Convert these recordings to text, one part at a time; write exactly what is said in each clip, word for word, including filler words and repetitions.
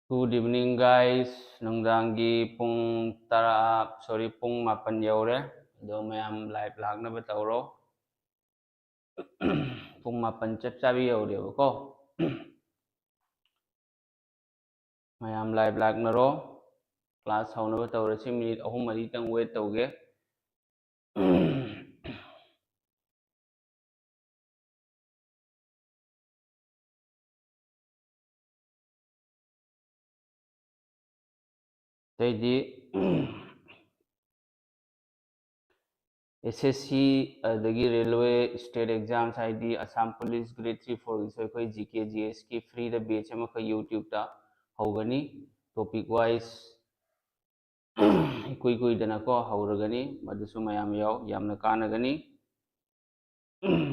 Good evening, guys. ꯅꯨꯡꯗꯥꯡꯒꯤ ꯄꯨꯡ ꯇꯔꯥ, sorry, ꯄꯨꯡ ꯃꯥꯄꯟ ꯌꯧꯔꯦ꯫ ꯑꯗꯣ ꯃꯌꯥꯝ live ꯂꯥꯛꯅꯕ ꯇꯧꯔꯣ꯫ ꯄꯨꯡ ꯃꯥꯄꯟ ꯆꯞ ꯆꯥꯕꯤ ꯌꯧꯔꯦꯕꯀꯣ꯫ ꯃꯌꯥꯝ live ꯂꯥꯛꯅꯔꯣ꯫ Class ꯍꯧꯅꯕ ꯇꯧꯔꯁꯤ꯫ Minute ꯑꯍꯨꯝ ꯃꯔꯤꯇꯪ wait ꯇꯧꯒꯦ꯫ ꯑꯇꯩꯗꯤ ꯑꯦꯁ ꯑꯦꯁ ꯁꯤ, ꯑꯗꯒꯤ railway, state exams, ꯍꯥꯏꯗꯤ Assam Police Grade three four ꯒꯤꯁꯨ ꯑꯩꯈꯣꯏ ꯖꯤ ꯀꯦ ꯖꯤ ꯑꯦꯁꯀꯤ free ꯗ batch ꯑꯃꯈꯛ YouTube ꯇ ꯍꯧꯒꯅꯤ꯫ Topic wise ꯏꯀꯨꯏ ꯀꯨꯏꯗꯅꯀꯣ ꯍꯧꯔꯒꯅꯤ꯫ ꯃꯗꯨꯁꯨ ꯃꯌꯥꯝ ꯌꯥꯎ, ꯌꯥꯝꯅ ꯀꯥꯟꯅꯒꯅꯤ꯫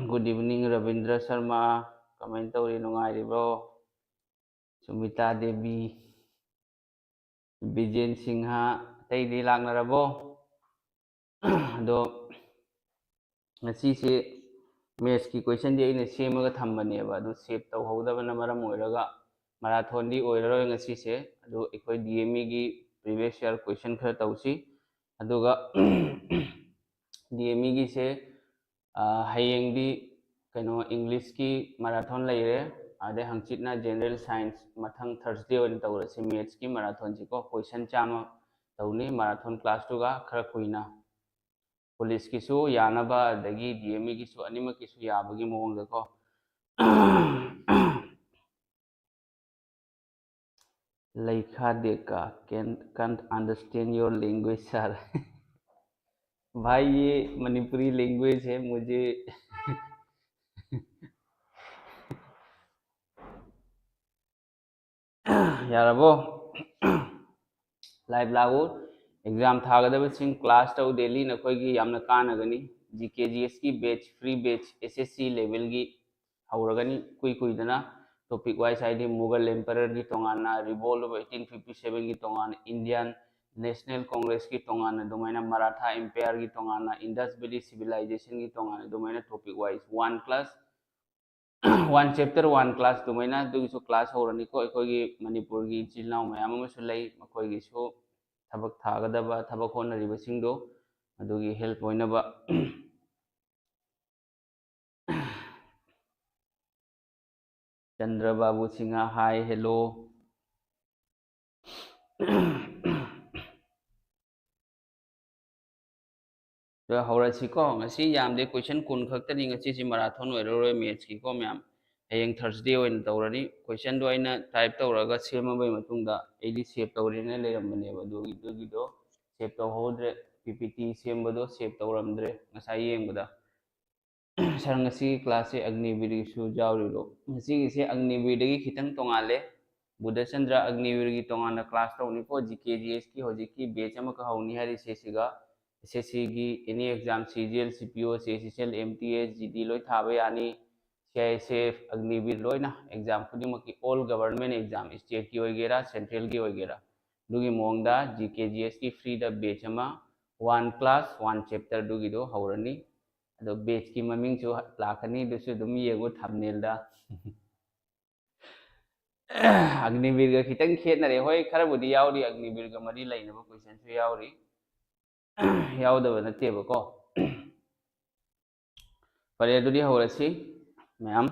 Good evening, Rabindra Sharma. ꯀꯃꯥꯏꯅ ꯇꯧꯔꯤ? ꯅꯨꯡꯉꯥꯏꯔꯤꯕ꯭ꯔꯣ? ꯁꯨꯃꯤꯇꯥ ꯗꯦꯕꯤ, ꯕꯤꯖꯦꯟ ꯁꯤꯡꯍ, ꯑꯇꯩꯗꯤ ꯂꯥꯛꯅꯔꯕꯣ? ꯑꯗꯣ ꯉꯁꯤꯁꯦ maths ꯀꯤ question ꯗꯤ ꯑꯩꯅ ꯁꯦꯝꯃꯒ ꯊꯝꯕꯅꯦꯕ, ꯑꯗꯨ save ꯇꯧꯍꯧꯗꯕꯅ ꯃꯔꯝ ꯑꯣꯏꯔꯒ marathon ꯗꯤ ꯑꯣꯏꯔꯔꯣꯏ ꯉꯁꯤꯁꯦ꯫ ꯑꯗꯨ ꯑꯩꯈꯣꯏ ꯗꯤ ꯑꯦꯝ ꯏ ꯒꯤ previous year question ꯈꯔ ꯇꯧꯁꯤ꯫ ꯑꯗꯨꯒ ꯗꯤ ꯑꯦꯝ ꯏ ꯒꯤꯁꯦ, ꯑ, ꯍꯌꯦꯡꯗꯤ ꯀꯩꯅꯣ, English ꯀꯤ marathon ꯂꯩꯔꯦ, ꯑꯗꯩ ꯍꯪꯆꯤꯠꯅ General Science, ꯃꯊꯪ Thursday ꯑꯣꯏꯅ ꯇꯧꯔꯁꯤ maths ꯀꯤ marathon ꯁꯤꯀꯣ꯫ Question ꯆꯥꯝꯃ ꯇꯧꯅꯤ marathon class ꯇꯨꯒ, ꯈꯔ ꯀꯨꯏꯅ꯫ Police ꯀꯤꯁꯨ ꯌꯥꯅꯕ, ꯑꯗꯒꯤ ꯗꯤ ꯑꯦꯝ ꯏ ꯒꯤꯁꯨ, ꯑꯅꯤꯃꯛꯀꯤꯁꯨ ꯌꯥꯕꯒꯤ ꯃꯑꯣꯡꯗꯀꯣ꯫ ꯂꯩꯈꯥ ꯗꯦꯀꯥ, can, can't understand your language, sir. भाई, ये मणिपुरी language है, मुझे ꯌꯥꯔꯕꯣ? Live ꯂꯥꯛꯎ꯫ Exam ꯊꯥꯒꯗꯕꯁꯤꯡ class ꯇꯧ daily, ꯅꯈꯣꯏꯒꯤ ꯌꯥꯝꯅ ꯀꯥꯟꯅꯒꯅꯤ꯫ ꯖꯤ ꯀꯦ ꯖꯤ ꯑꯦꯁꯀꯤ batch, free batch, ꯑꯦꯁ ꯑꯦꯁ ꯁꯤ level ꯒꯤ ꯍꯧꯔꯒꯅꯤ ꯀꯨꯏ ꯀꯨꯏꯗꯅ꯫ Topic wise ꯍꯥꯏꯗꯤ Mughal Emperor ꯒꯤ ꯇꯣꯉꯥꯟꯅ, Revolt of eighteen fifty seven ꯒꯤ ꯇꯣꯉꯥꯟꯅ, Indian National Congress ꯀꯤ ꯇꯣꯉꯥꯟꯅ, ꯑꯗꯨꯃꯥꯏꯅ Maratha Empire ꯒꯤ ꯇꯣꯉꯥꯟꯅ, Indus Valley Civilization ꯒꯤ ꯇꯣꯉꯥꯟꯅ, ꯑꯗꯨꯃꯥꯏꯅ topic wise one class One chapter one class ꯑꯗꯨꯃꯥꯏꯅ ꯑꯗꯨꯒꯤꯁꯨ class ꯍꯧꯔꯅꯤꯀꯣ꯫ ꯑꯩꯈꯣꯏꯒꯤ ꯃꯅꯤꯄꯨꯔꯒꯤ ꯏꯆꯤꯜ ꯏꯅꯥꯎ ꯃꯌꯥꯝ ꯑꯃꯁꯨ ꯂꯩ, ꯃꯈꯣꯏꯒꯤꯁꯨ ꯊꯕꯛ ꯊꯥꯒꯗꯕ, ꯊꯕꯛ ꯍꯣꯠꯅꯔꯤꯕꯁꯤꯡꯗꯣ ꯑꯗꯨꯒꯤ help ꯑꯣꯏꯅꯕ꯫ ꯆꯟꯗ꯭ꯔ ꯕꯥꯕꯨ ꯁꯤꯡꯍ, hi, hello꯫ ꯑꯗꯣ ꯍꯧꯔꯁꯤꯀꯣ꯫ ꯉꯁꯤ ꯌꯥꯝꯗꯦ, question ꯀꯨꯟ ꯈꯛꯇꯅꯤ꯫ ꯉꯁꯤꯁꯤ marathon ꯑꯣꯏꯔꯔꯣꯏ mathsꯀꯤꯀꯣ ꯃꯌꯥꯝ꯫ ꯍꯌꯦꯡ Thursday ꯑꯣꯏꯅ ꯇꯧꯔꯅꯤ꯫ Questionꯗꯣ ꯑꯩꯅ type ꯇꯧꯔꯒ ꯁꯦꯝꯃꯕꯩ ꯃꯇꯨꯡꯗ ꯑꯩꯗꯤ save ꯇꯧꯔꯦꯅ ꯂꯩꯔꯝꯕꯅꯦꯕ, ꯑꯗꯨꯒꯤ ꯑꯗꯨꯒꯤꯗꯣ save ꯇꯧꯍꯧꯗ꯭ꯔꯦ꯫ P P T ꯁꯦꯝꯕꯗꯣ save ꯇꯧꯔꯝꯗ꯭ꯔꯦ ꯉꯁꯥꯏ ꯌꯦꯡꯕꯗ꯫ Sir, ꯉꯁꯤꯒꯤ classꯁꯦ ꯑꯒꯅꯤꯕꯤꯔꯒꯤꯁꯨ ꯌꯥꯎꯔꯤꯔꯣ? ꯉꯁꯤꯒꯤꯁꯦ ꯑꯒꯅꯤꯕꯤꯔꯗꯒꯤ ꯈꯤꯇꯪ ꯇꯣꯉꯥꯜꯂꯦ꯫ ꯕꯨꯙꯆꯟꯗ꯭ꯔ ꯑꯒꯅꯤꯕꯤꯔꯒꯤ ꯇꯣꯉꯥꯟꯅ class ꯇꯧꯅꯤꯀꯣ꯫ G K G S ꯀꯤ ꯍꯧꯖꯤꯛꯀꯤ batch ꯑꯃꯈꯛ ꯍꯧꯅꯤ ꯍꯥꯏꯔꯤ ꯁꯤꯁꯤꯒ꯫ S S C ꯒꯤ any exam, C G L, C P O, C H S L, M T S, G D ꯂꯣꯏ ꯊꯥꯕ ꯌꯥꯅꯤ꯫ C I S F, ꯑꯒꯅꯤꯕꯤꯔ ꯂꯣꯏꯅ exam ꯈꯨꯗꯤꯡꯃꯛꯀꯤ all government exam, stateꯀꯤ ꯑꯣꯏꯒꯦꯔꯥ, centralꯒꯤ ꯑꯣꯏꯒꯦꯔꯥ, ꯑꯗꯨꯒꯤ ꯃꯑꯣꯡꯗ G K G S ꯀꯤ freeꯗ batch ꯑꯃ, one class, one chapter ꯑꯗꯨꯒꯤꯗꯣ ꯍꯧꯔꯅꯤ꯫ ꯑꯗꯣ batchꯀꯤ ꯃꯃꯤꯡꯁꯨ ꯂꯥꯛꯀꯅꯤ, ꯑꯗꯨꯁꯨ ꯑꯗꯨꯝ ꯌꯦꯡꯉꯨ thumbnailꯗ꯫ ꯑꯒꯅꯤꯕꯤꯔꯒ ꯈꯤꯇꯪ ꯈꯦꯠꯅꯔꯦ꯫ ꯍꯣꯏ, ꯈꯔꯕꯨꯗꯤ ꯌꯥꯎꯔꯤ, ꯑꯒꯅꯤꯕꯤꯔꯒ ꯃꯔꯤ ꯂꯩꯅꯕ questionꯁꯨ ꯌꯥꯎꯔꯤ, ꯌꯥꯎꯗꯕ ꯅꯠꯇꯦꯕꯀꯣ꯫ ꯐꯔꯦ, ꯑꯗꯨꯗꯤ ꯍꯧꯔꯁꯤ ꯃꯌꯥꯝ꯫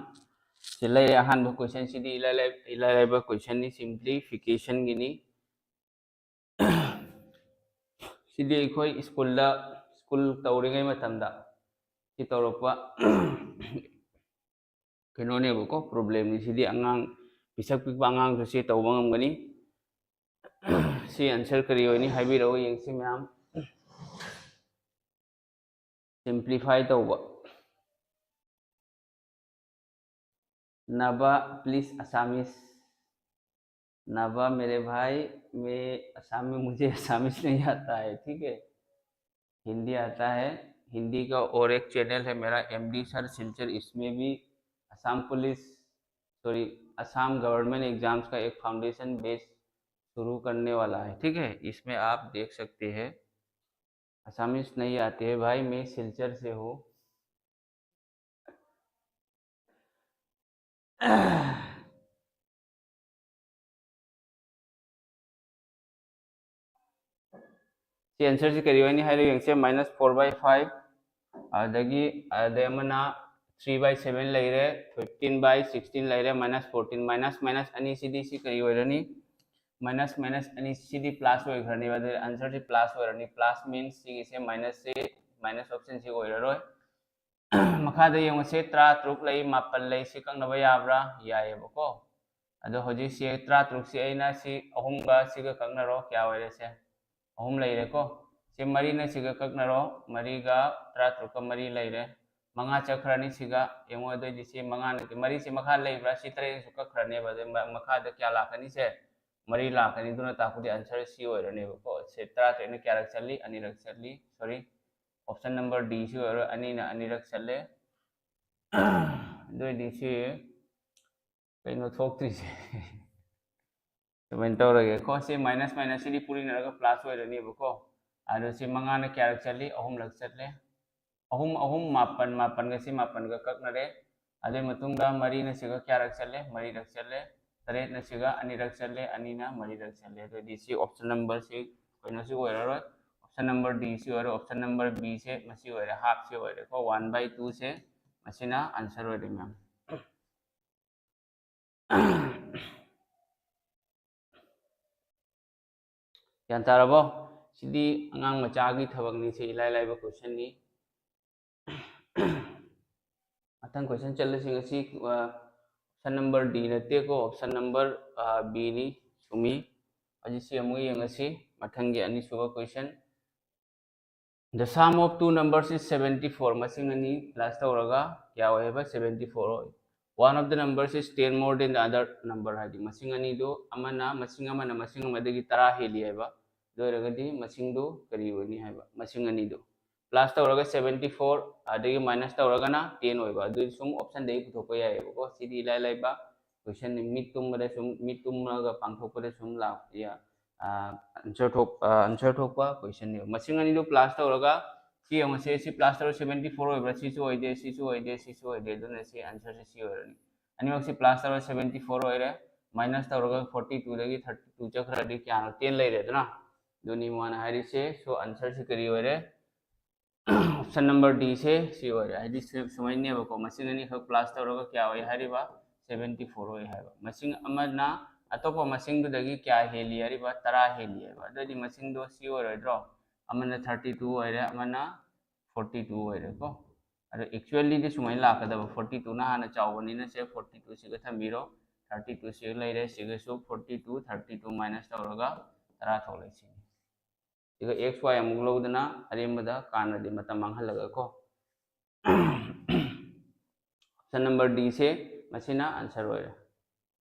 ꯁꯤ ꯂꯩꯔꯦ, ꯑꯍꯥꯟꯕ questionꯁꯤꯗꯤ ꯏꯂꯥꯏ ꯂꯥꯏ-, ꯏꯂꯥꯏ ꯂꯥꯏꯕ questionꯅꯤ, simplificationꯒꯤꯅꯤ꯫ ꯁꯤꯗꯤ ꯑꯩꯈꯣꯏ schoolꯗ, school ꯇꯧꯔꯤꯉꯩ ꯃꯇꯝꯗ ꯁꯤ ꯇꯧꯔꯛꯄ ꯀꯩꯅꯣꯅꯦꯕꯀꯣ, problemꯅꯤ꯫ ꯁꯤꯗꯤ ꯑꯉꯥꯡ ꯄꯤꯁꯛ ꯄꯤꯛꯄ ꯑꯉꯥꯡꯁꯨ ꯁꯤ ꯇꯧꯕ ꯉꯝꯒꯅꯤ꯫ ꯁꯤ answer ꯀꯔꯤ ꯑꯣꯏꯅꯤ ꯍꯥꯏꯕꯤꯔꯛꯑꯣ ꯌꯦꯡꯁꯤ ꯃꯌꯥꯝ꯫ Simplify ꯇꯧꯕ꯫ Nava, please Assamese। Nava, मेरे भाई, मैं असम में, मुझे Assamese नहीं आता है, ठीक है? हिंदी आता है। हिंदी का और एक channel है मेरा, M D Sir Silchar, इसमें भी Assam Police, sorry, Assam government exams का एक foundation batch शुरू करने वाला है, ठीक है? इसमें आप देख सकते हैं। Assamese नहीं आती है भाई, मैं सिलचर से हूँ। ꯁꯤ ꯑꯟꯁꯔꯁꯤ ꯀꯔꯤ ꯑꯣꯏꯅꯤ ꯍꯥꯏꯔ ꯌꯦꯡꯁꯦ꯫ Minus four by five, ꯑꯗꯒꯤ ꯑꯗꯩ ꯑꯃꯅ three by seven ꯂꯩꯔꯦ, fifteen by sixteen ꯂꯩꯔꯦ, minus fourteen, minus minus ꯑꯅꯤꯁꯤꯗꯤ ꯁꯤ ꯀꯔꯤ ꯑꯣꯏꯔꯅꯤ? Minus minus ꯑꯅꯤꯁꯤꯗꯤ plus ꯑꯣꯏꯈ꯭ꯔꯅꯦꯕ꯫ ꯑꯗꯨꯗꯤ ꯑꯟꯁꯔꯁꯤ plus ꯑꯣꯏꯔꯅꯤ꯫ Plus means ꯁꯤꯒꯤꯁꯦ minus ꯁꯤ, minus option ꯁꯤ ꯑꯣꯏꯔꯔꯣꯏ꯫ ꯃꯈꯥꯗ ꯌꯦꯡꯉꯨꯁꯦ, ꯇꯔꯥ ꯇꯔꯨꯛ ꯂꯩ, ꯃꯥꯄꯜ ꯂꯩ, ꯁꯤ ꯀꯛꯅꯕ ꯌꯥꯕ꯭ꯔꯥ? ꯌꯥꯏꯑꯕꯀꯣ꯫ ꯑꯗꯣ ꯍꯧꯖꯤꯛꯁꯦ ꯇꯔꯥ ꯇꯔꯨꯛꯁꯤ ꯑꯩꯅ ꯁꯤ ꯑꯍꯨꯝꯒ ꯁꯤꯒ ꯀꯛꯅꯔꯣ, ꯀꯌꯥ ꯑꯣꯏꯔꯦ? ꯁꯦ ꯑꯍꯨꯝ ꯂꯩꯔꯦꯀꯣ꯫ ꯁꯤ ꯃꯔꯤꯅ ꯁꯤꯒ ꯀꯛꯅꯔꯣ, ꯃꯔꯤꯒ ꯇꯔꯥ ꯇꯔꯨꯛꯀ ꯃꯔꯤ ꯂꯩꯔꯦ꯫ ꯃꯉꯥ ꯆꯠꯈ꯭ꯔꯅꯤ ꯁꯤꯒ꯫ ꯌꯦꯡꯉꯣ, ꯑꯗꯨꯑꯣꯏꯗꯤ ꯁꯤ ꯃꯉꯥꯅ, ꯃꯔꯤꯁꯤ ꯃꯈꯥ ꯂꯩꯕ꯭ꯔꯥ? ꯁꯤ ꯇꯔꯦꯠꯅꯁꯨ ꯀꯛꯈ꯭ꯔꯅꯦꯕ꯫ ꯑꯗꯩ ꯃ-, ꯃꯈꯥꯗ ꯀꯌꯥ ꯂꯥꯛꯀꯅꯤ? ꯁꯦ ꯃꯔꯤ ꯂꯥꯛꯀꯅꯤ꯫ ꯑꯗꯨꯅ ꯇꯥꯛꯄꯗꯤ ꯑꯟꯁꯔ ꯁꯤ ꯑꯣꯏꯔꯅꯦꯕꯀꯣ꯫ ꯁꯦ ꯇꯔꯥ ꯇꯔꯦꯠꯅ ꯀꯌꯥꯔꯛ ꯆꯠꯂꯤ? ꯑꯅꯤꯔꯛ ꯆꯠꯂꯤ꯫ Sorry, option number D ꯁꯤ ꯑꯣꯏꯔꯣ, ꯑꯅꯤꯅ ꯑꯅꯤꯔꯛ ꯆꯠꯂꯦ꯫ ꯑꯗꯨꯑꯣꯏꯗꯤ ꯁꯤ ꯀꯩꯅꯣ ꯊꯣꯛꯇ꯭ꯔꯤꯁꯦ? ꯁꯨꯃꯥꯏꯅ ꯇꯧꯔꯒꯦ ꯀꯣ꯫ ꯁꯤ minus minus ꯁꯤꯗꯤ ꯄꯨꯔꯤꯅꯔꯒ plus ꯑꯣꯏꯔꯅꯦꯕꯀꯣ꯫ ꯑꯗꯣ ꯁꯤ ꯃꯉꯥꯅ ꯀꯌꯥꯔꯛ ꯆꯠꯂꯤ? ꯑꯍꯨꯝꯂꯛ ꯆꯠꯂꯦ꯫ ꯑꯍꯨꯝ ꯑꯍꯨꯝ ꯃꯥꯄꯟ, ꯃꯥꯄꯟꯒ ꯁꯤ ꯃꯥꯄꯟꯒ ꯀꯛꯅꯔꯦ꯫ ꯑꯗꯨꯒꯤ ꯃꯇꯨꯡꯗ ꯃꯔꯤꯅ ꯁꯤꯒ ꯀꯌꯥꯔꯛ ꯆꯠꯂꯦ? ꯃꯔꯤꯔꯛ ꯆꯠꯂꯦ꯫ ꯇꯔꯦꯠꯅ ꯁꯤꯒ ꯑꯅꯤꯔꯛ ꯆꯠꯂꯦ, ꯑꯅꯤꯅ ꯃꯔꯤꯔꯛ ꯆꯠꯂꯦ꯫ ꯑꯗꯨꯗꯤ ꯁꯤ option number ꯁꯤ ꯀꯩꯅꯣꯁꯤ ꯑꯣꯏꯔꯔꯣꯏ꯫ Option number D ꯁꯤ ꯑꯣꯏꯔꯣ, option number B ꯁꯦ ꯃꯁꯤ ꯑꯣꯏꯔꯦ, half ꯁꯤ ꯑꯣꯏꯔꯦꯀꯣ꯫ One by two ꯁꯦ ꯃꯁꯤꯅ ꯑꯟꯁꯔ ꯑꯣꯏꯔꯦ, ꯃꯌꯥꯝ꯫ ꯒ꯭ꯌꯥꯟ ꯇꯥꯔꯕꯣ? ꯁꯤꯗꯤ ꯑꯉꯥꯡ ꯃꯆꯥꯒꯤ ꯊꯕꯛꯅꯤ, ꯁꯤ ꯏꯂꯥꯏ ꯂꯥꯏꯕ questionꯅꯤ꯫ ꯃꯊꯪ question ꯆꯠꯂꯁꯤ꯫ ꯉꯁꯤ, ꯑ, option number D ꯅꯠꯇꯦꯀꯣ, option number, ꯑ, B ꯅꯤ, ꯆꯨꯝꯃꯤ꯫ ꯍꯧꯖꯤꯛꯁꯤ ꯑꯃꯨꯛ ꯌꯦꯡꯉꯁꯤ ꯃꯊꯪꯒꯤ ꯑꯅꯤꯁꯨꯕ question꯫ The sum of two numbers is seventy four. ꯃꯁꯤꯡ ꯑꯅꯤ plus ꯇꯧꯔꯒ ꯀꯌꯥ ꯑꯣꯏ ꯍꯥꯏꯕ? Seventy four ꯑꯣꯏ꯫ One of the numbers is ten more than the other number. ꯍꯥꯏꯗꯤ ꯃꯁꯤꯡ ꯑꯅꯤꯗꯨ, ꯑꯃꯅ, ꯃꯁꯤꯡ ꯑꯃꯅ ꯃꯁꯤꯡ ꯑꯃꯗꯒꯤ ꯇꯔꯥ ꯍꯦꯜꯂꯤ ꯍꯥꯏꯕ꯫ ꯑꯗꯨ ꯑꯣꯏꯔꯒꯗꯤ ꯃꯁꯤꯡꯗꯨ ꯀꯔꯤ ꯑꯣꯏꯅꯤ ꯍꯥꯏꯕ? ꯃꯁꯤꯡ ꯑꯅꯤꯗꯨ plus ꯇꯧꯔꯒ seventy four, ꯑꯗꯒꯤ minus ꯇꯧꯔꯒꯅ ten ꯑꯣꯏꯕ꯫ ꯑꯗꯨꯗꯤ ꯁꯨꯝ optionꯗꯒꯤ ꯄꯨꯊꯣꯛꯄ ꯌꯥꯏꯑꯕꯀꯣ꯫ ꯁꯤꯗꯤ ꯏꯂꯥꯏ ꯂꯥꯏꯕ questionꯅꯤ꯫ ꯃꯤꯠ ꯇꯨꯝꯕꯗ ꯁꯨꯝ, ꯃꯤꯠ ꯇꯨꯝꯂꯒ ꯄꯥꯡꯊꯣꯛꯄꯗ ꯁꯨꯝ ꯂꯥꯛ-, ꯌꯥ-, ꯑ, answer ꯊꯣꯛ-, ꯑ, answer ꯊꯣꯛꯄ questionꯅꯦꯕ꯫ ꯃꯁꯤꯡ ꯑꯅꯤꯗꯨ plus ꯇꯧꯔꯒ ꯁꯤ ꯌꯦꯡꯉꯁꯦ, ꯁꯤ plus ꯇꯧꯔꯒ seventy four ꯑꯣꯏꯕ꯭ꯔꯥ? ꯁꯤꯁꯨ ꯑꯣꯏꯗꯦ, ꯁꯤꯁꯨ ꯑꯣꯏꯗꯦ, ꯁꯤꯁꯨ ꯑꯣꯏꯗꯦ꯫ ꯑꯗꯨꯅ ꯁꯤ answerꯁꯦ ꯁꯤ ꯑꯣꯏꯔꯅꯤ꯫ ꯑꯅꯤꯃꯛꯁꯤ plus ꯇꯧꯔꯒ seventy four ꯑꯣꯏꯔꯦ꯫ Minus ꯇꯧꯔꯒ forty two ꯗꯒꯤ thirty two ꯆꯠꯈ꯭ꯔꯗꯤ ꯀꯌꯥꯅꯣ? Ten ꯂꯩꯔꯦꯗꯅ꯫ ꯑꯗꯨꯅꯤ ꯃꯥꯅ ꯍꯥꯏꯔꯤꯁꯦ꯫ So answer ꯁꯤ ꯀꯔꯤ ꯑꯣꯏꯔꯦ? Option number D ꯁꯦ ꯁꯤ ꯑꯣꯏꯔꯦ꯫ ꯍꯥꯏꯗꯤ ꯁꯤ ꯁꯨꯃꯥꯏꯅꯅꯦꯕꯀꯣ, ꯃꯁꯤꯡ ꯑꯅꯤꯈꯛ plus ꯇꯧꯔꯒ ꯀꯌꯥ ꯑꯣꯏ ꯍꯥꯏꯔꯤꯕ? Seventy four ꯑꯣꯏ ꯍꯥꯏꯕ꯫ ꯃꯁꯤꯡ ꯑꯃꯅ ꯑꯇꯣꯞꯄ ꯃꯁꯤꯡꯗꯨꯗꯒꯤ ꯀꯌꯥ ꯍꯦꯜꯂꯤ ꯍꯥꯏꯔꯤꯕ? ꯇꯔꯥ ꯍꯦꯜꯂꯤ ꯍꯥꯏꯕ꯫ ꯑꯗꯨꯑꯣꯏꯗꯤ ꯃꯁꯤꯡꯗꯣ ꯁꯤ ꯑꯣꯏꯔꯣꯏꯗ꯭ꯔꯣ? ꯑꯃꯅ thirty two ꯑꯣꯏꯔꯦ, ꯑꯃꯅ forty two ꯑꯣꯏꯔꯦꯀꯣ꯫ ꯑꯗꯣ actually ꯗꯤ ꯁꯨꯃꯥꯏꯅ ꯂꯥꯛꯀꯗꯕ, forty two ꯅ ꯍꯥꯟꯅ ꯆꯥꯎꯕꯅꯤꯅ ꯁꯦ forty two ꯁꯤꯒ ꯊꯝꯕꯤꯔꯣ, thirty two ꯁꯤꯒ ꯂꯩꯔꯦ, ꯁꯤꯒꯁꯨ forty two, thirty two minus ꯇꯧꯔꯒ ꯇꯔꯥ ꯊꯣꯛꯂꯛꯏ ꯁꯤꯅꯤ꯫ ꯁꯤꯒ X Y ꯑꯃꯨꯛ ꯂꯧꯗꯅ ꯑꯔꯦꯝꯕꯗ ꯀꯥꯟꯅꯗꯦ, ꯃꯇꯝ ꯃꯥꯡꯍꯜꯂꯒ ꯀꯣ꯫ Option number D ꯁꯦ ꯃꯁꯤꯅ answer ꯑꯣꯏꯔꯦ꯫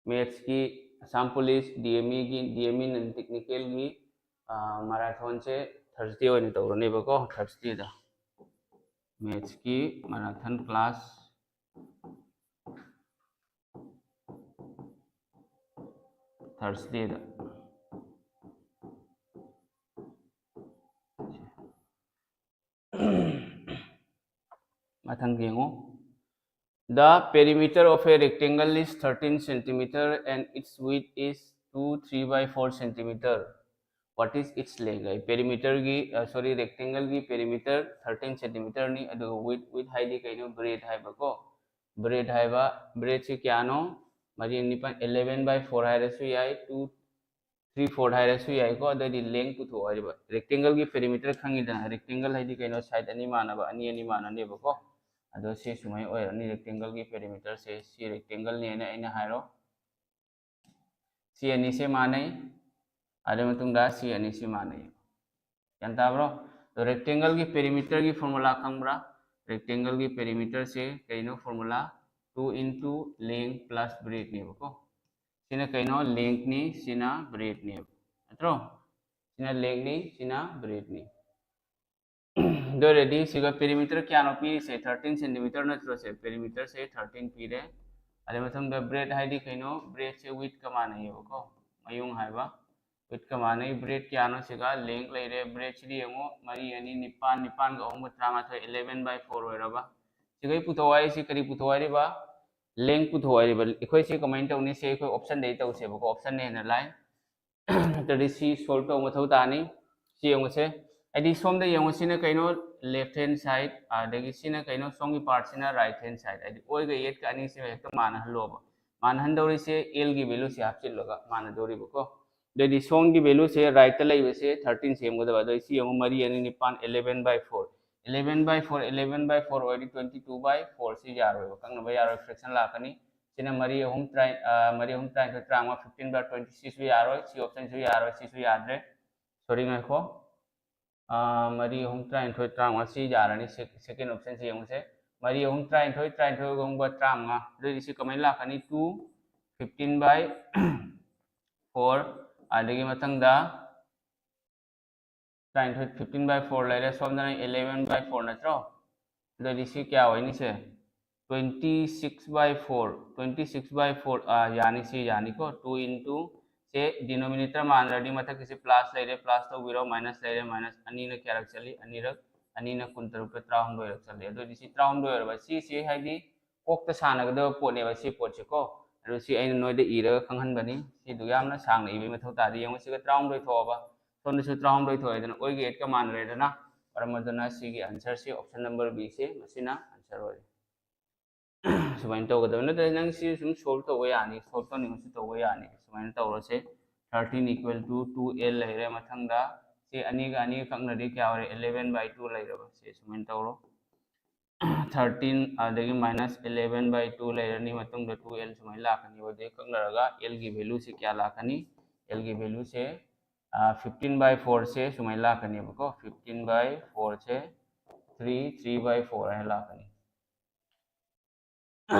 Maths ꯀꯤ Assam Police, D M E ꯒꯤ, D M E non technical ꯒꯤ, ꯑꯥ, marathon ꯁꯦ Thursday ꯑꯣꯏꯅ ꯇꯧꯔꯅꯦꯕꯀꯣ, Thursday ꯗ꯫ Maths ꯀꯤ marathon class Thursday ꯗ꯫ ꯃꯊꯪ ꯌꯦꯡꯉꯨ꯫ The perimeter of a rectangle is thirteen centimeter and its width is two three by four centimeter. What is its length? ꯑꯩ perimeter ꯒꯤ, ꯑ, sorry, rectangle ꯒꯤ perimeter thirteen centimeter ꯅꯤ, ꯑꯗꯨꯒ width, width ꯍꯥꯏꯗꯤ ꯀꯩꯅꯣ? Breadth ꯍꯥꯏꯕꯀꯣ꯫ Breadth ꯍꯥꯏꯕ, breadth ꯁꯤ ꯀꯌꯥꯅꯣ? ꯃꯔꯤ ꯅꯤꯄꯥꯟ, eleven by four ꯍꯥꯏꯔꯁꯨ ꯌꯥꯏ, two three four ꯍꯥꯏꯔꯁꯨ ꯌꯥꯏꯀꯣ꯫ ꯑꯗꯨꯑꯣꯏꯗꯤ length ꯄꯨꯊꯣꯛꯑꯣ ꯍꯥꯏꯔꯤꯕ꯫ Rectangle ꯒꯤ perimeter ꯈꯪꯉꯤꯗꯅ, rectangle ꯍꯥꯏꯗꯤ ꯀꯩꯅꯣ? Side ꯑꯅꯤ ꯃꯥꯟꯅꯕ, ꯑꯅꯤ ꯑꯅꯤ ꯃꯥꯟꯅꯅꯦꯕꯀꯣ꯫ ꯑꯗꯣ ꯁꯤ ꯁꯨꯃꯥꯏꯅ ꯑꯣꯏꯔꯅꯤ, rectangle ꯒꯤ perimeter ꯁꯦ, ꯁꯤ rectangle ꯅꯦꯅ ꯑꯩꯅ ꯍꯥꯏꯔꯣ꯫ ꯁꯤ ꯑꯅꯤꯁꯦ ꯃꯥꯟꯅꯩ, ꯑꯗꯨ ꯃꯇꯨꯡꯗ ꯁꯤ ꯑꯅꯤꯁꯤ ꯃꯥꯟꯅꯩ꯫ ꯒ꯭ꯌꯥꯟ ꯇꯥꯕ꯭ꯔꯣ? ꯑꯗꯣ rectangle ꯒꯤ perimeter ꯒꯤ formula ꯈꯪꯕ꯭ꯔꯥ? Rectangle ꯒꯤ perimeter ꯁꯦ ꯀꯩꯅꯣ formula? Two into length plus breadth ꯅꯦꯕꯀꯣ꯫ ꯁꯤꯅ ꯀꯩꯅꯣ? Length ꯅꯤ, ꯁꯤꯅ breadth ꯅꯦꯕ, ꯅꯠꯇ꯭ꯔꯣ? ꯁꯤꯅ length ꯅꯤ, ꯁꯤꯅ breadth ꯅꯤ꯫ ꯑꯗꯨ ꯑꯣꯏꯔꯗꯤ ꯁꯤꯒ perimeter ꯀꯌꯥꯅꯣ ꯄꯤꯔꯤꯁꯦ? Thirteen centimeter ꯅꯠꯇ꯭ꯔꯣ ꯁꯦ? Perimeter ꯁꯦ thirteen ꯄꯤꯔꯦ꯫ ꯑꯗꯩ ꯃꯊꯪꯗ breadth ꯍꯥꯏꯗꯤ ꯀꯩꯅꯣ? Breadth ꯁꯦ width ꯀ ꯃꯥꯟꯅꯩꯌꯦꯕꯀꯣ, ꯃꯌꯨꯡ ꯍꯥꯏꯕ꯫ Width ꯀ ꯃꯥꯟꯅꯩ꯫ Breadth ꯀꯌꯥꯅꯣ ꯁꯤꯒ? Length ꯂꯩꯔꯦ꯫ Breadth ꯁꯤꯗꯤ ꯌꯦꯡꯉꯣ, ꯃꯔꯤ ꯑꯅꯤ ꯅꯤꯄꯥꯟ, ꯅꯤꯄꯥꯟꯒ ꯑꯍꯨꯝꯒ ꯇꯔꯥꯃꯥꯊꯣꯏ, eleven by four ꯑꯣꯏꯔꯕ꯫ ꯁꯤꯒꯩ ꯄꯨꯊꯣꯛꯑꯣ ꯍꯥꯏꯔꯤꯁꯤ ꯀꯔꯤ ꯄꯨꯊꯣꯛꯑꯣ ꯍꯥꯏꯔꯤꯕ? ꯂꯦꯡ ꯄꯨꯊꯣꯛꯑꯣ ꯍꯥꯏꯔꯤꯕ꯫ ꯑꯩꯈꯣꯏ ꯁꯤ ꯀꯃꯥꯏꯅ ꯇꯧꯅꯤ? ꯁꯤ ꯑꯩꯈꯣꯏ ꯑꯣꯞꯁꯟꯗꯒꯤ ꯇꯧꯁꯦꯕꯀꯣ, ꯑꯣꯞꯁꯟꯅ ꯍꯦꯟꯅ ꯂꯥꯏ꯫ ꯅꯠꯇ꯭ꯔꯗꯤ ꯁꯤ ꯁꯣꯜꯕ ꯇꯧꯕ ꯃꯊꯧ ꯇꯥꯅꯤ꯫ ꯁꯤ ꯌꯦꯡꯉꯨꯁꯦ, ꯍꯥꯏꯗꯤ ꯁꯣꯝꯗ ꯌꯦꯡꯉꯨꯁꯤꯅ ꯀꯩꯅꯣ, ꯂꯦꯐ ꯍꯦꯟ ꯁꯥꯏꯠ, ꯑꯗꯒꯤ ꯁꯤꯅ ꯀꯩꯅꯣ, ꯁꯣꯝꯒꯤ ꯄꯥꯔꯠꯁꯤꯅ ꯔꯥꯏꯠ ꯍꯦꯟ ꯁꯥꯏꯠ, ꯍꯥꯏꯗꯤ ꯑꯣꯏꯒ ꯌꯦꯠꯀ ꯑꯅꯤꯁꯤꯒ ꯍꯦꯛꯇ ꯃꯥꯟꯅꯍꯜꯂꯣꯕ꯫ ꯃꯥꯟꯅꯍꯟꯗꯧꯔꯤꯁꯦ ꯑꯦꯜꯒꯤ ꯚꯦꯂꯨꯁꯦ ꯍꯥꯞꯆꯤꯜꯂꯒ ꯃꯥꯟꯅꯗꯧꯔꯤꯕꯀꯣ꯫ ꯑꯗꯩꯗꯤ ꯁꯣꯝꯒꯤ ꯚꯦꯂꯨꯁꯦ ꯔꯥꯏꯠꯇ ꯂꯩꯕꯁꯦ ꯊꯥꯔꯇꯤꯟ ꯁꯦꯝꯒꯗꯕ꯫ ꯑꯗꯣ ꯁꯤ ꯌꯦꯡꯉꯨ, ꯃꯔꯤ ꯑꯅꯤ ꯅꯤꯄꯥꯟ, eleven by four꯫ Eleven by four, eleven by four ꯑꯣꯏꯔꯗꯤ twenty two by four ꯁꯤ ꯌꯥꯔꯣꯏꯕ, ꯀꯛꯅꯕ ꯌꯥꯔꯣꯏ, ꯐ꯭ꯔꯦꯛꯁꯟ ꯂꯥꯛꯀꯅꯤ꯫ ꯁꯤꯅ ꯃꯔꯤ ꯑꯍꯨꯝ ꯇꯔꯥ, ꯃꯔꯤ ꯑꯍꯨꯝ ꯇꯔꯥꯅꯤꯊꯣꯏ ꯇꯔꯥꯃꯉꯥ, fifteen by twenty ꯁꯤꯁꯨ ꯌꯥꯔꯣꯏ, ꯁꯤ ꯑꯣꯞꯁꯟꯁꯨ ꯌꯥꯔꯣꯏ, ꯁꯤꯁꯨ ꯌꯥꯗ꯭ꯔꯦ꯫ ꯁꯣꯔꯤ, ꯉꯥꯏꯈꯣ꯫ ꯃꯔꯤ ꯑꯍꯨꯝ ꯇꯔꯥꯅꯤꯊꯣꯏ ꯇꯔꯥꯃꯉꯥ ꯁꯤ ꯌꯥꯔꯅꯤ꯫ ꯁꯦꯀꯦꯟ ꯑꯣꯞꯁꯟꯁꯤ ꯌꯦꯡꯉꯨꯁꯦ, ꯃꯔꯤ ꯑꯍꯨꯝ ꯇꯔꯥꯅꯤꯊꯣꯏ, ꯇꯔꯥꯅꯤꯊꯣꯏ ꯑꯍꯨꯝꯒ ꯇꯔꯥꯃꯉꯥ꯫ ꯑꯗꯨꯑꯣꯏꯗꯤ ꯁꯤ ꯀꯃꯥꯏꯅ ꯂꯥꯛꯀꯅꯤ? Two, fifteen by four, ꯑꯗꯒꯤ ꯃꯊꯪꯗ ꯇꯔꯥꯅꯤꯊꯣꯏ, fifteen by four ꯂꯩꯔꯦ, ꯁꯣꯝꯗꯅ eleven by four ꯅꯠꯇ꯭ꯔꯣ? ꯑꯗꯨꯑꯣꯏꯗꯤ ꯁꯤ ꯀꯌꯥ ꯑꯣꯏꯅꯤ? ꯁꯦ twenty six by four, twenty six by four, ꯌꯥꯅꯤ, ꯁꯤ ꯌꯥꯅꯤꯀꯣ꯫ Two into, ꯁꯦ ꯗꯤꯅꯣꯃꯤꯅꯦꯇꯔ ꯃꯥꯟꯅꯔꯗꯤ ꯃꯊꯛꯀꯤꯁꯦ ꯄ꯭ꯂꯁ ꯂꯩꯔꯦ, ꯄ꯭ꯂꯁ ꯇꯧꯕꯤꯔꯣ, ꯃꯥꯏꯅꯁ ꯂꯩꯔꯦ, ꯃꯥꯏꯅꯁ ꯑꯅꯤꯅ ꯀꯌꯥꯔꯛ ꯆꯠꯂꯤ? ꯑꯅꯤꯔꯛ꯫ ꯑꯅꯤꯅ ꯀꯨꯟꯇꯔꯨꯛꯇ ꯇꯔꯥꯍꯨꯝꯗꯣꯏꯔꯛ ꯆꯠꯂꯤ꯫ ꯑꯗꯨꯑꯣꯏꯗꯤ ꯁꯤ ꯇꯔꯥꯍꯨꯝꯗꯣꯏ ꯑꯣꯏꯔꯕ, ꯁꯤꯁꯤ ꯍꯥꯏꯗꯤ ꯀꯣꯛꯇ ꯁꯥꯟꯅꯒꯗꯕ ꯄꯣꯠꯅꯦꯕ ꯁꯤ ꯄꯣꯠꯁꯦꯀꯣ꯫ ꯑꯗꯨ ꯁꯤ ꯑꯩꯅ ꯅꯣꯏꯗ ꯏꯔꯒ ꯈꯪꯍꯟꯕꯅꯤ꯫ ꯁꯤꯗꯨ ꯌꯥꯝꯅ ꯁꯥꯡꯅ ꯏꯕꯒꯤ ꯃꯊꯧ ꯇꯥꯗꯦ꯫ ꯌꯦꯡꯉꯨ, ꯁꯤꯒ ꯇꯔꯥꯍꯨꯝꯗꯣꯏ ꯊꯣꯛꯑꯕ, ꯁꯣꯝꯗꯁꯨ ꯇꯔꯥꯍꯨꯝꯗꯣꯏ ꯊꯣꯛꯑꯦꯗꯅ, ꯑꯣꯏꯒ ꯌꯦꯠꯀ ꯃꯥꯟꯅꯔꯦꯗꯅ꯫ ꯃꯔꯝ ꯑꯗꯨꯅ ꯁꯤꯒꯤ ꯑꯟꯁꯔꯁꯤ ꯑꯣꯞꯁꯟ ꯅꯝꯕꯔ ꯕꯤꯁꯦ, ꯃꯁꯤꯅ ꯑꯟꯁꯔ ꯑꯣꯏꯔꯦ꯫ ꯁꯨꯃꯥꯏꯅ ꯇꯧꯒꯗꯕ ꯅꯠꯇ꯭ꯔꯗꯤ ꯅꯪ ꯁꯤ ꯁꯨꯝ ꯁꯣꯜꯕ ꯇꯧꯕ ꯌꯥꯅꯤ, ꯁꯣꯜꯕ ꯇꯧꯅꯤꯡꯉꯁꯨ ꯇꯧꯕ ꯌꯥꯅꯤ꯫ ꯁꯨꯃꯥꯏꯅ ꯇꯧꯔꯁꯦ, thirteen equal to two L ꯂꯩꯔꯦ꯫ ꯃꯊꯪꯗ ꯁꯤ ꯑꯅꯤꯒ ꯑꯅꯤꯒ ꯀꯛꯅꯔꯗꯤ ꯀꯌꯥ ꯑꯣꯏꯔꯦ? Eleven by two ꯂꯩꯔꯕ꯫ ꯁꯤ ꯁꯨꯃꯥꯏꯅ ꯇꯧꯔꯣ꯫ Thirteen ꯑꯗꯒꯤ minus eleven by two ꯂꯩꯔꯅꯤ꯫ ꯃꯇꯨꯡꯗ two L ꯁꯨꯃꯥꯏꯅ ꯂꯥꯛꯀꯅꯤ꯫ ꯑꯗꯨꯗꯒꯤ ꯀꯛꯅꯔꯒ L ꯒꯤ value ꯁꯤ ꯀꯌꯥ ꯂꯥꯛꯀꯅꯤ? L ꯒꯤ value say, fifteen by four ꯁꯦ ꯁꯨꯃꯥꯏꯅ ꯂꯥꯛꯀꯅꯦꯕꯀꯣ꯫ Fifteen by four say three, three by four ꯍꯥꯏꯅ ꯂꯥꯛꯀꯅꯤ꯫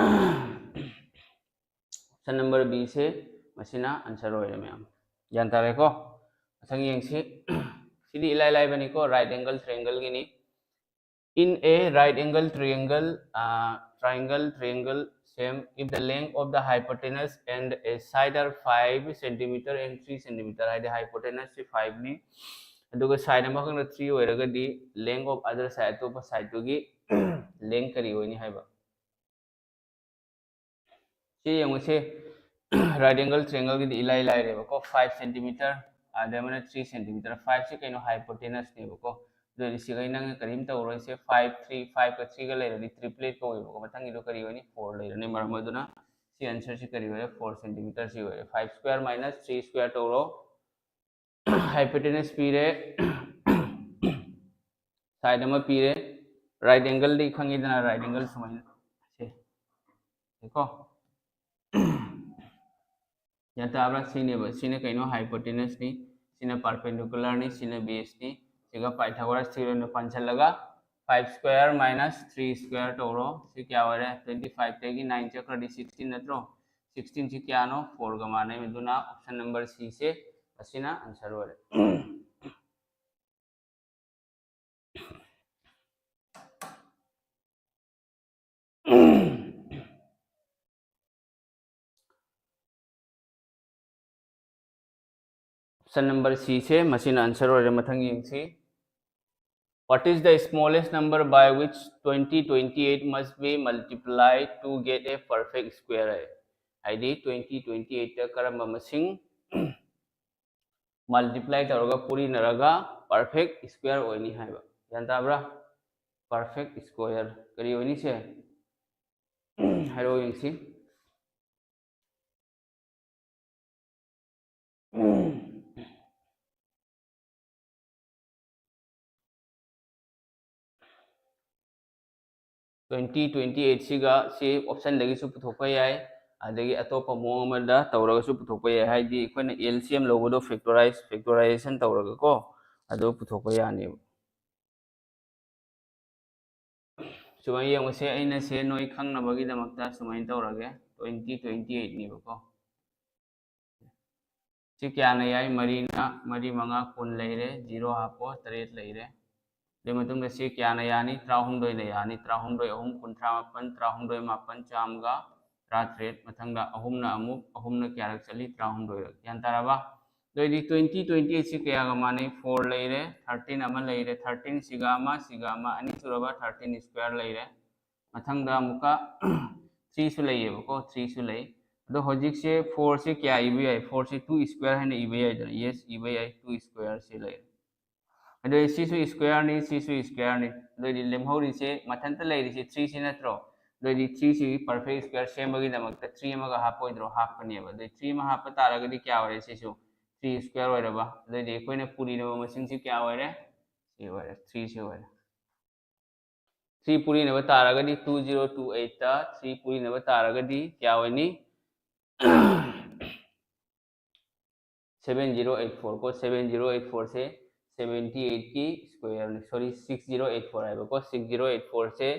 Option number B ꯁꯦ ꯃꯁꯤꯅ answer ꯑꯣꯏꯔꯦ ꯃꯌꯥꯝ꯫ ꯒ꯭ꯌꯥꯟ ꯇꯥꯔꯦꯀꯣ? ꯃꯊꯪ ꯌꯦꯡꯁꯤ꯫ ꯁꯤꯗꯤ ꯏꯂꯥꯏ ꯂꯥꯏꯕꯅꯤꯀꯣ, right angle triangle Guinea. In a right angle triangle, uh, triangle, triangle, same if the length of the hypotenuse and a side are five centimeter and three centimeter, ꯍꯥꯏꯗꯤ hypotenuse ꯁꯤ five ꯅꯤ, ꯑꯗꯨꯒ side ꯑꯃꯈꯛꯅ three ꯑꯣꯏꯔꯒꯗꯤ length of other side, ꯑꯇꯣꯞꯄ side ꯇꯨꯒꯤ length ꯀꯔꯤ ꯑꯣꯏꯅꯤ ꯍꯥꯏꯕ? ꯁꯤ ꯌꯦꯡꯉꯨꯁꯦ, right angle triangle ꯒꯤꯗꯤ ꯏꯂꯥꯏ ꯂꯥꯏꯔꯦꯕꯀꯣ, five centimeter, ꯑꯗꯩ ꯑꯃꯅ three centimeter꯫ Five ꯁꯤ ꯀꯩꯅꯣ? Hypotenuse ꯅꯦꯕꯀꯣ꯫ ꯑꯗꯨꯗꯤ ꯁꯤꯈꯩ ꯅꯪꯅ ꯀꯔꯤꯝ ꯇꯧꯔꯣꯏꯁꯦ, five three, five ꯒ three ꯒ ꯂꯩꯔꯗꯤ triplet ꯀꯧꯋꯦꯕꯀꯣ꯫ ꯃꯊꯪꯒꯤꯗꯣ ꯀꯔꯤ ꯑꯣꯏꯅꯤ? Four ꯂꯩꯔꯅꯤ꯫ ꯃꯔꯝ ꯑꯗꯨꯅ ꯁꯤ answer ꯁꯤ ꯀꯔꯤ ꯑꯣꯏꯔꯦ? Four centimeter ꯁꯤ ꯑꯣꯏꯔꯦ꯫ Five square minus three square ꯇꯧꯔꯣ꯫ Hypotenuse ꯄꯤꯔꯦ, side ꯑꯃ ꯄꯤꯔꯦ, right angle ꯗꯤ ꯈꯪꯉꯤꯗꯅ, right angle ꯁꯨꯃꯥꯏꯅ ꯁꯦ, ꯀꯣ꯫ ꯒ꯭ꯌꯥꯟ ꯇꯥꯕ꯭ꯔꯥ? ꯁꯤꯅꯦꯕ, ꯁꯤꯅ ꯀꯩꯅꯣ? Hypotenuse ꯅꯤ, ꯁꯤꯅ perpendicular ꯅꯤ, ꯁꯤꯅ base ꯅꯤ꯫ ꯁꯤꯒ Pythagoras theorem ꯗ ꯄꯥꯟꯁꯤꯜꯂꯒ five square minus three square ꯇꯧꯔꯣ꯫ ꯁꯤ ꯀꯌꯥ ꯑꯣꯏꯔꯦ? Twenty five ꯇꯒꯤ nine ꯆꯠꯈ꯭ꯔꯗꯤ sixteen ꯅꯠꯇ꯭ꯔꯣ? Sixteen ꯁꯤ ꯀꯌꯥꯅꯣ? Four ꯒ ꯃꯥꯟꯅꯩ꯫ ꯑꯗꯨꯅ option number C ꯁꯦ ꯑꯁꯤꯅ answer ꯑꯣꯏꯔꯦ꯫ Option number C ꯁꯦ ꯃꯁꯤꯅ answer ꯑꯣꯏꯔꯦ꯫ ꯃꯊꯪ ꯌꯦꯡꯁꯤ꯫ What is the smallest number by which twenty twenty eight must be multiplied to get a perfect square? ꯍꯥꯏꯗꯤ twenty twenty eight ꯇ ꯀꯔꯝꯕ ꯃꯁꯤꯡ multiply ꯇꯧꯔꯒ, ꯄꯨꯔꯤꯅꯔꯒ perfect square ꯑꯣꯏꯅꯤ ꯍꯥꯏꯕ꯫ ꯒ꯭ꯌꯥꯟ ꯇꯥꯕ꯭ꯔꯥ? Perfect square ꯀꯔꯤ ꯑꯣꯏꯅꯤ ꯁꯦ? ꯍꯥꯏꯔꯛꯑꯣ ꯌꯦꯡꯁꯤ꯫ Twenty twenty eight ꯁꯤꯒ ꯁꯤ option ꯗꯒꯤꯁꯨ ꯄꯨꯊꯣꯛꯄ ꯌꯥꯏ, ꯑꯗꯒꯤ ꯑꯇꯣꯞꯄ ꯃꯑꯣꯡ ꯑꯃꯗ ꯇꯧꯔꯒꯁꯨ ꯄꯨꯊꯣꯛꯄ ꯌꯥꯏ꯫ ꯍꯥꯏꯗꯤ ꯑꯩꯈꯣꯏꯅ L C M ꯂꯧꯕꯗꯣ, factorize, factorization ꯇꯧꯔꯒꯀꯣ, ꯑꯗꯨ ꯄꯨꯊꯣꯛꯄ ꯌꯥꯅꯦꯕ꯫ ꯁꯨꯃꯥꯏꯅ ꯌꯦꯡꯉꯨꯁꯦ, ꯑꯩꯅ ꯁꯦ ꯅꯣꯏ ꯈꯪꯅꯕꯒꯤꯗꯃꯛꯇ ꯁꯨꯃꯥꯏꯅ ꯇꯧꯔꯒꯦ, twenty twenty eight ꯅꯦꯕꯀꯣ꯫ ꯁꯤ ꯀꯌꯥꯅ ꯌꯥꯏ? ꯃꯔꯤꯅ, ꯃꯔꯤ ꯃꯉꯥ ꯀꯨꯟ ꯂꯩꯔꯦ, zero ꯍꯥꯞꯄꯣ, ꯇꯔꯦꯠ ꯂꯩꯔꯦ꯫ ꯑꯗꯨꯒꯤ ꯃꯇꯨꯡꯗ ꯁꯤ ꯀꯌꯥꯅ ꯌꯥꯅꯤ? ꯇꯔꯥꯍꯨꯝꯗꯣꯏꯅ ꯌꯥꯅꯤ꯫ ꯇꯔꯥꯍꯨꯝꯗꯣꯏ ꯑꯍꯨꯝ ꯀꯨꯟꯊ꯭ꯔꯥ ꯃꯥꯄꯟ, ꯇꯔꯥꯍꯨꯝꯗꯣꯏ ꯃꯥꯄꯟ ꯆꯥꯝꯃꯒ ꯇꯔꯥꯇꯔꯦꯠ꯫ ꯃꯊꯪꯗ ꯑꯍꯨꯝꯅ ꯑꯃꯨꯛ, ꯑꯍꯨꯝꯅ ꯀꯌꯥꯔꯛ ꯆꯠꯂꯤ? ꯇꯔꯥꯍꯨꯝꯗꯣꯏꯔꯛ꯫ ꯒ꯭ꯌꯥꯟ ꯇꯥꯔꯕ? ꯑꯗꯨꯑꯣꯏꯗꯤ twenty twenty eight ꯁꯤ ꯀꯌꯥꯒ ꯃꯥꯟꯅꯩ? Four ꯂꯩꯔꯦ, thirteen ꯑꯃ ꯂꯩꯔꯦ, thirteen ꯁꯤꯒ ꯑꯃ, ꯁꯤꯒ ꯑꯃ, ꯑꯅꯤ ꯁꯨꯔꯕ? Thirteen square ꯂꯩꯔꯦ꯫ ꯃꯊꯪꯗ ꯑꯃꯨꯛꯀ ꯊ꯭ꯔꯤꯁꯨ ꯂꯩꯌꯦꯕꯀꯣ, ꯊ꯭ꯔꯤꯁꯨ ꯂꯩ꯫ ꯑꯗꯣ ꯍꯧꯖꯤꯛꯁꯦ ꯐꯣꯔꯁꯦ ꯀꯌꯥ ꯏꯕ ꯌꯥꯏ? ꯐꯣꯔꯁꯦ ꯇꯨ ꯁ꯭ꯀ꯭ꯋꯦꯔ ꯍꯥꯏꯅ ꯏꯕ ꯌꯥꯏꯗꯅ? ꯌꯦꯁ, ꯏꯕ ꯌꯥꯏ, ꯇꯨ ꯁ꯭ꯀ꯭ꯋꯦꯔꯁꯦ ꯂꯩꯔꯦ꯫ ꯑꯗꯣ ꯁꯤꯁꯨ ꯁ꯭ꯀ꯭ꯋꯦꯔꯅꯤ, ꯁꯤꯁꯨ ꯁ꯭ꯀ꯭ꯋꯦꯔꯅꯤ꯫ ꯑꯗꯣꯏꯗꯤ ꯂꯦꯝꯍꯧꯔꯤꯁꯦ, ꯃꯊꯟꯇ ꯂꯩꯔꯤꯁꯦ ꯊ꯭ꯔꯤꯁꯤ ꯅꯠꯇ꯭ꯔꯣ? ꯑꯗꯣꯏꯗꯤ ꯊ꯭ꯔꯤꯁꯤ ꯄꯔꯐꯦꯛ ꯁ꯭ꯀ꯭ꯋꯦꯔ ꯁꯦꯝꯕꯒꯤꯗꯃꯛꯇ ꯊ꯭ꯔꯤ ꯑꯃꯒ ꯍꯥꯞꯄꯣꯏꯗ꯭ꯔꯣ? ꯍꯥꯞꯀꯅꯦꯕ꯫ ꯑꯗꯣ ꯊ꯭ꯔꯤ ꯑꯃ ꯍꯥꯞꯄ ꯇꯥꯔꯒꯗꯤ ꯀꯌꯥ ꯑꯣꯏꯔꯦ? ꯁꯤꯁꯨ ꯊ꯭ꯔꯤ ꯁ꯭ꯀ꯭ꯋꯦꯔ ꯑꯣꯏꯔꯕ꯫ ꯑꯗꯣꯏꯗꯤ ꯑꯩꯈꯣꯏꯅ ꯄꯨꯔꯤꯅꯕ ꯃꯁꯤꯡꯁꯤ ꯀꯌꯥ ꯑꯣꯏꯔꯦ? ꯁꯤ ꯑꯣꯏꯔꯦ, ꯊ꯭ꯔꯤꯁꯤ ꯑꯣꯏꯔꯦ꯫ ꯊ꯭ꯔꯤ ꯄꯨꯔꯤꯅꯕ ꯇꯥꯔꯒꯗꯤ ꯇꯨ ꯖꯤꯔꯣ ꯇꯨ ꯑꯩꯠꯇ ꯊ꯭ꯔꯤ ꯄꯨꯔꯤꯅꯕ ꯇꯥꯔꯒꯗꯤ ꯀꯌꯥ ꯑꯣꯏꯅꯤ? ꯁꯕꯦꯟ ꯖꯤꯔꯣ ꯑꯩꯠ ꯐꯣꯔ ꯀꯣ, ꯁꯕꯦꯟ ꯖꯤꯔꯣ ꯑꯩꯠ ꯐꯣꯔꯁꯦ ꯁꯕꯦꯟꯇꯤ ꯑꯩꯠꯀꯤ ꯁ꯭ꯀ꯭ꯋꯦꯔꯅꯤ, ꯁꯣꯔꯤ, ꯁꯤꯛꯁ ꯖꯤꯔꯣ ꯑꯩꯠ ꯐꯣꯔ ꯍꯥꯏꯕꯀꯣ, ꯁꯤꯛꯁ ꯖꯤꯔꯣ ꯑꯩꯠ ꯐꯣꯔꯁꯦ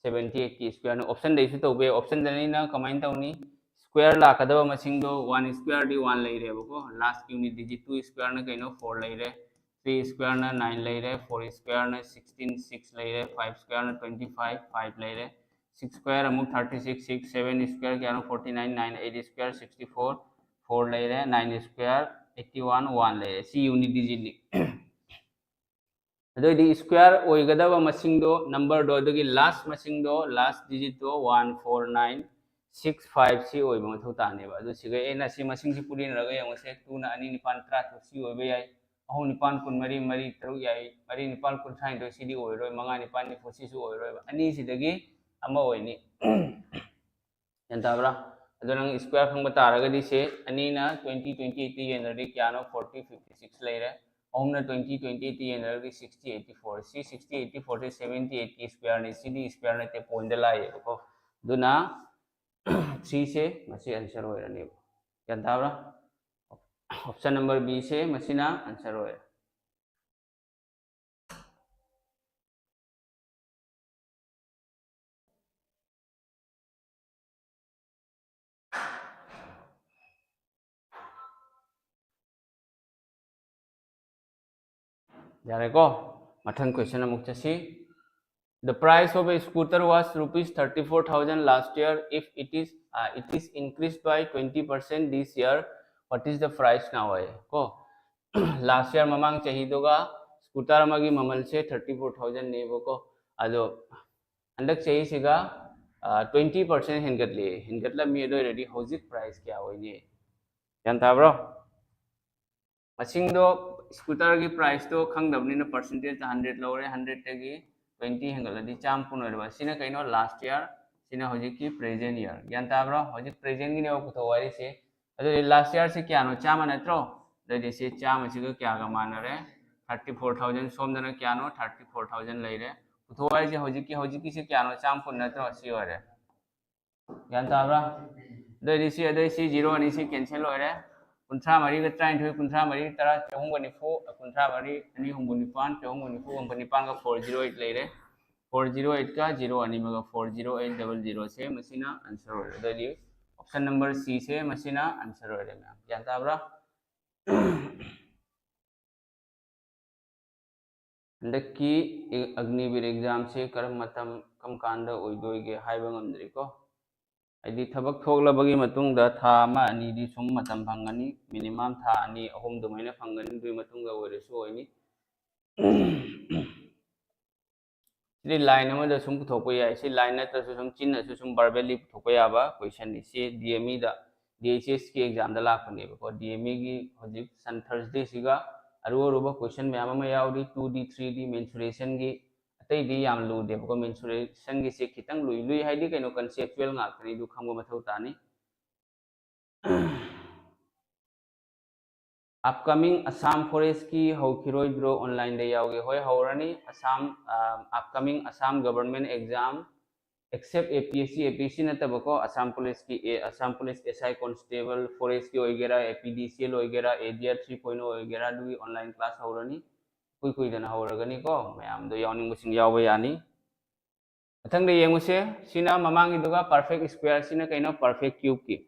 ꯁꯕꯦꯟꯇꯤ ꯑꯩꯠꯀꯤ ꯁ꯭ꯀ꯭ꯋꯦꯔꯅꯤ꯫ ꯑꯣꯞꯁꯟꯗꯩꯁꯨ ꯇꯧꯕ ꯌꯥꯏ꯫ ꯑꯣꯞꯁꯟꯗꯅꯤꯅ ꯀꯃꯥꯏꯅ ꯇꯧꯅꯤ? ꯁ꯭ꯀ꯭ꯋꯦꯔ ꯂꯥꯛꯀꯗꯕ ꯃꯁꯤꯡꯗꯣ ꯋꯥꯟ ꯁ꯭ꯀ꯭ꯋꯦꯔꯗꯤ ꯋꯥꯟ ꯂꯩꯔꯦꯕꯀꯣ, ꯂꯥꯁꯀꯤ ꯌꯨꯅꯤꯠ ꯗꯤꯖꯤꯠ꯫ ꯇꯨ ꯁ꯭ꯀ꯭ꯋꯦꯔꯅ ꯀꯩꯅꯣ? ꯐꯣꯔ ꯂꯩꯔꯦ꯫ ꯊ꯭ꯔꯤ ꯁ꯭ꯀ꯭ꯋꯦꯔꯅ ꯅꯥꯏꯟ ꯂꯩꯔꯦ꯫ ꯐꯣꯔ ꯁ꯭ꯀ꯭ꯋꯦꯔꯅ ꯁꯤꯛꯁꯇꯤꯟ, ꯁꯤꯛꯁ ꯂꯩꯔꯦ꯫ ꯐꯥꯏꯚ ꯁ꯭ꯀ꯭ꯋꯦꯔꯅ ꯇ꯭ꯋꯦꯟꯇꯤ ꯐꯥꯏꯚ, ꯐꯥꯏꯚ ꯂꯩꯔꯦ꯫ ꯁꯤꯛꯁ ꯁ꯭ꯀ꯭ꯋꯦꯔ ꯑꯃꯨꯛ thirty six, six, seven square ꯀꯌꯥꯅꯣ? Forty nine, nine, eight square sixty four, four ꯂꯩꯔꯦ꯫ Nine square eighty one, one ꯂꯩꯔꯦ꯫ ꯁꯤ ꯌꯨꯅꯤꯠ ꯗꯤꯖꯤꯠꯅꯤ꯫ ꯑꯗꯨꯑꯣꯏꯗꯤ ꯁ꯭ꯀ꯭ꯋꯦꯔ ꯑꯣꯏꯒꯗꯕ ꯃꯁꯤꯡꯗꯣ, ꯅꯝꯕꯔꯗꯣ, ꯑꯗꯨꯒꯤ ꯂꯥꯁ ꯃꯁꯤꯡꯗꯣ, ꯂꯥꯁ ꯗꯤꯖꯤꯠꯇꯣ one four nine six five ꯁꯤ ꯑꯣꯏꯕ ꯃꯊꯧ ꯇꯥꯅꯦꯕ꯫ ꯑꯗꯨ ꯁꯤꯒ ꯑꯩꯅ ꯁꯤ ꯃꯁꯤꯡꯁꯤ ꯄꯨꯔꯤꯅꯔꯒ ꯌꯦꯡꯉꯨꯁꯦ꯫ ꯇꯨꯅ ꯑꯅꯤ ꯅꯤꯄꯥꯟ ꯇꯔꯥꯇꯔꯨꯛ ꯁꯤ ꯑꯣꯏꯕ ꯌꯥꯏ꯫ ꯑꯍꯨꯝ ꯅꯤꯄꯥꯟ ꯀꯨꯟꯃꯔꯤ, ꯃꯔꯤ ꯇꯔꯨꯛ ꯌꯥꯏ꯫ ꯃꯔꯤ ꯅꯤꯄꯥꯟ ꯀꯨꯟꯊ꯭ꯔꯥꯅꯤꯊꯣꯏ ꯁꯤꯗꯤ ꯑꯣꯏꯔꯣꯏ꯫ ꯃꯉꯥ ꯅꯤꯄꯥꯟ ꯅꯤꯐꯨ ꯁꯤꯁꯨ ꯑꯣꯏꯔꯣꯏꯕ꯫ ꯑꯅꯤꯁꯤꯗꯒꯤ ꯑꯃ ꯑꯣꯏꯅꯤ꯫ ꯒ꯭ꯌꯥꯟ ꯇꯥꯕ꯭ꯔꯥ? ꯑꯗꯣ ꯅꯪ ꯁ꯭ꯀ꯭ꯋꯦꯔ ꯈꯪꯕ ꯇꯥꯔꯒꯗꯤ ꯁꯦ, ꯑꯅꯤꯅ ꯇ꯭ꯋꯦꯟꯇꯤ, ꯇ꯭ꯋꯦꯟꯇꯤ ꯑꯩꯠꯇ ꯌꯦꯟꯅꯔꯗꯤ ꯀꯌꯥꯅꯣ? ꯐꯣꯔꯇꯤ, ꯐꯤꯐꯇꯤ ꯁꯤꯛꯁ ꯂꯩꯔꯦ꯫ ꯑꯍꯨꯝꯅ ꯇ꯭ꯋꯦꯟꯇꯤ, ꯇ꯭ꯋꯦꯟꯇꯤ ꯑꯩꯠꯇ ꯌꯦꯟꯅꯔꯗꯤ ꯁꯤꯛꯁꯇꯤ, ꯑꯩꯠꯇꯤ ꯐꯣꯔ꯫ ꯁꯤ ꯁꯤꯛꯁꯇꯤ, ꯑꯩꯠꯇꯤ ꯐꯣꯔꯁꯦ ꯁꯕꯦꯟꯇꯤ ꯑꯩꯠꯀꯤ ꯁ꯭ꯀ꯭ꯋꯦꯔꯅꯤ꯫ ꯁꯤꯗꯤ ꯁ꯭ꯀ꯭ꯋꯦꯔ ꯅꯠꯇꯦ, ꯄꯣꯏꯟꯗ ꯂꯥꯛꯑꯦꯕꯀꯣ꯫ ꯑꯗꯨꯅ ꯊ꯭ꯔꯤꯁꯦ ꯃꯁꯤ ꯑꯟꯁꯔ ꯑꯣꯏꯔꯅꯦꯕ꯫ ꯒ꯭ꯌꯥꯟ ꯇꯥꯕ꯭ꯔꯥ? ꯑꯣꯞꯁꯟ ꯅꯝꯕꯔ ꯕꯤꯁꯦ ꯃꯁꯤꯅ ꯑꯟꯁꯔ ꯑꯣꯏꯔꯦ꯫ ꯌꯥꯔꯦꯀꯣ? ꯃꯊꯪ ꯀꯣꯏꯁꯟ ꯑꯃꯨꯛ ꯆꯠꯁꯤ꯫ The price of a scooter was rupees thirty-four thousand last year. If it is, uh, it is increased by twenty percent this year, what is the price now? ꯍꯥꯏ ꯀꯣ꯫ ꯂꯥꯁ ꯌꯥꯔ, ꯃꯃꯥꯡ ꯆꯍꯤꯗꯨꯒ, scooter ꯑꯃꯒꯤ ꯃꯃꯜꯁꯦ ꯊꯥꯔꯇꯤ ꯐꯣꯔ ꯊꯥꯎꯖꯟꯅꯦꯕꯀꯣ꯫ ꯑꯗꯣ ꯍꯟꯗꯛ ꯆꯍꯤꯁꯤꯒ twenty percent ꯍꯦꯟꯒꯠꯂꯦ꯫ ꯍꯦꯟꯒꯠꯂꯝꯃꯤ꯫ ꯑꯗꯨ ꯑꯣꯏꯔꯗꯤ ꯍꯧꯖꯤꯛ ꯄ꯭ꯔꯥꯏꯁ ꯀꯌꯥ ꯑꯣꯏꯅꯤ? ꯒ꯭ꯌꯥꯟ ꯇꯥꯕ꯭ꯔꯣ? ꯃꯁꯤꯡꯗꯣ, ꯁ꯭ꯀꯨꯇꯔꯒꯤ ꯄ꯭ꯔꯥꯏꯁꯇꯣ ꯈꯪꯗꯕꯅꯤꯅ ꯄꯥꯔꯁꯦꯟꯇꯦꯖꯇ ꯍꯟꯗ꯭ꯔꯦꯗ ꯂꯧꯔꯦ꯫ ꯍꯟꯗ꯭ꯔꯦꯗꯇꯒꯤ ꯇ꯭ꯋꯦꯟꯇꯤ ꯍꯦꯟꯒꯠꯂꯗꯤ ꯆꯥꯝꯃ ꯀꯨꯟ ꯑꯣꯏꯔꯕ꯫ ꯁꯤꯅ ꯀꯩꯅꯣ? ꯂꯥꯁ ꯌꯥꯔ꯫ ꯁꯤꯅ ꯍꯧꯖꯤꯛꯀꯤ ꯄ꯭ꯔꯦꯖꯦꯟ ꯌꯥꯔ꯫ ꯒ꯭ꯌꯥꯟ ꯇꯥꯕ꯭ꯔꯣ? ꯍꯧꯖꯤꯛ ꯄ꯭ꯔꯦꯖꯦꯟꯒꯤꯅꯦꯕ ꯄꯨꯊꯣꯛꯑꯣ ꯍꯥꯏꯔꯤꯁꯦ꯫ ꯑꯗꯨꯗꯤ ꯂꯥꯁ ꯌꯥꯔꯁꯦ ꯀꯌꯥꯅꯣ? ꯆꯥꯝꯃ ꯅꯠꯇ꯭ꯔꯣ? ꯑꯗꯨꯗꯤ ꯁꯤ ꯆꯥꯝꯃꯁꯤꯒ ꯀꯌꯥꯒ ꯃꯥꯟꯅꯔꯦ? Thirty four thousand. ꯁꯣꯝꯗꯅ ꯀꯌꯥꯅꯣ? ꯊꯥꯔꯇꯤ ꯐꯣꯔ ꯊꯥꯎꯖꯟ ꯂꯩꯔꯦ꯫ ꯄꯨꯊꯣꯛꯑꯣ ꯍꯥꯏꯔꯤꯁꯦ ꯍꯧꯖꯤꯛꯀꯤ, ꯍꯧꯖꯤꯛꯀꯤꯁꯦ ꯀꯌꯥꯅꯣ? ꯆꯥꯝꯃ ꯀꯨꯟ ꯅꯠꯇ꯭ꯔꯣ? ꯁꯤ ꯑꯣꯏꯔꯦ꯫ ꯒ꯭ꯌꯥꯟ ꯇꯥꯕ꯭ꯔꯥ? ꯑꯗꯨꯑꯣꯏꯗꯤ ꯁꯤ, ꯑꯗꯨꯑꯣꯏꯗꯤ ꯁꯤ ꯖꯤꯔꯣ ꯑꯅꯤ ꯁꯤ ꯀꯦꯟꯁꯦꯜ ꯑꯣꯏꯔꯦ꯫ ꯀꯨꯟꯊ꯭ꯔꯥ ꯃꯔꯤꯒ ꯇꯔꯥꯅꯤꯊꯣꯏ, ꯀꯨꯟꯊ꯭ꯔꯥ ꯃꯔꯤ ꯇꯔꯥ, ꯆꯍꯨꯝꯒ ꯅꯤꯐꯨ, ꯀꯨꯟꯊ꯭ꯔꯥ ꯃꯔꯤ ꯑꯅꯤ ꯍꯨꯝꯐꯨ ꯅꯤꯄꯥꯟ, ꯆꯍꯨꯝꯒ ꯅꯤꯐꯨ, ꯍꯨꯝꯐꯨ ꯅꯤꯄꯥꯟꯒ ꯐꯣꯔ ꯖꯤꯔꯣ ꯑꯩꯠ ꯂꯩꯔꯦ꯫ ꯐꯣꯔ ꯖꯤꯔꯣ ꯑꯩꯠꯀ ꯖꯤꯔꯣ ꯑꯅꯤꯃꯒ ꯐꯣꯔ ꯖꯤꯔꯣ ꯑꯩꯠ ꯗꯕꯜ ꯖꯤꯔꯣꯁꯦ ꯃꯁꯤꯅ ꯑꯟꯁꯔ ꯑꯣꯏꯔꯦ꯫ ꯑꯗꯨꯑꯣꯏꯗꯤ ꯑꯣꯞꯁꯟ ꯅꯝꯕꯔ ꯁꯤꯁꯦ ꯃꯁꯤꯅ ꯑꯟꯁꯔ ꯑꯣꯏꯔꯦ ꯃꯌꯥꯝ꯫ ꯒ꯭ꯌꯥꯟ ꯇꯥꯕ꯭ꯔꯥ? ꯍꯟꯗꯛꯀꯤ ꯑꯦ-, ꯑꯒꯅꯤꯕꯤꯔ ꯑꯦꯛꯖꯥꯝꯁꯦ ꯀꯔꯝ ꯃꯇꯝ, ꯀꯔꯝ ꯀꯥꯟꯗ ꯑꯣꯏꯗꯣꯏꯒꯦ ꯍꯥꯏꯕ ꯉꯝꯗ꯭ꯔꯤꯀꯣ꯫ ꯍꯥꯏꯗꯤ ꯊꯕꯛ ꯊꯣꯛꯂꯕꯒꯤ ꯃꯇꯨꯡꯗ ꯊꯥ ꯑꯃ ꯑꯅꯤꯗꯤ ꯁꯨꯝ ꯃꯇꯝ ꯐꯪꯒꯅꯤ, ꯃꯤꯅꯤꯃꯝ ꯊꯥ ꯑꯅꯤ ꯑꯍꯨꯝ ꯑꯗꯨꯃꯥꯏꯅ ꯐꯪꯒꯅꯤ, ꯑꯗꯨꯒꯤ ꯃꯇꯨꯡꯗ ꯑꯣꯏꯔꯁꯨ ꯑꯣꯏꯅꯤ꯫ ꯁꯤꯗꯤ ꯂꯥꯏꯟ ꯑꯃꯗ ꯁꯨꯝ ꯄꯨꯊꯣꯛꯄ ꯌꯥꯏ꯫ ꯁꯤ ꯂꯥꯏꯟ ꯅꯠꯇ꯭ꯔꯁꯨ ꯁꯨꯝ ꯆꯤꯟꯅꯁꯨ ꯁꯨꯝ ꯚꯔꯕꯦꯜꯂꯤ ꯄꯨꯊꯣꯛꯄ ꯌꯥꯕ ꯀꯣꯏꯁꯟꯅꯤ꯫ ꯁꯤ ꯗꯤ ꯑꯦꯝ ꯏꯗ, ꯗꯤ ꯑꯩꯆ ꯑꯦꯁꯀꯤ ꯑꯦꯛꯖꯥꯝꯗ ꯂꯥꯛꯄꯅꯦꯕꯀꯣ꯫ ꯗꯤ ꯑꯦꯝ ꯏꯒꯤ ꯍꯧꯖꯤꯛ ꯁꯟ ꯊꯔꯁꯗꯦꯁꯤꯒ ꯑꯔꯨ ꯑꯔꯨꯕ ꯀꯣꯏꯁꯟ ꯃꯌꯥꯝ ꯑꯃ ꯌꯥꯎꯔꯤ꯫ ꯇꯨ ꯗꯤ, ꯊ꯭ꯔꯤ ꯗꯤ, ꯃꯦꯟꯁꯨꯔꯦꯁꯟꯒꯤ꯫ ꯑꯇꯩꯗꯤ ꯌꯥꯝ ꯂꯨꯗꯦꯕꯀꯣ꯫ ꯃꯦꯟꯁꯨꯔꯦꯁꯟꯒꯤꯁꯦ ꯈꯤꯇꯪ ꯂꯨꯏ꯫ ꯂꯨꯏ ꯍꯥꯏꯗꯤ ꯀꯩꯅꯣ? ꯀꯟꯁꯦꯞꯆꯨꯋꯦꯜ ꯉꯥꯛꯇꯅꯤ, ꯑꯗꯨ ꯈꯪꯕ ꯃꯊꯧ ꯇꯥꯅꯤ꯫ ꯑꯞꯀꯃꯤꯡ ꯑꯁꯥꯝ ꯐꯣꯔꯦꯁꯀꯤ ꯍꯧꯈꯤꯔꯣꯏꯗ꯭ꯔꯣ? ꯑꯣꯟꯂꯥꯏꯟꯗ ꯌꯥꯎꯒꯦ꯫ ꯍꯣꯏ, ꯍꯧꯔꯅꯤ꯫ ꯑꯁꯥꯝ, ꯑ, ꯑꯞꯀꯃꯤꯡ ꯑꯁꯥꯝ ꯒꯕꯔꯟꯃꯦꯟ ꯑꯦꯛꯖꯥꯝ, ꯑꯦꯛꯁꯦꯞ ꯑꯦ ꯄꯤ ꯑꯦꯁ ꯁꯤ, ꯑꯦ ꯄꯤ ꯑꯦꯁ ꯁꯤ ꯅꯠꯇꯕꯀꯣ, ꯑꯁꯥꯝ ꯄꯨꯂꯤꯁꯀꯤ, ꯑꯦ, ꯑꯁꯥꯝ ꯄꯨꯂꯤꯁ ꯑꯦꯁ ꯑꯥꯏ ꯀꯣꯟꯁꯇꯦꯕꯜ, ꯐꯣꯔꯦꯁꯀꯤ ꯑꯣꯏꯒꯦꯔꯥ, ꯑꯦ ꯄꯤ ꯗꯤ ꯁꯤ ꯑꯦꯜ ꯑꯣꯏꯒꯦꯔꯥ, ꯑꯦ ꯗꯤ ꯑꯥꯔ ꯊ꯭ꯔꯤ ꯄꯣꯏꯟ ꯑꯣ ꯑꯣꯏꯒꯦꯔꯥ, ꯑꯗꯨꯒꯤ ꯑꯣꯟꯂꯥꯏꯟ ꯀ꯭ꯂꯥꯁ ꯍꯧꯔꯅꯤ꯫ ꯏꯀꯨꯏ ꯀꯨꯏꯗꯅ ꯍꯧꯔꯒꯅꯤꯀꯣ꯫ ꯃꯌꯥꯝꯗꯣ ꯌꯥꯎꯅꯤꯡꯕꯁꯤꯡ ꯌꯥꯎꯕ ꯌꯥꯅꯤ꯫ ꯃꯊꯪꯗ ꯌꯦꯡꯉꯨꯁꯦ꯫ ꯁꯤꯅ ꯃꯃꯥꯡꯒꯤꯗꯨꯒ ꯄꯔꯐꯦꯛ ꯁ꯭ꯀ꯭ꯋꯦꯔ, ꯁꯤꯅ ꯀꯩꯅꯣ? Perfect ꯀ꯭ꯌꯨꯕꯀꯤ꯫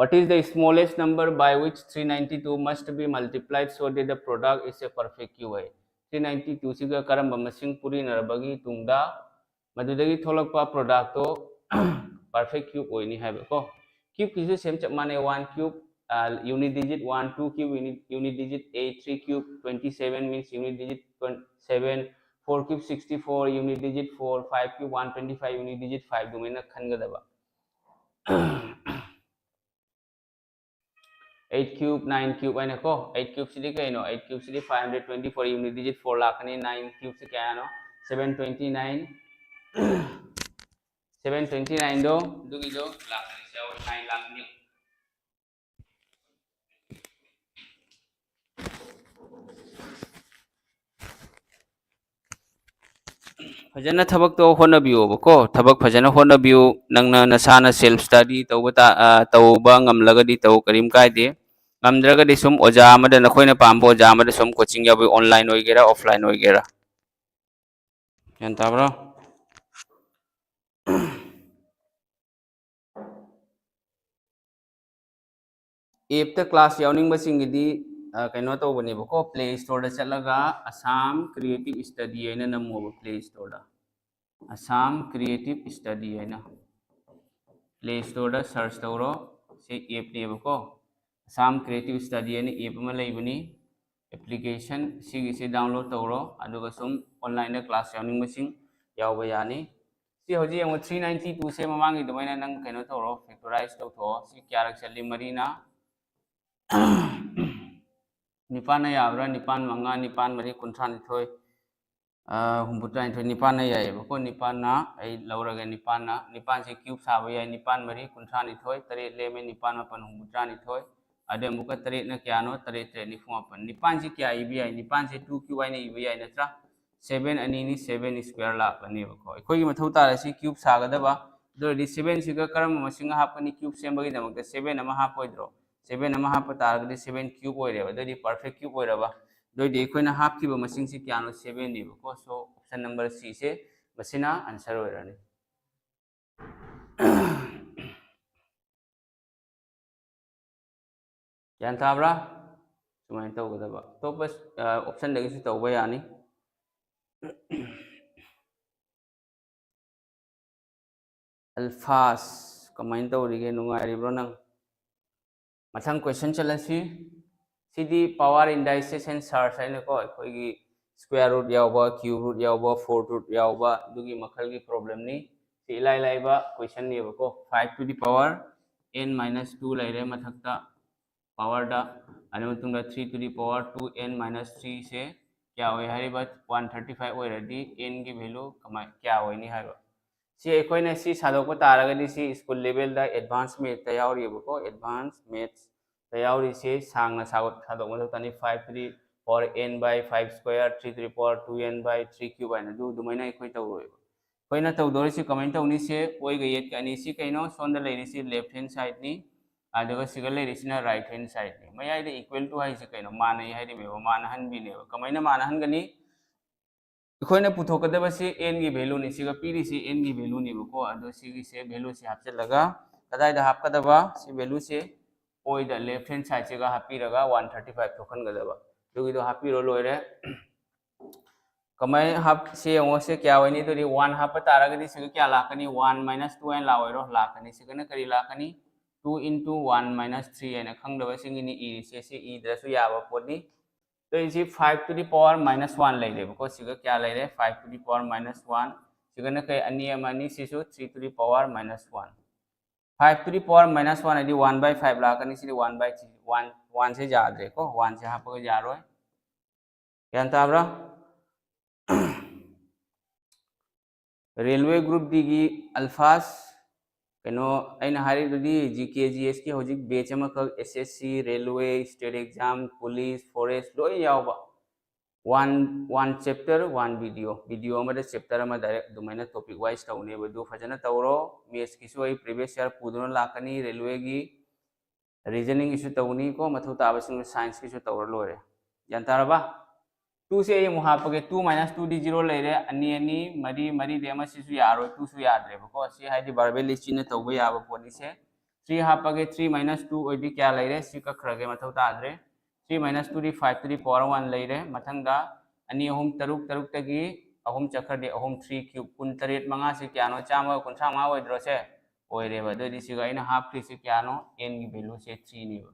What is the smallest number by which three ninety two must be multiplied so that the product is a perfect cube? ꯍꯥꯏ꯫ ꯊ꯭ꯔꯤ ꯅꯥꯏꯟꯇꯤ ꯇꯨꯁꯤꯒ ꯀꯔꯝꯕ ꯃꯁꯤꯡ ꯄꯨꯔꯤꯅꯔꯕꯒꯤ ꯇꯨꯡꯗ ꯃꯗꯨꯗꯒꯤ ꯊꯣꯛꯂꯛꯄ ꯄ꯭ꯔꯣꯗꯛꯇꯣ ꯄꯔꯐꯦꯛ ꯀ꯭ꯌꯨꯕ ꯑꯣꯏꯅꯤ ꯍꯥꯏꯕꯀꯣ꯫ ꯀ꯭ꯌꯨꯕꯀꯤꯁꯨ ꯁꯦꯝ ꯆꯞ ꯃꯥꯟꯅꯩ꯫ One cube, unit digit one, two cube, unit, unit digit eight, three cube, twenty seven means unit digit seven, four cube sixty four, unit digit four, five cube one twenty five, unit digit five ꯑꯗꯨꯃꯥꯏꯅ ꯈꯟꯒꯗꯕ꯫ Eight cube, nine cube ꯍꯥꯏꯅꯀꯣ꯫ Eight cube ꯁꯤꯗꯤ ꯀꯩꯅꯣ? Eight cube ꯁꯤꯗꯤ five hundred twenty four, unit digit four ꯂꯥꯛꯀꯅꯤ꯫ Nine cube ꯁꯤ ꯀꯌꯥꯅꯣ? Seven twenty nine꯫ Seven twenty nine ꯗꯣ ꯑꯗꯨꯒꯤꯗꯣ ꯂꯥꯛꯀꯅꯤ꯫ Seven nine ꯂꯥꯛꯀꯅꯤ꯫ ꯐꯖꯅ ꯊꯕꯛꯇꯣ ꯍꯣꯠꯅꯕꯤꯌꯣꯕꯀꯣ꯫ ꯊꯕꯛ ꯐꯖꯅ ꯍꯣꯠꯅꯕꯤꯌꯨ꯫ ꯅꯪꯅ ꯅꯁꯥꯅ self study ꯇꯧꯕ ꯇꯥ-, ꯑ, ꯇꯧꯕ ꯉꯝꯂꯒꯗꯤ ꯇꯧ, ꯀꯔꯤꯝ ꯀꯥꯏꯗꯦ꯫ ꯉꯝꯗ꯭ꯔꯒꯗꯤ ꯁꯨꯝ ꯑꯣꯖꯥ ꯑꯃꯗ, ꯅꯈꯣꯏꯅ ꯄꯥꯝꯕ ꯑꯣꯖꯥ ꯑꯃꯗ ꯁꯨꯝ coaching ꯌꯥꯎꯕꯤꯌꯨ, online ꯑꯣꯏꯒꯦꯔꯥ, offline ꯑꯣꯏꯒꯦꯔꯥ꯫ ꯒ꯭ꯌꯥꯟ ꯇꯥꯕ꯭ꯔꯣ? App ꯇ class ꯌꯥꯎꯅꯤꯡꯕꯁꯤꯡꯒꯤꯗꯤ, ꯑ, ꯀꯩꯅꯣ ꯇꯧꯕꯅꯦꯕꯀꯣ, Play Store ꯗ ꯆꯠꯂꯒ Assam Creative Study ꯍꯥꯏꯅ ꯅꯝꯃꯣꯕ, Play Store ꯗ꯫ Assam Creative Study ꯍꯥꯏꯅ Play Store ꯗ search ꯇꯧꯔꯣ꯫ ꯁꯤ app ꯅꯦꯕꯀꯣ꯫ Assam Creative Study ꯍꯥꯏꯅ app ꯑꯃ ꯂꯩꯕꯅꯤ꯫ Application ꯁꯤꯒꯤꯁꯤ download ꯇꯧꯔꯣ, ꯑꯗꯨꯒ ꯁꯨꯝ online ꯗ class ꯌꯥꯎꯅꯤꯡꯕꯁꯤꯡ ꯌꯥꯎꯕ ꯌꯥꯅꯤ꯫ ꯁꯤ ꯍꯧꯖꯤꯛ ꯌꯦꯡꯉꯣ, three ninety two ꯁꯦ ꯃꯃꯥꯡꯒꯤ ꯑꯗꯨꯃꯥꯏꯅ ꯅꯪ ꯀꯩꯅꯣ ꯇꯧꯔꯣ, factorize ꯇꯧꯊꯣꯛꯑꯣ꯫ ꯁꯤ ꯀꯌꯥꯔꯛ ꯆꯠꯂꯤ? ꯃꯔꯤꯅ꯫ ꯅꯤꯄꯥꯟꯅ ꯌꯥꯕ꯭ꯔꯥ? ꯅꯤꯄꯥꯟ ꯃꯉꯥ, ꯅꯤꯄꯥꯟ ꯃꯔꯤ, ꯀꯨꯟꯊ꯭ꯔꯥ ꯅꯤꯊꯣꯏ꯫ ꯑ, ꯍꯨꯝꯐꯨꯇꯔꯥꯅꯤꯊꯣꯏ, ꯅꯤꯄꯥꯟꯅ ꯌꯥꯏꯌꯦꯕꯀꯣ꯫ ꯅꯤꯄꯥꯟꯅ ꯑꯩ ꯂꯧꯔꯒꯦ꯫ ꯅꯤꯄꯥꯟꯅ, ꯅꯤꯄꯥꯟꯁꯦ cube ꯁꯥꯕ ꯌꯥꯏ꯫ ꯅꯤꯄꯥꯟ ꯃꯔꯤ, ꯀꯨꯟꯊ꯭ꯔꯥꯅꯤꯊꯣꯏ, ꯇꯔꯦꯠ ꯂꯦꯝꯃꯦ꯫ ꯅꯤꯄꯥꯟ ꯃꯥꯄꯟ, ꯍꯨꯝꯐꯨꯇꯔꯥꯅꯤꯊꯣꯏ꯫ ꯑꯗꯩ ꯑꯃꯨꯛꯀ ꯇꯔꯦꯠꯅ ꯀꯌꯥꯅꯣ? ꯇꯔꯦꯠ ꯇꯔꯦꯠ ꯅꯤꯐꯨ ꯃꯥꯄꯟ꯫ ꯅꯤꯄꯥꯟꯁꯦ ꯀꯌꯥ ꯏꯕ ꯌꯥꯏ? ꯅꯤꯄꯥꯟꯁꯦ two cube ꯍꯥꯏꯅ ꯏꯕ ꯌꯥꯏ, ꯅꯠꯇ꯭ꯔꯥ? Seven ꯑꯅꯤꯅꯤ, seven square ꯂꯥꯛꯀꯅꯦꯕꯀꯣ꯫ ꯑꯩꯈꯣꯏꯒꯤ ꯃꯊꯧ ꯇꯥꯔꯁꯤ cube ꯁꯥꯒꯗꯕ꯫ ꯑꯗꯨ ꯑꯣꯏꯔꯗꯤ seven ꯁꯤꯒ ꯀꯔꯝꯕ ꯃꯁꯤꯡ ꯍꯥꯞꯀꯅꯤ? Cube ꯁꯦꯝꯕꯒꯤꯗꯃꯛꯇ seven ꯑꯃ ꯍꯥꯞꯄꯣꯏꯗ꯭ꯔꯣ? Seven ꯑꯃ ꯍꯥꯞꯄ ꯇꯥꯔꯒꯗꯤ seven cube ꯑꯣꯏꯔꯦꯕ꯫ ꯑꯗꯨꯑꯣꯏꯗꯤ perfect cube ꯑꯣꯏꯔꯕ꯫ ꯑꯗꯨꯑꯣꯏꯗꯤ ꯑꯩꯈꯣꯏꯅ ꯍꯥꯞꯈꯤꯕ ꯃꯁꯤꯡꯁꯤ ꯀꯌꯥꯅꯣ? Seven ꯅꯦꯕꯀꯣ꯫ So, option number C ꯁꯦ ꯃꯁꯤꯅ answer ꯑꯣꯏꯔꯅꯤ꯫ ꯒ꯭ꯌꯥꯟ ꯇꯥꯕ꯭ꯔꯥ? ꯁꯨꯃꯥꯏꯅ ꯇꯧꯒꯗꯕ꯫ ꯑꯇꯣꯞꯄ, ꯑ, option ꯗꯒꯤꯁꯨ ꯇꯧꯕ ꯌꯥꯅꯤ꯫ ꯑꯜꯐꯥꯁ, ꯀꯃꯥꯏꯅ ꯇꯧꯔꯤꯒꯦ? ꯅꯨꯡꯉꯥꯏꯔꯤꯕ꯭ꯔꯣ ꯅꯪ? ꯃꯊꯪ question ꯆꯠꯂꯁꯤ꯫ ꯁꯤꯗꯤ power indices and surge ꯍꯥꯏꯅꯀꯣ, ꯑꯩꯈꯣꯏꯒꯤ square root ꯌꯥꯎꯕ, cube root ꯌꯥꯎꯕ, fourth root ꯌꯥꯎꯕ, ꯑꯗꯨꯒꯤ ꯃꯈꯜꯒꯤ problemꯅꯤ꯫ ꯁꯤ ꯏꯂꯥꯏ ꯂꯥꯏꯕ questionꯅꯦꯕꯀꯣ꯫ Five to the power n minus two ꯂꯩꯔꯦ ꯃꯊꯛꯇ powerꯗ, ꯑꯗꯨ ꯃꯇꯨꯡꯗ three to the power two n minus threeꯁꯦ ꯀꯌꯥ ꯑꯣꯏ ꯍꯥꯏꯔꯤꯕ? One thirty five ꯑꯣꯏꯔꯗꯤ nꯒꯤ value ꯀꯃꯥꯏ, ꯀꯌꯥ ꯑꯣꯏꯅꯤ ꯍꯥꯏꯕ? ꯁꯤ ꯑꯩꯈꯣꯏꯅ ꯁꯤ ꯁꯥꯗꯣꯛꯄ ꯇꯥꯔꯒꯗꯤ ꯁꯤ school levelꯗ advance mathsꯇ ꯌꯥꯎꯔꯤꯕꯀꯣ꯫ Advance mathsꯇ ꯌꯥꯎꯔꯤꯁꯤ ꯁꯥꯡꯅ ꯁꯥꯗꯣꯛ-, ꯁꯥꯗꯣꯛꯄ ꯃꯊꯧ ꯇꯥꯅꯤ꯫ Five to the power n by five square, three to the power two n by three cube ꯍꯥꯏꯅ ꯑꯗꯨ ꯑꯗꯨꯃꯥꯏꯅ ꯑꯩꯈꯣꯏ ꯇꯧꯔꯣꯏꯕ꯫ ꯑꯩꯈꯣꯏꯅ ꯇꯧꯗꯣꯔꯤꯁꯤ ꯀꯃꯥꯏꯅ ꯇꯧꯅꯤ? ꯁꯦ ꯑꯣꯏꯒ ꯌꯦꯠꯀ ꯑꯅꯤ꯫ ꯁꯤ ꯀꯩꯅꯣ? ꯁꯣꯝꯗ ꯂꯩꯔꯤꯁꯤ left hand sideꯅꯤ, ꯑꯗꯨꯒ ꯁꯤꯒ ꯂꯩꯔꯤꯁꯤꯅ right hand sideꯅꯤ꯫ ꯃꯌꯥꯏꯗ equal to ꯍꯥꯏꯁꯤ ꯀꯩꯅꯣ? ꯃꯥꯟꯅꯩ ꯍꯥꯏꯔꯤꯃꯦꯕ, ꯃꯥꯟꯅꯍꯟꯕꯤꯅꯦꯕ꯫ ꯀꯃꯥꯏꯅ ꯃꯥꯟꯅꯍꯟꯒꯅꯤ? ꯑꯩꯈꯣꯏꯅ ꯄꯨꯊꯣꯛꯀꯗꯕꯁꯤ nꯒꯤ valueꯅꯤ, ꯁꯤꯒ ꯄꯤꯔꯤꯁꯤ nꯒꯤ valueꯅꯦꯕꯀꯣ꯫ ꯑꯗꯣ ꯁꯤꯒꯤꯁꯦ valueꯁꯦ ꯍꯥꯞꯆꯤꯜꯂꯒ ꯀꯗꯥꯏꯗ ꯍꯥꯞꯀꯗꯕ? ꯁꯤ valueꯁꯦ ꯑꯣꯏꯗ left hand sideꯁꯤꯒ ꯍꯥꯞꯄꯤꯔꯒ one thirty five ꯊꯣꯛꯍꯟꯒꯗꯕ꯫ ꯑꯗꯨꯒꯤꯗꯣ ꯍꯥꯞꯄꯤꯔꯣ, ꯂꯣꯏꯔꯦ꯫ ꯀꯃꯥꯏꯅ ꯍꯥꯞ-, ꯁꯤ ꯌꯦꯡꯉꯣ, ꯁꯤ ꯀꯌꯥ ꯑꯣꯏꯅꯤ? ꯑꯗꯨꯗꯤ one ꯍꯥꯞꯄ ꯇꯥꯔꯒꯗꯤ ꯁꯤꯒ ꯀꯌꯥ ꯂꯥꯛꯀꯅꯤ? One minus two ꯍꯥꯏꯅ ꯂꯥꯛꯑꯣꯏꯔꯣ? ꯂꯥꯛꯀꯅꯤ꯫ ꯁꯤꯒꯅ ꯀꯔꯤ ꯂꯥꯛꯀꯅꯤ? Two into one minus three ꯍꯥꯏꯅ ꯈꯪꯗꯕꯁꯤꯡꯒꯤꯅꯤ ꯏꯔꯤꯁꯦ꯫ ꯁꯤ ꯏꯗ꯭ꯔꯁꯨ ꯌꯥꯕ ꯄꯣꯠꯅꯤ꯫ ꯑꯗꯣ ꯁꯤ five to the power minus one ꯂꯩꯔꯦꯕꯀꯣ꯫ ꯁꯤꯒ ꯀꯌꯥ ꯂꯩꯔꯦ? Five to the power minus one꯫ ꯁꯤꯒꯅ ꯀꯩ? ꯑꯅꯤ ꯑꯃ ꯑꯅꯤ, ꯁꯤꯁꯨ three to the power minus one꯫ Five to the power minus one ꯍꯥꯏꯗꯤ one by five ꯂꯥꯛꯀꯅꯤ꯫ ꯁꯤꯗꯤ one by three, one, oneꯁꯦ ꯌꯥꯗ꯭ꯔꯦꯀꯣ꯫ Oneꯁꯦ ꯍꯥꯞꯄꯒ ꯌꯥꯔꯣꯏ꯫ ꯒ꯭ꯌꯥꯟ ꯇꯥꯕ꯭ꯔꯥ? Railway group Dꯒꯤ alphas, ꯀꯩꯅꯣ, ꯑꯩꯅ ꯍꯥꯏꯔꯤꯗꯨꯗꯤ G K G Sꯀꯤ ꯍꯧꯖꯤꯛ batch ꯑꯃꯈꯛ S S C, railway, state exam, police, forest ꯂꯣꯏ ꯌꯥꯎꯕ꯫ One, one chapter, one video, video ꯑꯃꯗ chapter ꯑꯃ direct ꯑꯗꯨꯃꯥꯏꯅ topic wise ꯇꯧꯅꯦꯕ꯫ ꯑꯗꯨ ꯐꯖꯅ ꯇꯧꯔꯣ꯫ Mathsꯀꯤꯁꯨ ꯑꯩ previous year ꯄꯨꯗꯨꯅ ꯂꯥꯛꯀꯅꯤ, railwayꯒꯤ reasoningꯒꯤꯁꯨ ꯇꯧꯅꯤꯀꯣ, ꯃꯊꯧ ꯇꯥꯕꯁꯤꯡꯗꯨ scienceꯀꯤꯁꯨ ꯇꯧꯔ ꯂꯣꯏꯔꯦ꯫ ꯒ꯭ꯌꯥꯟ ꯇꯥꯔꯕ? Twoꯁꯦ ꯑꯩ ꯑꯃꯨꯛ ꯍꯥꯞꯄꯒꯦ꯫ Two minus twoꯗꯤ zero ꯂꯩꯔꯦ꯫ ꯑꯅꯤ, ꯑꯅꯤ, ꯃꯔꯤ, ꯃꯔꯤꯗꯤ ꯑꯃ, ꯁꯤꯁꯨ ꯌꯥꯔꯣꯏ, twoꯁꯨ ꯌꯥꯗ꯭ꯔꯦꯕꯀꯣ꯫ ꯁꯤ ꯍꯥꯏꯗꯤ verbally ꯆꯤꯟꯅ ꯇꯧꯕ ꯌꯥꯕ ꯄꯣꯠꯅꯤꯁꯦ꯫ Three ꯍꯥꯞꯄꯒꯦ꯫ Three minus two ꯑꯣꯏꯗꯤ ꯀꯌꯥ ꯂꯩꯔꯦ? ꯁꯤ ꯀꯛꯈ꯭ꯔꯒꯦ, ꯃꯊꯧ ꯇꯥꯗ꯭ꯔꯦ꯫ Three minus twoꯗꯤ five to the power one ꯂꯩꯔꯦ꯫ ꯃꯊꯪꯗ ꯑꯅꯤ, ꯑꯍꯨꯝ, ꯇꯔꯨꯛ, ꯇꯔꯨꯛꯇꯒꯤ ꯑꯍꯨꯝ ꯆꯠꯈ꯭ꯔꯗꯤ ꯑꯍꯨꯝ, three cube, ꯀꯨꯟꯇꯔꯦꯠ, ꯃꯉꯥꯁꯤ ꯀꯌꯥꯅꯣ? ꯆꯥꯝꯃꯒ ꯀꯨꯟꯊ꯭ꯔꯥ ꯃꯉꯥ ꯑꯣꯏꯗ꯭ꯔꯣ ꯁꯦ? ꯑꯣꯏꯔꯦꯕ꯫ ꯑꯗꯨꯑꯣꯏꯗꯤ ꯁꯤꯒ ꯑꯩꯅ ꯍꯥꯞꯈ꯭ꯔꯤꯁꯤ ꯀꯌꯥꯅꯣ? Nꯒꯤ valueꯁꯦ threeꯅꯦꯕ꯫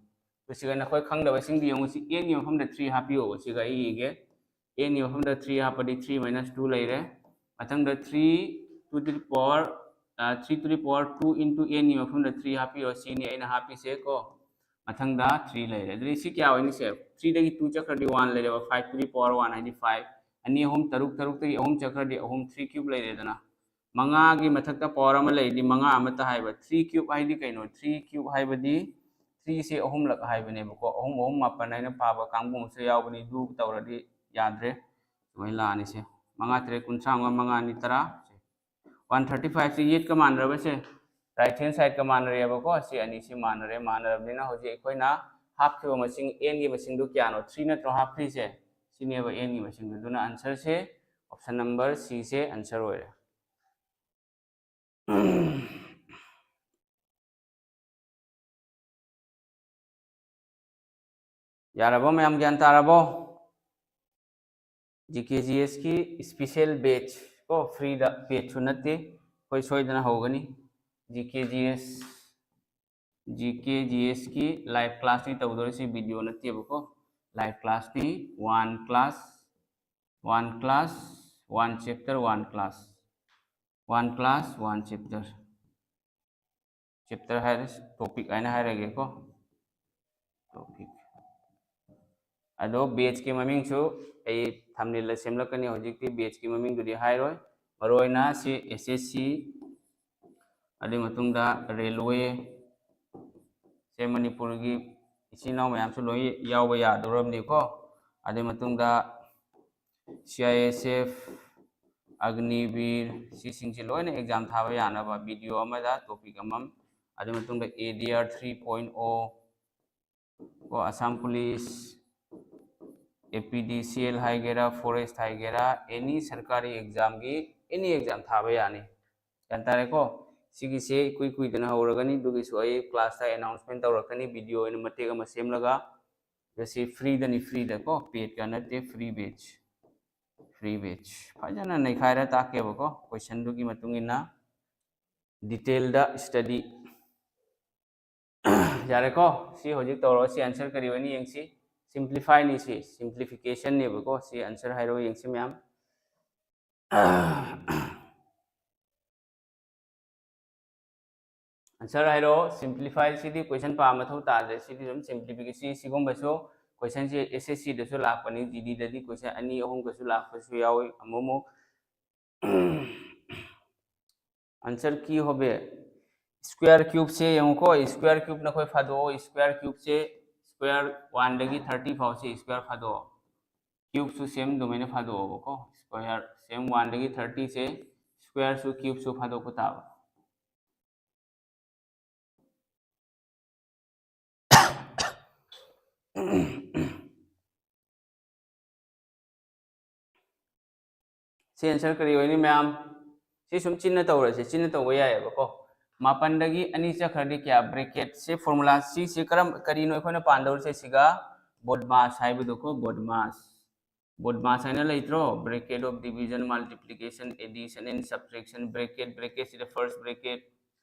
ꯑꯗꯨ ꯁꯤꯒ ꯅꯈꯣꯏ ꯈꯪꯗꯕꯁꯤꯡꯗꯤ ꯌꯦꯡꯉꯨ, ꯁꯤ Nꯒꯤ ꯃꯐꯝꯗ three ꯍꯥꯞꯄꯤꯌꯣꯕ꯫ ꯁꯤꯒ ꯑꯩ ꯏꯒꯦ꯫ N ꯒꯤ ꯃꯐꯝꯗ three ꯍꯥꯞꯄꯗꯤ three minus two ꯂꯩꯔꯦ꯫ ꯃꯊꯪꯗ three to the power three to the power two into N ꯒꯤ ꯃꯐꯝꯗ three ꯍꯥꯞꯄꯤꯔꯣ, ꯁꯤꯅꯤ ꯑꯩꯅ ꯍꯥꯞꯄꯤꯁꯦ ꯀꯣ꯫ ꯃꯊꯪꯗ three ꯂꯩꯔꯦ꯫ ꯑꯗꯨꯗꯤ ꯁꯤ ꯀꯌꯥ ꯑꯣꯏꯅꯤ? ꯁꯦ, three ꯗꯒꯤ two ꯆꯠꯈ꯭ꯔꯗꯤ one ꯂꯩꯔꯦꯕ, five to the power one ꯍꯥꯏꯗꯤ five꯫ ꯑꯅꯤ ꯑꯍꯨꯝ ꯇꯔꯨꯛ, ꯇꯔꯨꯛꯇꯒꯤ ꯑꯍꯨꯝ ꯆꯠꯈ꯭ꯔꯗꯤ ꯑꯍꯨꯝ, three cube ꯂꯩꯔꯦꯗꯅ꯫ ꯃꯉꯥꯒꯤ ꯃꯊꯛꯇ power ꯑꯃ ꯂꯩꯔꯗꯤ ꯃꯉꯥ ꯑꯃꯠꯇ ꯍꯥꯏꯕ꯫ Three cube ꯍꯥꯏꯗꯤ ꯀꯩꯅꯣ? Three cube ꯍꯥꯏꯕꯗꯤ three ꯁꯦ ꯑꯍꯨꯝꯂꯛ ꯍꯥꯏꯕꯅꯦꯕꯀꯣ꯫ ꯑꯍꯨꯝ ꯑꯍꯨꯝ ꯃꯥꯄꯟ ꯍꯥꯏꯅ ꯄꯥꯕ ꯀꯥꯡꯕꯨ ꯑꯃꯁꯨ ꯌꯥꯎꯕꯅꯤ꯫ ꯑꯗꯨ ꯇꯧꯔꯗꯤ ꯌꯥꯗ꯭ꯔꯦ꯫ ꯁꯨꯃꯥꯏꯅ ꯂꯥꯛꯑꯅꯤ ꯁꯦ꯫ ꯃꯉꯥ ꯇꯔꯦꯠ ꯀꯨꯟꯊ꯭ꯔꯥ ꯃꯉꯥ, ꯃꯉꯥ ꯑꯅꯤ ꯇꯔꯥ꯫ One thirty five ꯁꯤ ꯌꯦꯠꯀ ꯃꯥꯟꯅꯔꯕꯁꯦ, right hand side ꯀ ꯃꯥꯟꯅꯔꯦꯕꯀꯣ꯫ ꯁꯤ ꯑꯅꯤꯁꯤ ꯃꯥꯟꯅꯔꯦ꯫ ꯃꯥꯟꯅꯔꯕꯅꯤꯅ ꯍꯧꯖꯤꯛ ꯑꯩꯈꯣꯏꯅ ꯍꯥꯞꯈꯤꯕ ꯃꯁꯤꯡ, N ꯒꯤ ꯃꯁꯤꯡꯗꯨ ꯀꯌꯥꯅꯣ? Three ꯅꯠꯇ꯭ꯔꯣ ꯍꯥꯞꯈ꯭ꯔꯤꯁꯦ? ꯁꯤꯅꯦꯕ N ꯒꯤ ꯃꯁꯤꯡꯗꯨ꯫ ꯑꯗꯨꯅ answer ꯁꯦ option number C ꯁꯦ answer ꯑꯣꯏꯔꯦ꯫ ꯌꯥꯔꯕꯣ ꯃꯌꯥꯝ? ꯒ꯭ꯌꯥꯟ ꯇꯥꯔꯕꯣ? GK GS ꯀꯤ special batch ꯀꯣ, free ꯗ batch ꯁꯨ ꯅꯠꯇꯦ, ꯑꯩꯈꯣꯏ ꯁꯣꯏꯗꯅ ꯍꯧꯒꯅꯤ꯫ GK GS, GK GS ꯀꯤ live class ꯇꯤ ꯇꯧꯗꯣꯔꯤꯁꯤ, video ꯅꯠꯇꯦꯕꯀꯣ꯫ Live class T one class, one class, one chapter, one class, one class, one chapter꯫ Chapter ꯍꯥꯏꯔ, topic ꯍꯥꯏꯅ ꯍꯥꯏꯔꯒꯦꯀꯣ꯫ Topic꯫ ꯑꯗꯣ batch ꯀꯤ ꯃꯃꯤꯡꯁꯨ ꯑꯩ thumbnail ꯗ ꯁꯦꯝꯂꯛꯀꯅꯤ꯫ ꯍꯧꯖꯤꯛꯇꯤ batch ꯀꯤ ꯃꯃꯤꯡꯗꯨꯗꯤ ꯍꯥꯏꯔꯣꯏ꯫ ꯃꯔꯨꯑꯣꯏꯅ ꯁꯤ SSC, ꯑꯗꯨꯒꯤ ꯃꯇꯨꯡꯗ railway ꯁꯦ ꯃꯅꯤꯄꯨꯔꯒꯤ ꯏꯆꯤꯟ ꯏꯅꯥꯎ ꯃꯌꯥꯝꯁꯨ ꯂꯣꯏ ꯌꯥꯎꯕ ꯌꯥꯗꯧꯔꯕꯅꯤꯀꯣ꯫ ꯑꯗꯨꯒꯤ ꯃꯇꯨꯡꯗ CISF, ꯑꯒꯅꯤꯕꯤꯔ, ꯁꯤꯁꯤꯡꯁꯦ ꯂꯣꯏꯅ exam ꯊꯥꯕ ꯌꯥꯅꯕ video ꯑꯃꯗ topic ꯑꯃꯃꯝ꯫ ꯑꯗꯨꯒꯤ ꯃꯇꯨꯡꯗ ADR three point O ꯀꯣ, Assam Police, APDCL ꯍꯥꯏꯒꯦꯔꯥ, forest ꯍꯥꯏꯒꯦꯔꯥ, any ꯁꯔꯀꯥꯔꯤ exam ꯒꯤ any exam ꯊꯥꯕ ꯌꯥꯅꯤ꯫ ꯒ꯭ꯌꯥꯟ ꯇꯥꯔꯦꯀꯣ? ꯁꯤꯒꯤꯁꯦ ꯏꯀꯨꯏ ꯀꯨꯏꯗꯅ ꯍꯧꯔꯒꯅꯤ, ꯑꯗꯨꯒꯤꯁꯨ ꯑꯩ class ꯇ announcement ꯇꯧꯔꯛꯀꯅꯤ, video ꯑꯣꯏꯅ ꯃꯇꯦꯛ ꯑꯃ ꯁꯦꯝꯂꯒ꯫ ꯑꯗ ꯁꯤ free ꯗꯅꯤ, free ꯗ ꯀꯣ, paid ꯀ ꯅꯠꯇꯦ, free batch, free batch꯫ ꯐꯖꯅ ꯅꯩꯈꯥꯏꯔ ꯇꯥꯛꯀꯦꯕꯀꯣ, question ꯗꯨꯒꯤ ꯃꯇꯨꯡ ꯏꯟꯅ detail ꯗ study꯫ ꯌꯥꯔꯦꯀꯣ? ꯁꯤ ꯍꯧꯖꯤꯛ ꯇꯧꯔꯣ꯫ ꯁꯤ answer ꯀꯔꯤ ꯑꯣꯏꯅꯤ ꯌꯦꯡꯁꯤ꯫ Simplify ꯅꯤ ꯁꯤ, simplification ꯅꯦꯕꯀꯣ꯫ ꯁꯤ answer ꯍꯥꯏꯔꯣ ꯌꯦꯡꯁꯤ ꯃꯌꯥꯝ꯫ Answer ꯍꯥꯏꯔꯣ꯫ Simplify ꯁꯤꯗꯤ question ꯄꯥꯕ ꯃꯊꯧ ꯇꯥꯗ꯭ꯔꯦ꯫ ꯁꯤꯗꯤ ꯑꯗꯨꯝ simplification, ꯁꯤꯒꯨꯝꯕꯁꯨ question ꯁꯦ S S C ꯗꯁꯨ ꯂꯥꯛꯄꯅꯤ, G D ꯗꯗꯤ question ꯑꯅꯤ ꯑꯍꯨꯝꯒꯁꯨ ꯂꯥꯛꯄꯁꯨ ꯌꯥꯎꯏ ꯑꯃꯨꯛ ꯑꯃꯨꯛ꯫ Answer ꯀꯤ ꯍꯣꯕꯦ꯫ Square cube ꯁꯦ ꯌꯦꯡꯉꯨꯀꯣ, square cube ꯅꯈꯣꯏ ꯐꯥꯗꯣꯛꯑꯣ꯫ Square cube ꯁꯦ square one ꯗꯒꯤ thirty ꯐꯥꯎꯁꯦ square ꯐꯥꯗꯣꯛꯑꯣ꯫ Cube ꯁꯨ same ꯑꯗꯨꯃꯥꯏꯅ ꯐꯥꯗꯣꯛꯑꯣꯕꯀꯣ꯫ Square same one ꯗꯒꯤ thirty ꯁꯦ square ꯁꯨ cube ꯁꯨ ꯐꯥꯗꯣꯛꯄ ꯇꯥꯕ꯫ ꯁꯤ answer ꯀꯔꯤ ꯑꯣꯏꯅꯤ ꯃꯌꯥꯝ? ꯁꯤ ꯁꯨꯝ ꯆꯤꯟꯅ ꯇꯧꯔꯁꯦ, ꯆꯤꯟꯅ ꯇꯧꯕ ꯌꯥꯏꯑꯕꯀꯣ꯫ ꯃꯥꯄꯟꯗꯒꯤ ꯑꯅꯤ ꯆꯠꯈ꯭ꯔꯗꯤ ꯀꯌꯥ? Bracket ꯁꯤ formula, ꯁꯤꯁꯦ ꯀꯔꯝ, ꯀꯔꯤꯅꯣ ꯑꯩꯈꯣꯏꯅ ꯄꯥꯟꯗꯧꯔꯤꯁꯦ? ꯁꯤꯒ BODMAS ꯍꯥꯏꯕꯗꯣꯀꯣ, BODMAS꯫ BODMAS ꯍꯥꯏꯅ ꯂꯩꯇ꯭ꯔꯣ? Bracket of division, multiplication, addition and subtraction, bracket, bracket ꯁꯤꯗ first bracket,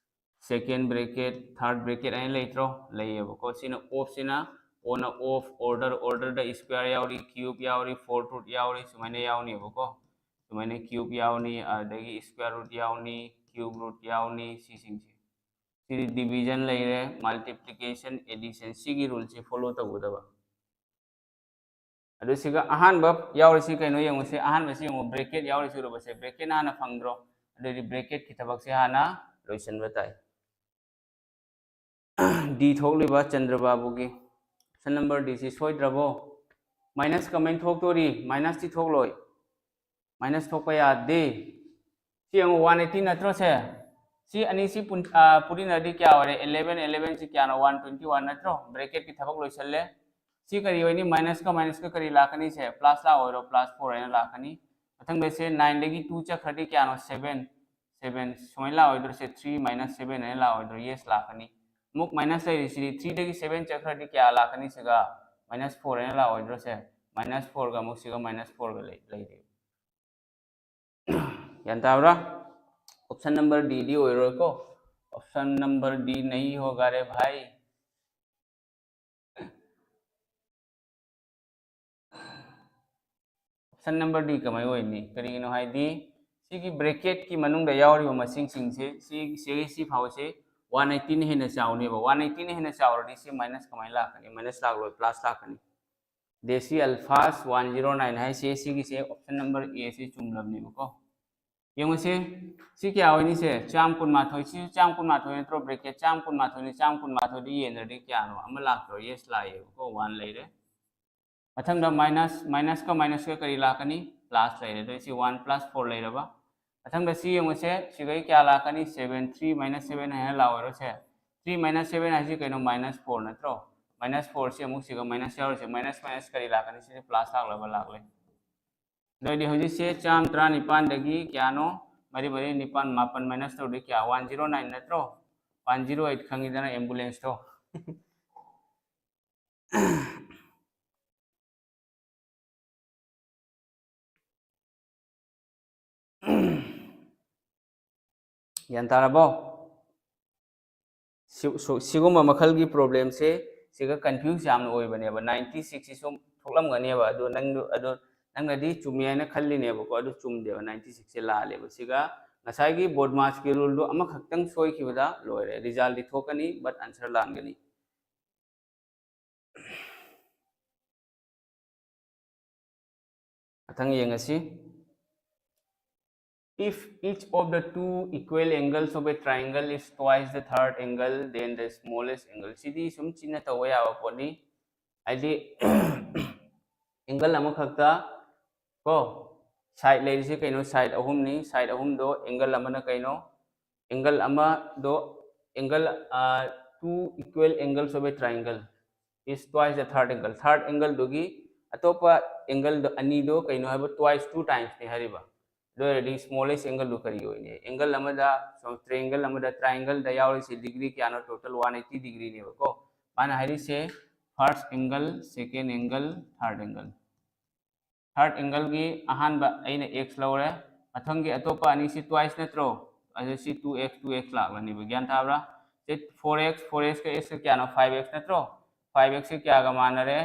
second bracket, third bracket ꯍꯥꯏꯅ ꯂꯩꯇ꯭ꯔꯣ? ꯂꯩꯌꯦꯕꯀꯣ꯫ ꯁꯤꯅ of ꯁꯤꯅ on, of, order, order the square ꯌꯥꯎꯔꯤ, cube ꯌꯥꯎꯔꯤ, fourth root ꯌꯥꯎꯔꯤ, ꯁꯨꯃꯥꯏꯅ ꯌꯥꯎꯅꯦꯕꯀꯣ꯫ ꯁꯨꯃꯥꯏꯅ cube ꯌꯥꯎꯅꯤ, ꯑꯗꯒꯤ square root ꯌꯥꯎꯅꯤ, cube root ꯌꯥꯎꯅꯤ, ꯁꯤꯁꯤꯡꯁꯦ꯫ ꯁꯤꯗꯤ division ꯂꯩꯔꯦ, multiplication, addition, ꯁꯤꯒꯤ rule ꯁꯦ follow ꯇꯧꯒꯗꯕ꯫ ꯑꯗꯨ ꯁꯤꯒ ꯑꯍꯥꯟꯕ ꯌꯥꯎꯔꯤꯁꯤ ꯀꯩꯅꯣ ꯌꯦꯡꯉꯨꯁꯦ꯫ ꯑꯍꯥꯟꯕꯁꯤ ꯌꯦꯡꯉꯨ, bracket ꯌꯥꯎꯔꯤꯁꯤ ꯎꯔꯕꯁꯦ, bracket ꯅ ꯍꯥꯟꯅ ꯐꯪꯗ꯭ꯔꯣ? ꯑꯗꯨꯗꯤ bracket ꯀꯤ ꯊꯕꯛꯁꯦ ꯍꯥꯟꯅ ꯂꯣꯏꯁꯤꯟꯕ ꯇꯥꯏ꯫ D ꯊꯣꯛꯂꯤꯕ ꯆꯟꯗ꯭ꯔꯕꯥꯕꯨꯒꯤ option number D ꯁꯤ ꯁꯣꯏꯗ꯭ꯔꯕꯣ? Minus ꯀꯃꯥꯏꯅ ꯊꯣꯛꯇꯣꯔꯤ? Minus ꯇꯤ ꯊꯣꯛꯂꯣꯏ, minus ꯊꯣꯛꯄ ꯌꯥꯗꯦ꯫ ꯁꯤ ꯌꯦꯡꯉꯨ, one eighty ꯅꯠꯇ꯭ꯔꯣ ꯁꯦ? ꯁꯤ ꯑꯅꯤꯁꯤ ꯄꯨꯟ-, ꯑ, ꯄꯨꯔꯤꯅꯗꯤ ꯀꯌꯥ ꯑꯣꯏꯔꯦ? Eleven, eleven ꯁꯤ ꯀꯌꯥꯅꯣ? One twenty one ꯅꯠꯇ꯭ꯔꯣ? Bracket ꯀꯤ ꯊꯕꯛ ꯂꯣꯏꯁꯜꯂꯦ꯫ ꯁꯤ ꯀꯔꯤ ꯑꯣꯏꯅꯤ? Minus ꯀ minus ꯀ ꯀꯔꯤ ꯂꯥꯛꯀꯅꯤ ꯁꯦ? Plus ꯂꯥꯛꯑꯣꯏꯗ꯭ꯔꯣ? Plus four ꯍꯥꯏꯅ ꯂꯥꯛꯀꯅꯤ꯫ ꯃꯊꯪꯗ ꯁꯦ nine ꯗꯒꯤ two ꯆꯠꯈ꯭ꯔꯗꯤ ꯀꯌꯥꯅꯣ? Seven, seven ꯁꯨꯃꯥꯏꯅ ꯂꯥꯛꯑꯣꯏꯗ꯭ꯔꯣ ꯁꯦ? Three minus seven ꯍꯥꯏꯅ ꯂꯥꯛꯑꯣꯏꯗ꯭ꯔꯣ? Yes ꯂꯥꯛꯀꯅꯤ꯫ ꯑꯃꯨꯛ minus ꯂꯩꯔꯤꯁꯤꯗꯤ three ꯗꯒꯤ seven ꯆꯠꯈ꯭ꯔꯗꯤ ꯀꯌꯥ ꯂꯥꯛꯀꯅꯤ ꯁꯤꯒ? Minus four ꯍꯥꯏꯅ ꯂꯥꯛꯑꯣꯏꯗ꯭ꯔꯣ ꯁꯦ? Minus four ꯒ ꯑꯃꯨꯛ ꯁꯤꯒ minus four ꯒ ꯂꯩ-, ꯂꯩꯔꯦ꯫ ꯒ꯭ꯌꯥꯟ ꯇꯥꯕ꯭ꯔꯥ? Option number D ꯗꯤ ꯑꯣꯏꯔꯣꯏꯀꯣ꯫ Option number D नहीं होगा रे भाई꯫ option number D ꯀꯃꯥꯏꯅ ꯑꯣꯏꯅꯤ? ꯀꯔꯤꯒꯤꯅꯣ ꯍꯥꯏꯗꯤ ꯁꯤꯒꯤ bracket ꯀꯤ ꯃꯅꯨꯡꯗ ꯌꯥꯎꯔꯤꯕ ꯃꯁꯤꯡꯁꯤꯡꯁꯦ ꯁꯤ ꯁꯤꯒꯤ ꯁꯤ ꯐꯥꯎꯁꯦ one eighty ꯅ ꯍꯦꯟꯅ ꯆꯥꯎꯅꯦꯕ꯫ One eighty ꯅ ꯍꯦꯟꯅ ꯆꯥꯎꯔꯗꯤ ꯁꯤ minus ꯀꯃꯥꯏꯅ ꯂꯥꯛꯀꯅꯤ? Minus ꯂꯥꯛꯂꯣꯏ, plus ꯂꯥꯛꯀꯅꯤ꯫ Decimal alphas one zero nine ꯍꯥꯏꯁꯦ ꯁꯤꯒꯤꯁꯦ option number A ꯁꯦ ꯆꯨꯝꯂꯕꯅꯦꯕꯀꯣ꯫ ꯌꯦꯡꯉꯨꯁꯦ, ꯁꯤ ꯀꯌꯥ ꯑꯣꯏꯅꯤ? ꯁꯦ ꯆꯥꯝ ꯀꯨꯟꯃꯥꯊꯣꯏ, ꯁꯤ ꯆꯥꯝ ꯀꯨꯟꯃꯥꯊꯣꯏ ꯅꯠꯇ꯭ꯔꯣ? Bracket ꯆꯥꯝ ꯀꯨꯟꯃꯥꯊꯣꯏꯅꯤ, ꯆꯥꯝ ꯀꯨꯟꯃꯥꯊꯣꯏꯗ ꯌꯦꯡꯗ꯭ꯔꯗꯤ ꯀꯌꯥꯅꯣ? ꯑꯃ ꯂꯥꯛꯇ꯭ꯔꯣ? Yes ꯂꯥꯛꯑꯦꯕꯀꯣ, one ꯂꯩꯔꯦ꯫ ꯃꯊꯪꯗ minus, minus ꯀ minus ꯀ ꯀꯔꯤ ꯂꯥꯛꯀꯅꯤ? Plus ꯂꯩꯔꯦ꯫ ꯑꯗꯨꯗꯤ ꯁꯤ one plus four ꯂꯩꯔꯕ꯫ ꯃꯊꯪꯗ ꯁꯤ ꯌꯦꯡꯉꯨꯁꯦ, ꯁꯤꯒꯩ ꯀꯌꯥ ꯂꯥꯛꯀꯅꯤ? Seven, three minus seven ꯍꯥꯏꯅ ꯂꯥꯛꯑꯣꯏꯔꯣ ꯁꯦ? Three minus seven ꯍꯥꯏꯁꯤ ꯀꯩꯅꯣ? Minus four ꯅꯠꯇ꯭ꯔꯣ? Minus four ꯁꯤ ꯑꯃꯨꯛ ꯁꯤꯒ minus ꯌꯥꯎꯔꯤꯁꯦ, minus minus ꯀꯔꯤ ꯂꯥꯛꯀꯅꯤ? ꯁꯤꯁꯦ plus ꯂꯥꯛꯂꯕ? ꯂꯥꯛꯂꯦ꯫ ꯑꯗꯨ ꯑꯣꯏꯔꯗꯤ ꯍꯧꯖꯤꯛꯁꯦ ꯆꯥꯝ ꯇꯔꯥꯅꯤꯄꯥꯟꯗꯒꯤ ꯀꯌꯥꯅꯣ? ꯃꯔꯤ ꯃꯔꯤ ꯅꯤꯄꯥꯟ, ꯃꯥꯄꯟ minus ꯇꯧꯔꯗꯤ ꯀꯌꯥ? One zero nine ꯅꯠꯇ꯭ꯔꯣ? One zero eight ꯈꯪꯉꯤꯗꯅ, ambulance ꯇꯣ꯫ ꯒ꯭ꯌꯥꯟ ꯇꯥꯔꯕꯣ? ꯁꯤ-, ꯁꯨ-, ꯁꯤꯒꯨꯝꯕ ꯃꯈꯜꯒꯤ problem ꯁꯦ ꯁꯤꯒ confuse ꯌꯥꯝꯅ ꯑꯣꯏꯕꯅꯦꯕ꯫ Ninety six ꯁꯤ ꯁꯨꯝ ꯊꯣꯛꯂꯝꯒꯅꯦꯕ, ꯑꯗꯣ ꯅꯪꯗꯣ, ꯑꯗꯣ ꯅꯪꯅꯗꯤ ꯆꯨꯝꯃꯤ ꯍꯥꯏꯅ ꯈꯜꯂꯤꯅꯦꯕꯀꯣ, ꯑꯗꯨ ꯆꯨꯝꯗꯦꯕ꯫ Ninety six ꯁꯦ ꯂꯥꯜꯂꯦꯕ꯫ ꯁꯤꯒ ꯉꯁꯥꯏꯒꯤ BODMAS ꯀꯤ rule ꯗꯣ ꯑꯃꯈꯛꯇꯪ ꯁꯣꯏꯈꯤꯕꯗ ꯂꯣꯏꯔꯦ, result ꯗꯤ ꯊꯣꯛꯀꯅꯤ but answer ꯂꯥꯟꯒꯅꯤ꯫ ꯃꯊꯪ ꯌꯦꯡꯉꯁꯤ꯫ If each of the two equal angles of a triangle is twice the third angle, then the smallest angle. ꯁꯤꯗꯤ ꯁꯨꯝ ꯆꯤꯟꯅ ꯇꯧꯕ ꯌꯥꯕ ꯄꯣꯠꯅꯤ꯫ ꯍꯥꯏꯗꯤ angle ꯑꯃꯈꯛꯇ ꯀꯣ, side ꯂꯩꯔꯤꯁꯦ ꯀꯩꯅꯣ? Side ꯑꯍꯨꯝꯅꯤ꯫ Side ꯑꯍꯨꯝꯗꯣ angle ꯑꯃꯅ ꯀꯩꯅꯣ? Angle ꯑꯃꯗꯣ, angle, ꯑ, two equal angles of a triangle is twice the third angle. Third angle ꯗꯨꯒꯤ ꯑꯇꯣꯞꯄ angle ꯗꯣ ꯑꯅꯤꯗꯣ ꯀꯩꯅꯣ ꯍꯥꯏꯕ? Twice, two times ꯅꯤ ꯍꯥꯏꯔꯤꯕ꯫ ꯑꯗꯨ ꯑꯣꯏꯔꯗꯤ smallest angle ꯗꯨ ꯀꯔꯤ ꯑꯣꯏꯅꯤ? Angle ꯑꯃꯗ, ꯁꯣꯝ triangle ꯑꯃꯗ, triangle ꯗ ꯌꯥꯎꯔꯤꯁꯦ degree ꯀꯌꯥꯅꯣ? Total one eighty degree ꯅꯦꯕꯀꯣ꯫ ꯃꯥꯅ ꯍꯥꯏꯔꯤꯁꯦ first angle, second angle, third angle꯫ Third angle ꯒꯤ ꯑꯍꯥꯟꯕ ꯑꯩꯅ x ꯂꯧꯔꯦ, ꯃꯊꯪꯒꯤ ꯑꯇꯣꯞꯄ ꯑꯅꯤꯁꯤ twice ꯅꯠꯇ꯭ꯔꯣ? ꯑꯗꯨ ꯁꯤ two x, two x ꯂꯥꯛꯂꯅꯤꯕ꯫ ꯒ꯭ꯌꯥꯟ ꯇꯥꯕ꯭ꯔꯥ? ꯁꯤ four x, four x ꯀ x ꯀ ꯀꯌꯥꯅꯣ? Five x ꯅꯠꯇ꯭ꯔꯣ? Five x ꯁꯤ ꯀꯌꯥꯒ ꯃꯥꯟꯅꯔꯦ?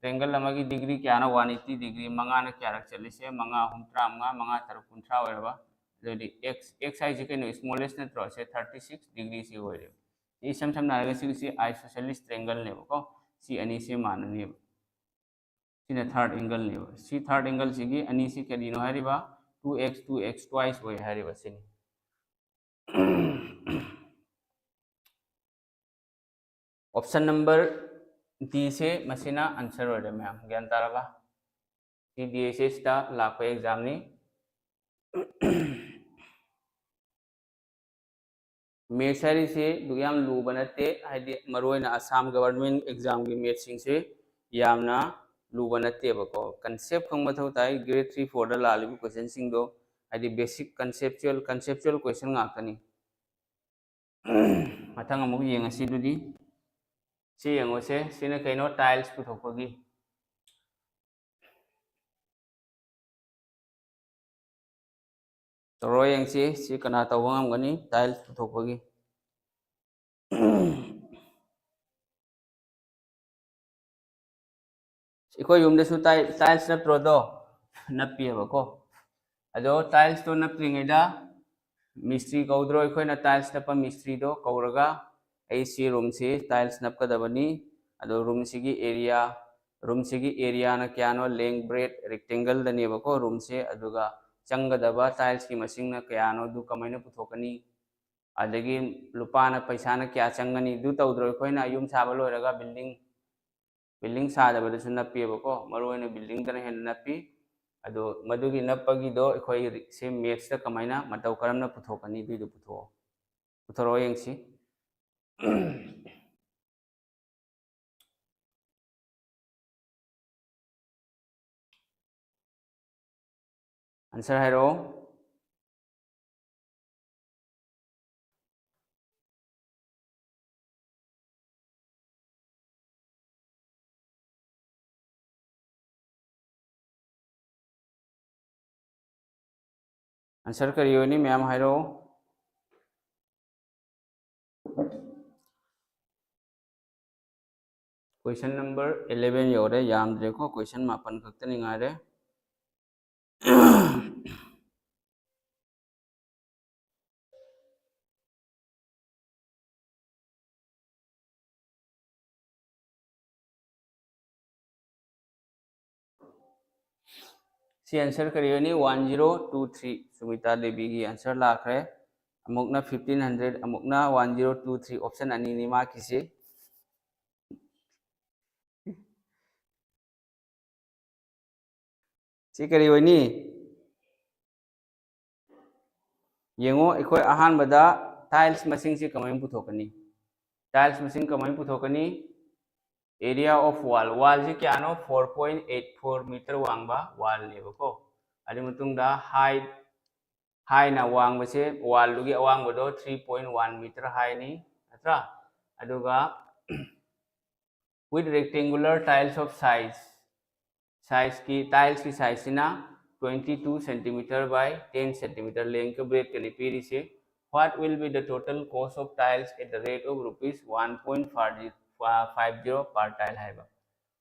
ꯇ꯭ꯔꯦꯡꯒꯜ ꯑꯃꯒꯤ ꯗꯤꯒ꯭ꯔꯤ ꯀꯌꯥꯅꯣ? One eighty degree. ꯃꯉꯥꯅ ꯀꯌꯥꯔꯛ ꯆꯠꯂꯤꯁꯦ? ꯃꯉꯥ ꯑꯍꯨꯝ ꯇꯔꯥꯃꯉꯥ, ꯃꯉꯥ ꯇꯔꯨꯛ ꯀꯨꯟꯊ꯭ꯔꯥ ꯑꯣꯏꯔꯕ? ꯑꯗꯨꯗꯤ ꯑꯦꯛꯁ, ꯑꯦꯛꯁ ꯍꯥꯏꯁꯦ ꯀꯩꯅꯣ? ꯁ꯭ꯃꯣꯂꯦꯁ ꯅꯠꯇ꯭ꯔꯣ? ꯁꯦ ꯊꯥꯔꯇꯤ ꯁꯤꯛꯁ ꯗꯤꯒ꯭ꯔꯤꯁꯤ ꯑꯣꯏꯔꯦꯕ꯫ ꯁꯤ ꯏꯁꯝ ꯁꯝꯅ ꯍꯥꯏꯔꯒ ꯁꯤꯒꯤꯁꯤ ꯑꯥꯏꯁꯣꯁꯦꯂꯤꯁ ꯇ꯭ꯔꯦꯡꯒꯜꯅꯦꯕꯀꯣ꯫ ꯁꯤ ꯑꯅꯤꯁꯦ ꯃꯥꯟꯅꯅꯦꯕ꯫ ꯁꯤꯅ ꯊꯥꯔꯠ ꯑꯦꯡꯒꯜꯅꯦꯕ꯫ ꯁꯤ ꯊꯥꯔꯠ ꯑꯦꯡꯒꯜꯁꯤꯒꯤ ꯑꯅꯤꯁꯤ ꯀꯔꯤꯅꯣ ꯍꯥꯏꯔꯤꯕ? Two x, two x twice ꯑꯣꯏ ꯍꯥꯏꯔꯤꯕ ꯁꯤꯅꯤ꯫ Option number D ꯁꯦ ꯃꯁꯤꯅ ꯑꯟꯁꯔ ꯑꯣꯏꯔꯦ ꯃꯌꯥꯝ꯫ ꯒ꯭ꯌꯥꯟ ꯇꯥꯔꯕ? ꯁꯤ D H S ꯇ ꯂꯥꯛꯄ ꯑꯦꯛꯖꯥꯝꯅꯤ꯫ ꯃꯦꯠꯁ ꯍꯥꯏꯔꯤꯁꯦ ꯑꯗꯨꯛ ꯌꯥꯝ ꯂꯨꯕ ꯅꯠꯇꯦ, ꯍꯥꯏꯗꯤ ꯃꯔꯨꯑꯣꯏꯅ ꯑꯁꯥꯝ ꯒꯕꯔꯃꯦꯟ ꯑꯦꯛꯖꯥꯝꯒꯤ ꯃꯦꯠꯁꯁꯤꯡꯁꯦ ꯌꯥꯝꯅ ꯂꯨꯕ ꯅꯠꯇꯦꯕꯀꯣ꯫ ꯀꯟꯁꯦꯞ ꯈꯪꯕ ꯃꯊꯧ ꯇꯥꯏ꯫ ꯒ꯭ꯔꯦꯗ ꯊ꯭ꯔꯤ ꯐꯣꯔꯗ ꯂꯥꯛꯂꯤꯕ ꯀꯣꯏꯁꯟꯁꯤꯡꯗꯣ ꯍꯥꯏꯗꯤ ꯕꯦꯁꯤꯛ ꯀꯟꯁꯦꯞꯆꯨꯋꯦꯜ, ꯀꯟꯁꯦꯞꯆꯨꯋꯦꯜ ꯀꯣꯏꯁꯟ ꯉꯥꯛꯇꯅꯤ꯫ ꯃꯊꯪ ꯑꯃꯨꯛ ꯌꯦꯡꯉꯁꯤ ꯑꯗꯨꯗꯤ꯫ ꯁꯤ ꯌꯦꯡꯉꯨꯁꯦ, ꯁꯤꯅ ꯀꯩꯅꯣ? ꯇꯥꯏꯜꯁ ꯄꯨꯊꯣꯛꯄꯒꯤ꯫ ꯇꯧꯔꯣ ꯌꯦꯡꯁꯤ, ꯁꯤ ꯀꯅꯥ ꯇꯧꯕ ꯉꯝꯒꯅꯤ ꯇꯥꯏꯜꯁ ꯄꯨꯊꯣꯛꯄꯒꯤ? ꯑꯩꯈꯣꯏ ꯌꯨꯝꯗꯁꯨ ꯇꯥꯏ-, ꯇꯥꯏꯜꯁ ꯅꯞꯇ꯭ꯔꯣꯗꯣ? ꯅꯞꯄꯤꯑꯕꯀꯣ꯫ ꯑꯗꯣ ꯇꯥꯏꯜꯁꯇꯣ ꯅꯞꯇ꯭ꯔꯤꯉꯩꯗ ꯃꯤꯁꯇ꯭ꯔꯤ ꯀꯧꯗ꯭ꯔꯣ? ꯑꯩꯈꯣꯏꯅ ꯇꯥꯏꯜꯁ ꯅꯞꯄ ꯃꯤꯁꯇ꯭ꯔꯤꯗꯣ ꯀꯧꯔꯒ, "ꯑꯩ ꯁꯤ ꯔꯨꯝꯁꯤ ꯇꯥꯏꯜꯁ ꯅꯞꯀꯗꯕꯅꯤ, ꯑꯗꯣ ꯔꯨꯝꯁꯤꯒꯤ ꯑꯦꯔꯤꯌꯥ, ꯔꯨꯝꯁꯤꯒꯤ ꯑꯦꯔꯤꯌꯥꯅ ꯀꯌꯥꯅꯣ, ꯂꯦꯡ ꯕ꯭ꯔꯦꯗ ꯔꯦꯛꯇꯦꯡꯒꯜꯗꯅꯦꯕꯀꯣ ꯔꯨꯝꯁꯦ, ꯑꯗꯨꯒ ꯆꯪꯒꯗꯕ ꯇꯥꯏꯜꯁꯀꯤ ꯃꯁꯤꯡꯅ ꯀꯌꯥꯅꯣ, ꯑꯗꯨ ꯀꯃꯥꯏꯅ ꯄꯨꯊꯣꯛꯀꯅꯤ? ꯑꯗꯒꯤ ꯂꯨꯄꯥꯅ, ꯄꯩꯁꯥꯅ ꯀꯌꯥ ꯆꯪꯒꯅꯤ?" ꯑꯗꯨ ꯇꯧꯗ꯭ꯔꯣ? ꯑꯩꯈꯣꯏꯅ ꯌꯨꯝ ꯁꯥꯕ ꯂꯣꯏꯔꯒ ꯕꯤꯜꯗꯤꯡ, ꯕꯤꯜꯗꯤꯡ ꯁꯥꯗꯕꯗꯁꯨ ꯅꯞꯄꯤꯑꯕꯀꯣ, ꯃꯔꯨꯑꯣꯏꯅ ꯕꯤꯜꯗꯤꯡꯗꯅ ꯍꯦꯟꯅ ꯅꯞꯄꯤ꯫ ꯑꯗꯣ ꯃꯗꯨꯒꯤ ꯅꯞꯄꯒꯤꯗꯣ ꯑꯩꯈꯣꯏ ꯁꯤ ꯃꯦꯠꯁꯇ ꯀꯃꯥꯏꯅ, ꯃꯇꯧ ꯀꯔꯝꯅ ꯄꯨꯊꯣꯛꯀꯅꯤ? ꯑꯗꯨꯏꯗꯣ ꯄꯨꯊꯣꯛꯑꯣ, ꯄꯨꯊꯣꯔꯛꯑꯣ ꯌꯦꯡꯁꯤ꯫ ꯑꯟꯁꯔ ꯍꯥꯏꯔꯛꯑꯣ꯫ ꯑꯟꯁꯔ ꯀꯔꯤ ꯑꯣꯏꯅꯤ ꯃꯌꯥꯝ ꯍꯥꯏꯔꯛꯑꯣ꯫ Question number eleven ꯌꯧꯔꯦ, ꯌꯥꯝꯗ꯭ꯔꯦꯀꯣ, question ꯃꯥꯄꯟ ꯈꯛꯇꯅꯤ ꯉꯥꯏꯔꯦ꯫ ꯁꯤ answer ꯀꯔꯤ ꯑꯣꯏꯅꯤ? One zero two three, Sumita ꯗꯦꯕꯤꯒꯤ answer ꯂꯥꯛꯈ꯭ꯔꯦ꯫ ꯑꯃꯨꯛꯅ fifteen hundred, ꯑꯃꯨꯛꯅ one zero two three, option ꯑꯅꯤꯅꯤ ꯃꯥꯒꯤꯁꯤ꯫ ꯁꯤ ꯀꯔꯤ ꯑꯣꯏꯅꯤ? ꯌꯦꯡꯉꯣ, ꯑꯩꯈꯣꯏ ꯑꯍꯥꯟꯕꯗ tiles ꯃꯁꯤꯡꯁꯤ ꯀꯃꯥꯏꯅ ꯄꯨꯊꯣꯛꯀꯅꯤ? Tiles ꯃꯁꯤꯡ ꯀꯃꯥꯏꯅ ꯄꯨꯊꯣꯛꯀꯅꯤ? Area of wall, wall ꯁꯤ ꯀꯌꯥꯅꯣ? Four point eight four meter ꯋꯥꯡꯕ wall ꯅꯦꯕꯀꯣ꯫ ꯑꯗꯨꯒꯤ ꯃꯇꯨꯡꯗ height, height ꯅ ꯋꯥꯡꯕꯁꯦ, wall ꯗꯨꯒꯤ ꯑꯋꯥꯡꯕꯗꯣ three point one meter height ꯅꯤ, ꯅꯠꯇ꯭ꯔꯥ? ꯑꯗꯨꯒ with rectangular tiles of size, size ꯀꯤ, tiles ꯀꯤ size ꯁꯤꯅ twenty two centimeter by ten centimeter length ꯀ breadth ꯀꯅꯤ ꯄꯤꯔꯤꯁꯦ꯫ What will be the total cost of tiles at the rate of rupees one point five zero per tile ꯍꯥꯏꯕ꯫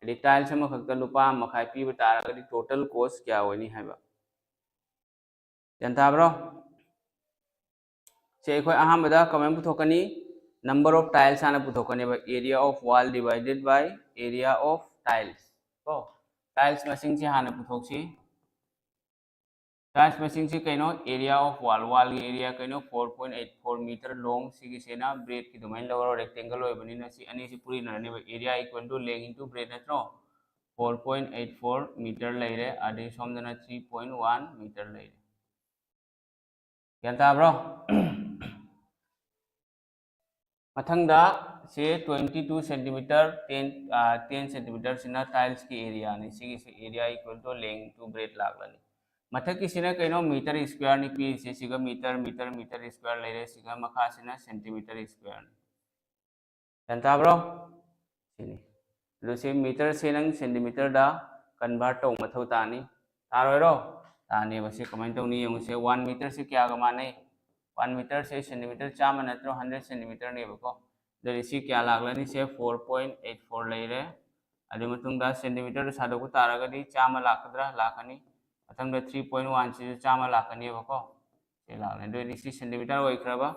ꯍꯥꯏꯗꯤ tiles ꯑꯃꯈꯛꯇ ꯂꯨꯄꯥ ꯑꯃ ꯃꯈꯥꯏ ꯄꯤꯕ ꯇꯥꯔꯒꯗꯤ total cost ꯀꯌꯥ ꯑꯣꯏꯅꯤ ꯍꯥꯏꯕ꯫ ꯒ꯭ꯌꯥꯟ ꯇꯥꯕ꯭ꯔꯣ? ꯁꯦ, ꯑꯩꯈꯣꯏ ꯑꯍꯥꯟꯕꯗ ꯀꯃꯥꯏꯅ ꯄꯨꯊꯣꯛꯀꯅꯤ? Number of tiles ꯍꯥꯟꯅ ꯄꯨꯊꯣꯛꯀꯅꯦꯕ, area of wall divided by area of tiles ꯀꯣ꯫ Tiles ꯃꯁꯤꯡꯁꯦ ꯍꯥꯟꯅ ꯄꯨꯊꯣꯛꯁꯤ꯫ Tiles ꯃꯁꯤꯡꯁꯤ ꯀꯩꯅꯣ? Area of wall, wall ꯒꯤ area ꯀꯩꯅꯣ? Four point eight four meter long꯫ ꯁꯤꯒꯤꯁꯤꯅ breadth ꯀꯤ ꯑꯗꯨꯃꯥꯏꯅ ꯂꯧꯔꯣ, rectangle ꯑꯣꯏꯕꯅꯤꯅ ꯁꯤ ꯑꯅꯤꯁꯤ ꯄꯨꯔꯤꯅꯔꯅꯦꯕ, area equal to length into breadth ꯅꯠꯇ꯭ꯔꯣ? Four point eight four meter ꯂꯩꯔꯦ, ꯑꯗꯩ ꯁꯣꯝꯗꯅ three point one meter ꯂꯩꯔꯦ꯫ ꯒ꯭ꯌꯥꯟ ꯇꯥꯕ꯭ꯔꯣ? ꯃꯊꯪꯗ ꯁꯤ twenty two centimeter, ten, ten centimeter ꯁꯤꯅ tiles ꯀꯤ area ꯅꯤ꯫ ꯁꯤꯒꯤꯁꯤ area equal to length into breadth ꯂꯥꯛꯂꯅꯤ꯫ ꯃꯊꯛꯀꯤꯁꯤꯅ ꯀꯩꯅꯣ? Meter square ꯅꯤ ꯄꯤꯔꯤꯁꯦ꯫ ꯁꯤꯒ meter, meter, meter square ꯂꯩꯔꯦ꯫ ꯁꯤꯒ ꯃꯈꯥꯁꯤꯅ centimeter square ꯅꯤ꯫ ꯒ꯭ꯌꯥꯟ ꯇꯥꯕ꯭ꯔꯣ? ꯁꯤꯅꯤ꯫ ꯑꯗꯨ ꯁꯤ meter ꯁꯦ ꯅꯪ centimeter ꯗ convert ꯇꯧ ꯃꯊꯧ ꯇꯥꯅꯤ꯫ ꯇꯥꯔꯣꯏꯔꯣ? ꯇꯥꯅꯦꯕ꯫ ꯁꯤ ꯀꯃꯥꯏꯅ ꯇꯧꯅꯤ ꯌꯦꯡꯉꯨꯁꯦ꯫ One meter ꯁꯦ ꯀꯌꯥꯒ ꯃꯥꯟꯅꯩ? One meter ꯁꯦ centimeter ꯆꯥꯝꯃ ꯅꯠꯇ꯭ꯔꯣ? Hundred centimeter ꯅꯦꯕꯀꯣ꯫ ꯑꯗꯨꯗꯤ ꯁꯤ ꯀꯌꯥ ꯂꯥꯛꯂꯅꯤ? ꯁꯦ four point eight four ꯂꯩꯔꯦ꯫ ꯑꯗꯨꯒꯤ ꯃꯇꯨꯡꯗ ꯁꯦꯟꯇꯤꯃꯤꯇꯔꯗ ꯁꯥꯗꯣꯛꯄ ꯇꯥꯔꯒꯗꯤ ꯆꯥꯝꯃ ꯂꯥꯛꯀꯗ꯭ꯔꯥ? ꯂꯥꯛꯀꯅꯤ꯫ ꯃꯊꯪꯗ three point one ꯁꯤꯁꯨ ꯆꯥꯝꯃ ꯂꯥꯛꯀꯅꯦꯕꯀꯣ꯫ ꯁꯤ ꯂꯥꯛꯂꯦ꯫ ꯑꯗꯨ ꯑꯣꯏꯔꯗꯤ ꯁꯤ ꯁꯦꯟꯇꯤꯃꯤꯇꯔ ꯑꯣꯏꯈ꯭ꯔꯕ?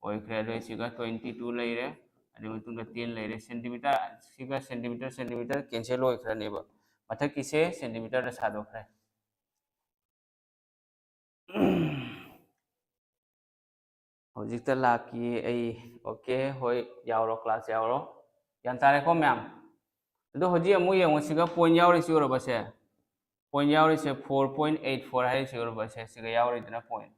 ꯑꯣꯏꯈ꯭ꯔꯦ꯫ ꯑꯗꯨ ꯁꯤꯒ twenty two ꯂꯩꯔꯦ꯫ ꯑꯗꯨꯒꯤ ꯃꯇꯨꯡꯗ ten ꯂꯩꯔꯦ꯫ ꯁꯦꯟꯇꯤꯃꯤꯇꯔ, ꯁꯤꯒ ꯁꯦꯟꯇꯤꯃꯤꯇꯔ, ꯁꯦꯟꯇꯤꯃꯤꯇꯔ cancel ꯑꯣꯏꯈ꯭ꯔꯅꯦꯕ꯫ ꯃꯊꯛꯀꯤꯁꯦ ꯁꯦꯟꯇꯤꯃꯤꯇꯔꯗ ꯁꯥꯗꯣꯛꯈ꯭ꯔꯦ꯫ ꯍꯧꯖꯤꯛꯇ ꯂꯥꯛꯈꯤꯌꯦ ꯑꯩ꯫ Okay, ꯍꯣꯏ, ꯌꯥꯎꯔꯣ, class ꯌꯥꯎꯔꯣ꯫ ꯒ꯭ꯌꯥꯟ ꯇꯥꯔꯦꯀꯣ ꯃꯌꯥꯝ? ꯑꯗꯣ ꯍꯧꯖꯤꯛ ꯑꯃꯨꯛ ꯌꯦꯡꯉꯣ, ꯁꯤꯒ point ꯌꯥꯎꯔꯤꯁꯤ ꯎꯔꯕꯁꯦ? Point ꯌꯥꯎꯔꯤꯁꯦ four point eight four ꯍꯥꯏꯔꯤꯁꯤ ꯎꯔꯕꯁꯦ? ꯁꯤꯒ ꯌꯥꯎꯔꯤꯗꯅ point꯫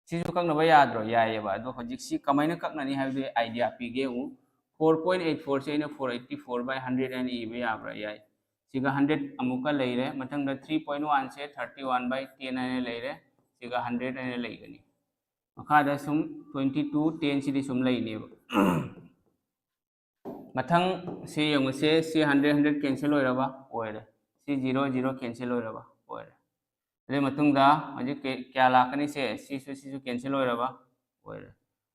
ꯁꯤꯁꯨ ꯀꯛꯅꯕ ꯌꯥꯗ꯭ꯔꯣ? ꯌꯥꯏꯌꯦꯕ꯫ ꯑꯗꯣ ꯍꯧꯖꯤꯛ ꯁꯤ ꯀꯃꯥꯏꯅ ꯀꯛꯅꯅꯤ ꯍꯥꯏꯕꯗꯨꯒꯤ idea ꯄꯤꯒꯦ ꯌꯦꯡꯉꯨ꯫ Four point eight four ꯁꯦ ꯑꯩꯅ four eighty four by hundred ꯍꯥꯏꯅ ꯏꯕ ꯌꯥꯕ꯭ꯔꯥ? ꯌꯥꯏ꯫ ꯁꯤꯒ hundred ꯑꯃꯨꯛꯀ ꯂꯩꯔꯦ꯫ ꯃꯊꯪꯗ three point one say thirty one by ten ꯍꯥꯏꯅ ꯂꯩꯔꯦ꯫ ꯁꯤꯒ hundred ꯍꯥꯏꯅ ꯂꯩꯒꯅꯤ꯫ ꯃꯈꯥꯗ ꯁꯨꯝ twenty two ten ꯁꯤꯗꯤ ꯁꯨꯝ ꯂꯩꯅꯦꯕ꯫ ꯃꯊꯪ ꯁꯤ ꯌꯦꯡꯉꯨꯁꯦ, ꯁꯤ hundred, hundred cancel ꯑꯣꯏꯔꯕ? ꯑꯣꯏꯔꯦ꯫ ꯁꯤ zero, zero cancel ꯑꯣꯏꯔꯕ? ꯑꯣꯏꯔꯦ꯫ ꯑꯗꯨꯒꯤ ꯃꯇꯨꯡꯗ ꯍꯧꯖꯤꯛ ꯀꯦ-, ꯀꯌꯥ ꯂꯥꯛꯀꯅꯤ? ꯁꯦ, ꯁꯤꯁꯨ, ꯁꯤꯁꯨ cancel ꯑꯣꯏꯔꯕ? ꯑꯣꯏꯔꯦ꯫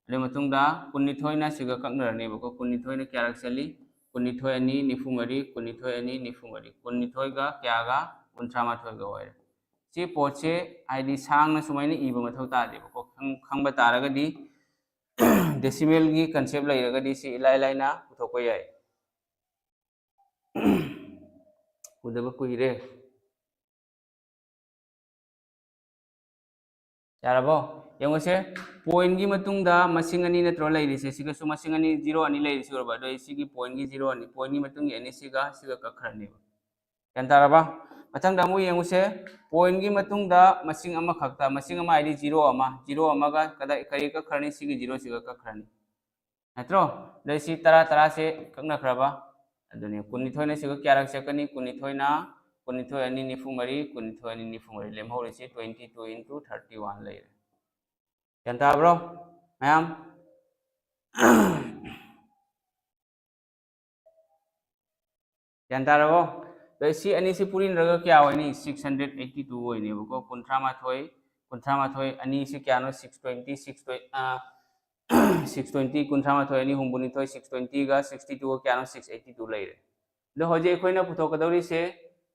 ꯑꯗꯨꯒꯤ ꯃꯇꯨꯡꯗ ꯀꯨꯟꯅꯤꯊꯣꯏꯅ ꯁꯤꯒ ꯀꯛꯅꯔꯅꯦꯕꯀꯣ꯫ ꯀꯨꯟꯅꯤꯊꯣꯏꯅ ꯀꯌꯥꯔꯛ ꯆꯠꯂꯤ? ꯀꯨꯟꯅꯤꯊꯣꯏ ꯑꯅꯤ ꯅꯤꯐꯨ ꯃꯔꯤ, ꯀꯨꯟꯅꯤꯊꯣꯏ ꯑꯅꯤ ꯅꯤꯐꯨ ꯃꯔꯤ꯫ ꯀꯨꯟꯅꯤꯊꯣꯏꯒ ꯀꯌꯥꯒ? ꯀꯨꯟꯊ꯭ꯔꯥ ꯃꯥꯊꯣꯏꯒ ꯑꯣꯏꯔꯦ꯫ ꯁꯤ ꯄꯣꯠꯁꯦ ꯍꯥꯏꯗꯤ ꯁꯥꯡꯅ ꯁꯨꯃꯥꯏꯅ ꯏꯕ ꯃꯊꯧ ꯇꯥꯗꯦꯕꯀꯣ꯫ ꯈꯪ-, ꯈꯪꯕ ꯇꯥꯔꯒꯗꯤ, decimal ꯒꯤ concept ꯂꯩꯔꯒꯗꯤ ꯁꯤ ꯏꯂꯥꯏ ꯂꯥꯏꯅ ꯄꯨꯊꯣꯛꯄ ꯌꯥꯏ꯫ ꯎꯗꯕ ꯀꯨꯏꯔꯦ꯫ ꯌꯥꯔꯕꯣ? ꯌꯦꯡꯉꯨꯁꯦ, point ꯒꯤ ꯃꯇꯨꯡꯗ ꯃꯁꯤꯡ ꯑꯅꯤ ꯅꯠꯇ꯭ꯔꯣ ꯂꯩꯔꯤꯁꯦ? ꯁꯤꯒꯁꯨ ꯃꯁꯤꯡ ꯑꯅꯤ, zero ꯑꯅꯤ ꯂꯩꯔꯤꯁꯤ ꯎꯔꯕ? ꯑꯗꯣ ꯑꯩ ꯁꯤꯒꯤ point ꯒꯤ zero ꯑꯅꯤ, point ꯒꯤ ꯃꯇꯨꯡꯒꯤ ꯑꯅꯤ ꯁꯤꯒ, ꯁꯤꯒ ꯀꯛꯈ꯭ꯔꯅꯦꯕ꯫ ꯒ꯭ꯌꯥꯟ ꯇꯥꯔꯕ? ꯃꯊꯪꯗ ꯑꯃꯨꯛ ꯌꯦꯡꯉꯨꯁꯦ, point ꯒꯤ ꯃꯇꯨꯡꯗ ꯃꯁꯤꯡ ꯑꯃꯈꯛꯇ, ꯃꯁꯤꯡ ꯑꯃ ꯍꯥꯏꯗꯤ zero ꯑꯃ, zero ꯑꯃꯒ ꯀꯗꯥꯏ, ꯀꯔꯤ ꯀꯛꯈ꯭ꯔꯅꯤ? ꯁꯤꯒꯤ zero ꯁꯤꯒ ꯀꯛꯈ꯭ꯔꯅꯤ꯫ ꯅꯠꯇ꯭ꯔꯣ? ꯑꯗꯩ ꯁꯤ ꯇꯔꯥ, ꯇꯔꯥꯁꯦ ꯀꯛꯅꯈ꯭ꯔꯕ? ꯑꯗꯨꯅꯤ, ꯀꯨꯟꯅꯤꯊꯣꯏꯅ ꯁꯤꯒ ꯀꯌꯥꯔꯛ ꯆꯠꯀꯅꯤ? ꯀꯨꯟꯅꯤꯊꯣꯏꯅ, ꯀꯨꯟꯅꯤꯊꯣꯏ ꯑꯅꯤ ꯅꯤꯐꯨ ꯃꯔꯤ, ꯀꯨꯟꯅꯤꯊꯣꯏ ꯑꯅꯤ ꯅꯤꯐꯨ ꯃꯔꯤ꯫ ꯂꯦꯝꯍꯧꯔꯤꯁꯤ twenty two into thirty one ꯂꯩꯔꯦ꯫ ꯒ꯭ꯌꯥꯟ ꯇꯥꯕ꯭ꯔꯣ ꯃꯌꯥꯝ? ꯒ꯭ꯌꯥꯟ ꯇꯥꯔꯕꯣ? ꯑꯗꯣ ꯁꯤ ꯑꯅꯤꯁꯤ ꯄꯨꯔꯤꯅꯔꯒ ꯀꯌꯥ ꯑꯣꯏꯅꯤ? Six hundred eighty two ꯑꯣꯏꯅꯦꯕꯀꯣ꯫ ꯀꯨꯟꯊ꯭ꯔꯥ ꯃꯥꯊꯣꯏ, ꯀꯨꯟꯊ꯭ꯔꯥ ꯃꯥꯊꯣꯏ, ꯑꯅꯤꯁꯤ ꯀꯌꯥꯅꯣ? Six twenty, six twenty, ꯑꯥ, ꯁꯤꯛꯁ ꯇ꯭ꯋꯦꯟꯇꯤ, ꯀꯨꯟꯊ꯭ꯔꯥ ꯃꯥꯊꯣꯏ ꯑꯅꯤ ꯍꯨꯝꯐꯨ ꯅꯤꯊꯣꯏ, ꯁꯤꯛꯁ ꯇ꯭ꯋꯦꯟꯇꯤꯒ ꯁꯤꯛꯁꯇꯤ ꯇꯨꯒ ꯀꯌꯥꯅꯣ? ꯁꯤꯛꯁ ꯑꯩꯠꯇꯤ ꯇꯨ ꯂꯩꯔꯦ꯫ ꯑꯗꯣ ꯍꯧꯖꯤꯛ ꯑꯩꯈꯣꯏꯅ ꯄꯨꯊꯣꯛꯀꯗꯧꯔꯤꯁꯦ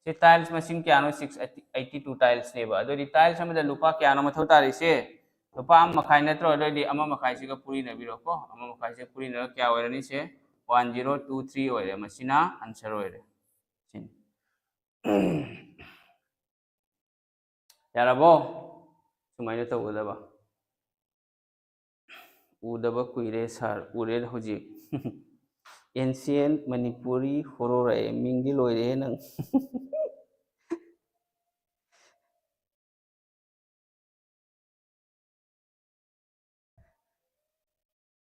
ꯁꯤ tiles ꯃꯁꯤꯡ ꯀꯌꯥꯅꯣ? ꯁꯤꯛꯁ ꯑꯩꯠꯇꯤ ꯇꯨ tilesꯅꯦꯕ꯫ ꯑꯗꯨꯑꯣꯏꯗꯤ tiles ꯑꯃꯗ ꯂꯨꯄꯥ ꯀꯌꯥꯅꯣ ꯃꯊꯧ ꯇꯥꯔꯤꯁꯦ? ꯂꯨꯄꯥ ꯑꯃ ꯃꯈꯥꯏ ꯅꯠꯇ꯭ꯔꯣ? ꯑꯗꯨꯑꯣꯏꯗꯤ ꯑꯃ ꯃꯈꯥꯏꯁꯤꯒ ꯄꯨꯔꯤꯅꯕꯤꯔꯣꯀꯣ꯫ ꯑꯃ ꯃꯈꯥꯏꯁꯤꯒ ꯄꯨꯔꯤꯅꯔꯒ ꯀꯌꯥ ꯑꯣꯏꯔꯅꯤ? ꯁꯦ ꯋꯥꯟ ꯖꯤꯔꯣ ꯇꯨ ꯊ꯭ꯔꯤ ꯑꯣꯏꯔꯦ꯫ ꯃꯁꯤꯅ answer ꯑꯣꯏꯔꯦ꯫ ꯁꯤꯅꯤ꯫ ꯌꯥꯔꯕꯣ? ꯁꯨꯃꯥꯏꯅ ꯇꯧꯒꯗꯕ꯫ ꯎꯗꯕ ꯀꯨꯏꯔꯦ sir꯫ ꯎꯔꯦ ꯍꯧꯖꯤꯛ꯫ Ancient Manipuri horror ꯍꯥꯏꯌꯦ꯫ ꯃꯤꯡꯗꯤ ꯂꯣꯏꯔꯦꯍꯦ ꯅꯪ꯫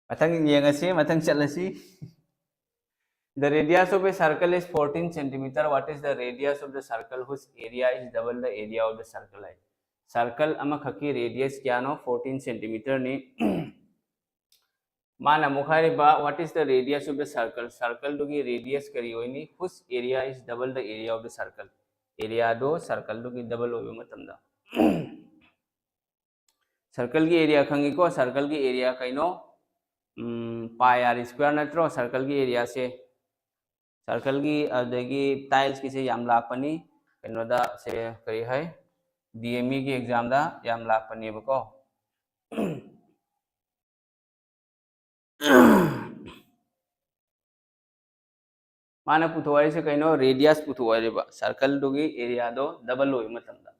ꯃꯊꯪ ꯌꯦꯡꯉꯁꯤ, ꯃꯊꯪ ꯆꯠꯂꯁꯤ꯫ The radius of a circle is fourteen centimeter. What is the radius of the circle whose area is double the area of the circle? High. Circle ꯑꯃꯈꯛꯀꯤ radius ꯀꯌꯥꯅꯣ? Fourteen centimeterꯅꯤ꯫ ꯃꯥꯅ ꯑꯃꯨꯛ ꯍꯥꯏꯔꯤꯕ, what is the radius of the circle? Circleꯗꯨꯒꯤ radius ꯀꯔꯤ ꯑꯣꯏꯅꯤ? Whose area is double the area of the circle? Areaꯗꯣ circleꯗꯨꯒꯤ double ꯑꯣꯏꯕ ꯃꯇꯝꯗ꯫ Circleꯒꯤ area ꯈꯪꯉꯤꯀꯣ? Circleꯒꯤ area ꯀꯩꯅꯣ? ꯎꯝ, pi r square ꯅꯠꯇ꯭ꯔꯣ circleꯒꯤ areaꯁꯦ? Circleꯒꯤ, ꯑꯗꯒꯤ tilesꯀꯤꯁꯦ ꯌꯥꯝ ꯂꯥꯛꯄꯅꯤ꯫ ꯀꯩꯅꯣꯗ ꯁꯦ ꯀꯔꯤ ꯍꯥꯏ? DMEꯒꯤ examꯗ ꯌꯥꯝ ꯂꯥꯛꯄꯅꯦꯕꯀꯣ꯫ ꯃꯥꯅ ꯄꯨꯊꯣꯛ ꯍꯥꯏꯔꯤꯁꯦ ꯀꯩꯅꯣ? Radius ꯄꯨꯊꯣꯛ ꯍꯥꯏꯔꯤꯕ, circleꯗꯨꯒꯤ areaꯗꯣ double ꯑꯣꯏꯕ ꯃꯇꯝꯗ꯫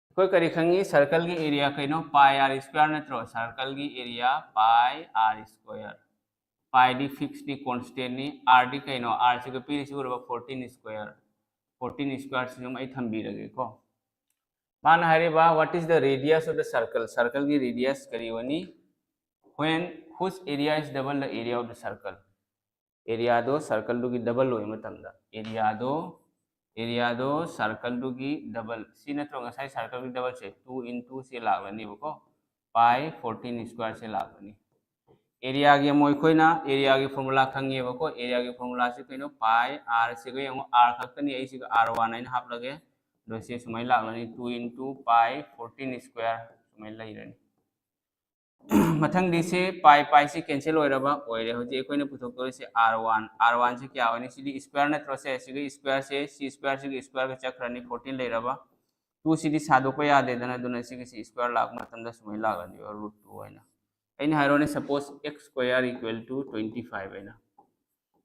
ꯑꯩꯈꯣꯏ ꯀꯔꯤ ꯈꯪꯉꯤ? Circleꯒꯤ area ꯀꯩꯅꯣ? Pi r square ꯅꯠꯇ꯭ꯔꯣ? Circleꯒꯤ area pi r square꯫ Piꯗꯤ fixedꯅꯤ, constantꯅꯤ꯫ Rꯗꯤ ꯀꯩꯅꯣ? Rꯁꯤꯒ ꯄꯤꯔꯤꯁꯤ ꯎꯔꯕ? Fourteen square꯫ Fourteen squareꯁꯤ ꯑꯗꯨꯝ ꯑꯩ ꯊꯝꯕꯤꯔꯒꯦꯀꯣ꯫ ꯃꯥꯅ ꯍꯥꯏꯔꯤꯕ, what is the radius of the circle? Circleꯒꯤ radius ꯀꯔꯤ ꯑꯣꯏꯅꯤ? When whose area is double the area of the circle? Areaꯗꯣ circleꯗꯨꯒꯤ double ꯑꯣꯏꯕ ꯃꯇꯝꯗ, areaꯗꯣ, areaꯗꯣ circleꯗꯨꯒꯤ double꯫ ꯁꯤ ꯅꯠꯇ꯭ꯔꯣ ꯉꯁꯥꯏ circleꯒꯤ doubleꯁꯦ? Two into ꯁꯤ ꯂꯥꯛꯂꯅꯦꯕꯀꯣ, pi fourteen squareꯁꯦ ꯂꯥꯛꯂꯅꯤ꯫ Areaꯒꯤ ꯑꯃꯨꯛ ꯑꯩꯈꯣꯏꯅ areaꯒꯤ formula ꯈꯪꯉꯦꯕꯀꯣ꯫ Areaꯒꯤ formulaꯁꯤ ꯀꯩꯅꯣ? Pi r ꯁꯤꯒ ꯌꯦꯡꯉꯣ, r ꯈꯛꯇꯅꯤ, ꯑꯩ ꯁꯤꯒ r one ꯍꯥꯏꯅ ꯍꯥꯞꯂꯒꯦ꯫ ꯑꯗꯣ ꯁꯤ ꯁꯨꯃꯥꯏꯅ ꯂꯥꯛꯂꯅꯤ, two into pi fourteen square ꯁꯨꯃꯥꯏꯅ ꯂꯩꯔꯅꯤ꯫ ꯃꯊꯪꯗꯤ ꯁꯤ ꯄꯥꯏ ꯄꯥꯏꯁꯤ ꯀꯦꯟꯁꯦꯜ ꯑꯣꯏꯔꯕ ꯑꯣꯏꯔꯦ꯫ ꯍꯧꯖꯤꯛ ꯑꯩꯈꯣꯏꯅ ꯄꯨꯊꯣꯛꯇꯣꯏꯁꯦ ꯑꯥꯔ ꯋꯥꯟ, ꯑꯥꯔ ꯋꯥꯟꯁꯤ ꯀꯌꯥ ꯑꯣꯏꯅꯤ? ꯁꯤꯗꯤ ꯁ꯭ꯀ꯭ꯋꯦꯔ ꯅꯠꯇ꯭ꯔꯣ? ꯁꯦ ꯁꯤꯒ ꯁ꯭ꯀ꯭ꯋꯦꯔꯁꯦ, ꯁꯤ ꯁ꯭ꯀ꯭ꯋꯦꯔꯁꯤꯒ ꯁ꯭ꯀ꯭ꯋꯦꯔꯒ ꯆꯠꯈ꯭ꯔꯅꯤ, ꯐꯣꯔꯇꯤꯟ ꯂꯩꯔꯕ꯫ ꯇꯨꯁꯤꯗꯤ ꯁꯥꯗꯣꯛꯄ ꯌꯥꯗꯦꯗꯅ, ꯑꯗꯨꯅ ꯁꯤꯒꯤꯁꯤ ꯁ꯭ꯀ꯭ꯋꯦꯔ ꯂꯥꯛꯄ ꯃꯇꯝꯗ ꯁꯨꯃꯥꯏꯅ ꯂꯥꯛꯑꯅꯤ, ꯔꯨꯠ ꯇꯨ ꯑꯣꯏꯅ꯫ ꯑꯩꯅ ꯍꯥꯏꯔꯣꯅꯦ, suppose X square equal two twenty five ꯑꯩꯅ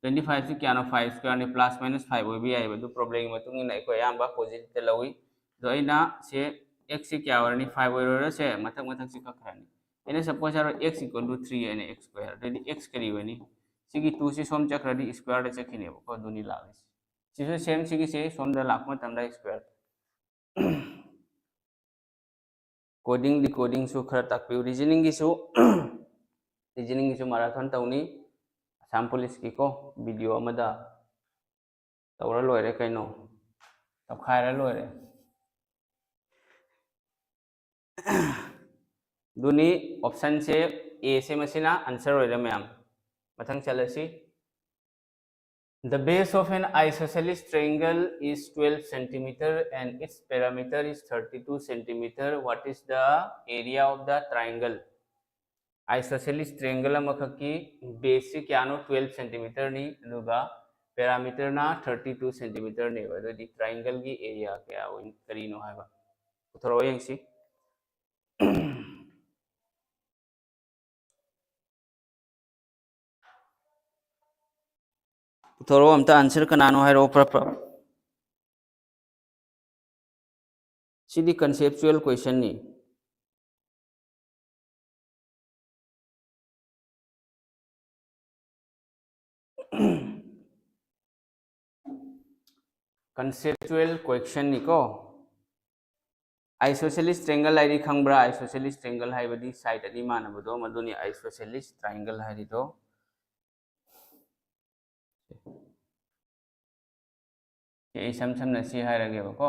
ꯇ꯭ꯋꯦꯟꯇꯤ ꯐꯥꯏꯚꯁꯤ ꯀꯌꯥꯅꯣ? ꯐꯥꯏꯚ ꯁ꯭ꯀ꯭ꯋꯦꯔꯅꯤ, ꯄ꯭ꯂꯁ ꯃꯥꯏꯅꯁ ꯐꯥꯏꯚ ꯑꯣꯏꯕ ꯌꯥꯏꯑꯕ꯫ ꯑꯗꯨ ꯄ꯭ꯔꯣꯕ꯭ꯂꯦꯝꯒꯤ ꯃꯇꯨꯡ ꯏꯟꯅ ꯑꯩꯈꯣꯏ ꯑꯌꯥꯝꯕ ꯄꯣꯖꯤꯇꯤꯚꯇ ꯂꯧꯏ꯫ ꯑꯗꯣ ꯑꯩꯅ ꯁꯦ ꯑꯦꯛꯁꯁꯤ ꯀꯌꯥ ꯑꯣꯏꯔꯅꯤ? ꯐꯥꯏꯚ ꯑꯣꯏꯔꯣꯏꯔꯁꯦ, ꯃꯊꯛ ꯃꯊꯛꯁꯤ ꯀꯛꯈ꯭ꯔꯅꯤ꯫ ꯑꯩꯅ ꯁꯄꯣꯁ ꯍꯥꯏꯔꯣ, ꯑꯦꯛꯁ ꯏꯀ꯭ꯋꯦꯜ ꯇꯨ ꯊ꯭ꯔꯤ ꯑꯩꯅ ꯑꯦꯛꯁ ꯁ꯭ꯀ꯭ꯋꯦꯔ, ꯑꯗꯨꯗꯤ ꯑꯦꯛꯁ ꯀꯔꯤ ꯑꯣꯏꯅꯤ? ꯁꯤꯒꯤ ꯇꯨꯁꯤ ꯁꯣꯝ ꯆꯠꯈ꯭ꯔꯗꯤ ꯁ꯭ꯀ꯭ꯋꯦꯔꯗ ꯆꯠꯈꯤꯅꯦꯕꯀꯣ, ꯑꯗꯨꯅꯤ ꯂꯥꯛꯂꯤꯁꯤ꯫ ꯁꯤꯁꯨ ꯁꯦꯝ, ꯁꯤꯒꯤꯁꯦ ꯁꯣꯝꯗ ꯂꯥꯛꯄ ꯃꯇꯝꯗ ꯁ꯭ꯀ꯭ꯋꯦꯔ꯫ ꯀꯣꯗꯤꯡ ꯗꯤꯀꯣꯗꯤꯡꯁꯨ ꯈꯔ ꯇꯥꯛꯄꯤꯌꯨ꯫ ꯔꯤꯖꯅꯤꯡꯒꯤꯁꯨ, ꯔꯤꯖꯅꯤꯡꯒꯤꯁꯨ ꯃꯥꯔꯥꯊꯣꯟ ꯇꯧꯅꯤ ꯑꯁꯥꯝ ꯄꯨꯂꯤꯁꯀꯤꯀꯣ, ꯚꯤꯗꯤꯑꯣ ꯑꯃꯗ ꯇꯧꯔ ꯂꯣꯏꯔꯦ ꯀꯩꯅꯣ, ꯇꯧꯈꯥꯏꯔ ꯂꯣꯏꯔꯦ꯫ ꯑꯗꯨꯅꯤ ꯑꯣꯞꯁꯟꯁꯦ, ꯑꯦꯁꯦ ꯃꯁꯤꯅ ꯑꯟꯁꯔ ꯑꯣꯏꯔꯦ ꯃꯌꯥꯝ꯫ ꯃꯊꯪ ꯆꯠꯂꯁꯤ꯫ The base of an isosceles triangle is twelve centimeter and its perimeter is thirty-two centimeter. What is the area of the triangle? Isosceles triangle ꯑꯃꯈꯛꯀꯤ ꯕꯦꯁꯁꯤ ꯀꯌꯥꯅꯣ? ꯇ꯭ꯋꯦꯜꯐ ꯁꯦꯟꯇꯤꯃꯤꯇꯔꯅꯤ, ꯑꯗꯨꯒ ꯄꯦꯔꯥꯃꯤꯇꯔꯅ ꯊꯥꯔꯇꯤ ꯇꯨ ꯁꯦꯟꯇꯤꯃꯤꯇꯔꯅꯦꯕ꯫ ꯑꯗꯨꯗꯤ ꯇ꯭ꯔꯥꯏꯡꯒꯜꯒꯤ ꯑꯦꯔꯤꯌꯥ ꯀꯌꯥ ꯑꯣꯏ-, ꯀꯔꯤꯅꯣ ꯍꯥꯏꯕ ꯄꯨꯊꯣꯔꯛꯑꯣ ꯌꯦꯡꯁꯤ꯫ ꯄꯨꯊꯣꯔꯛꯑꯣ ꯑꯝꯇ, ꯑꯟꯁꯔ ꯀꯅꯥꯅꯣ ꯍꯥꯏꯔꯛꯑꯣ ꯄ꯭ꯔꯞ ꯄ꯭ꯔꯞ꯫ ꯁꯤꯗꯤ ꯀꯟꯁꯦꯞꯆꯨꯋꯦꯜ ꯀꯣꯏꯁꯟꯅꯤ꯫ ꯀꯟꯁꯦꯞꯆꯨꯋꯦꯜ ꯀꯣꯏꯁꯟꯅꯤꯀꯣ꯫ ꯑꯥꯏꯁꯣꯁꯦꯂꯤꯁ ꯇ꯭ꯔꯦꯡꯒꯜ ꯍꯥꯏꯗꯤ ꯈꯪꯕ꯭ꯔꯥ? ꯑꯥꯏꯁꯣꯁꯦꯂꯤꯁ ꯇ꯭ꯔꯦꯡꯒꯜ ꯍꯥꯏꯕꯗꯤ ꯁꯥꯏꯠ ꯑꯅꯤ ꯃꯥꯟꯅꯕꯗꯣ, ꯃꯗꯨꯅꯤ ꯑꯥꯏꯁꯣꯁꯦꯂꯤꯁ ꯇ꯭ꯔꯥꯏꯡꯒꯜ ꯍꯥꯏꯔꯤꯗꯣ꯫ ꯁꯤ ꯑꯩ ꯏꯁꯝ ꯁꯝꯅ ꯁꯤ ꯍꯥꯏꯔꯒꯦꯕꯀꯣ꯫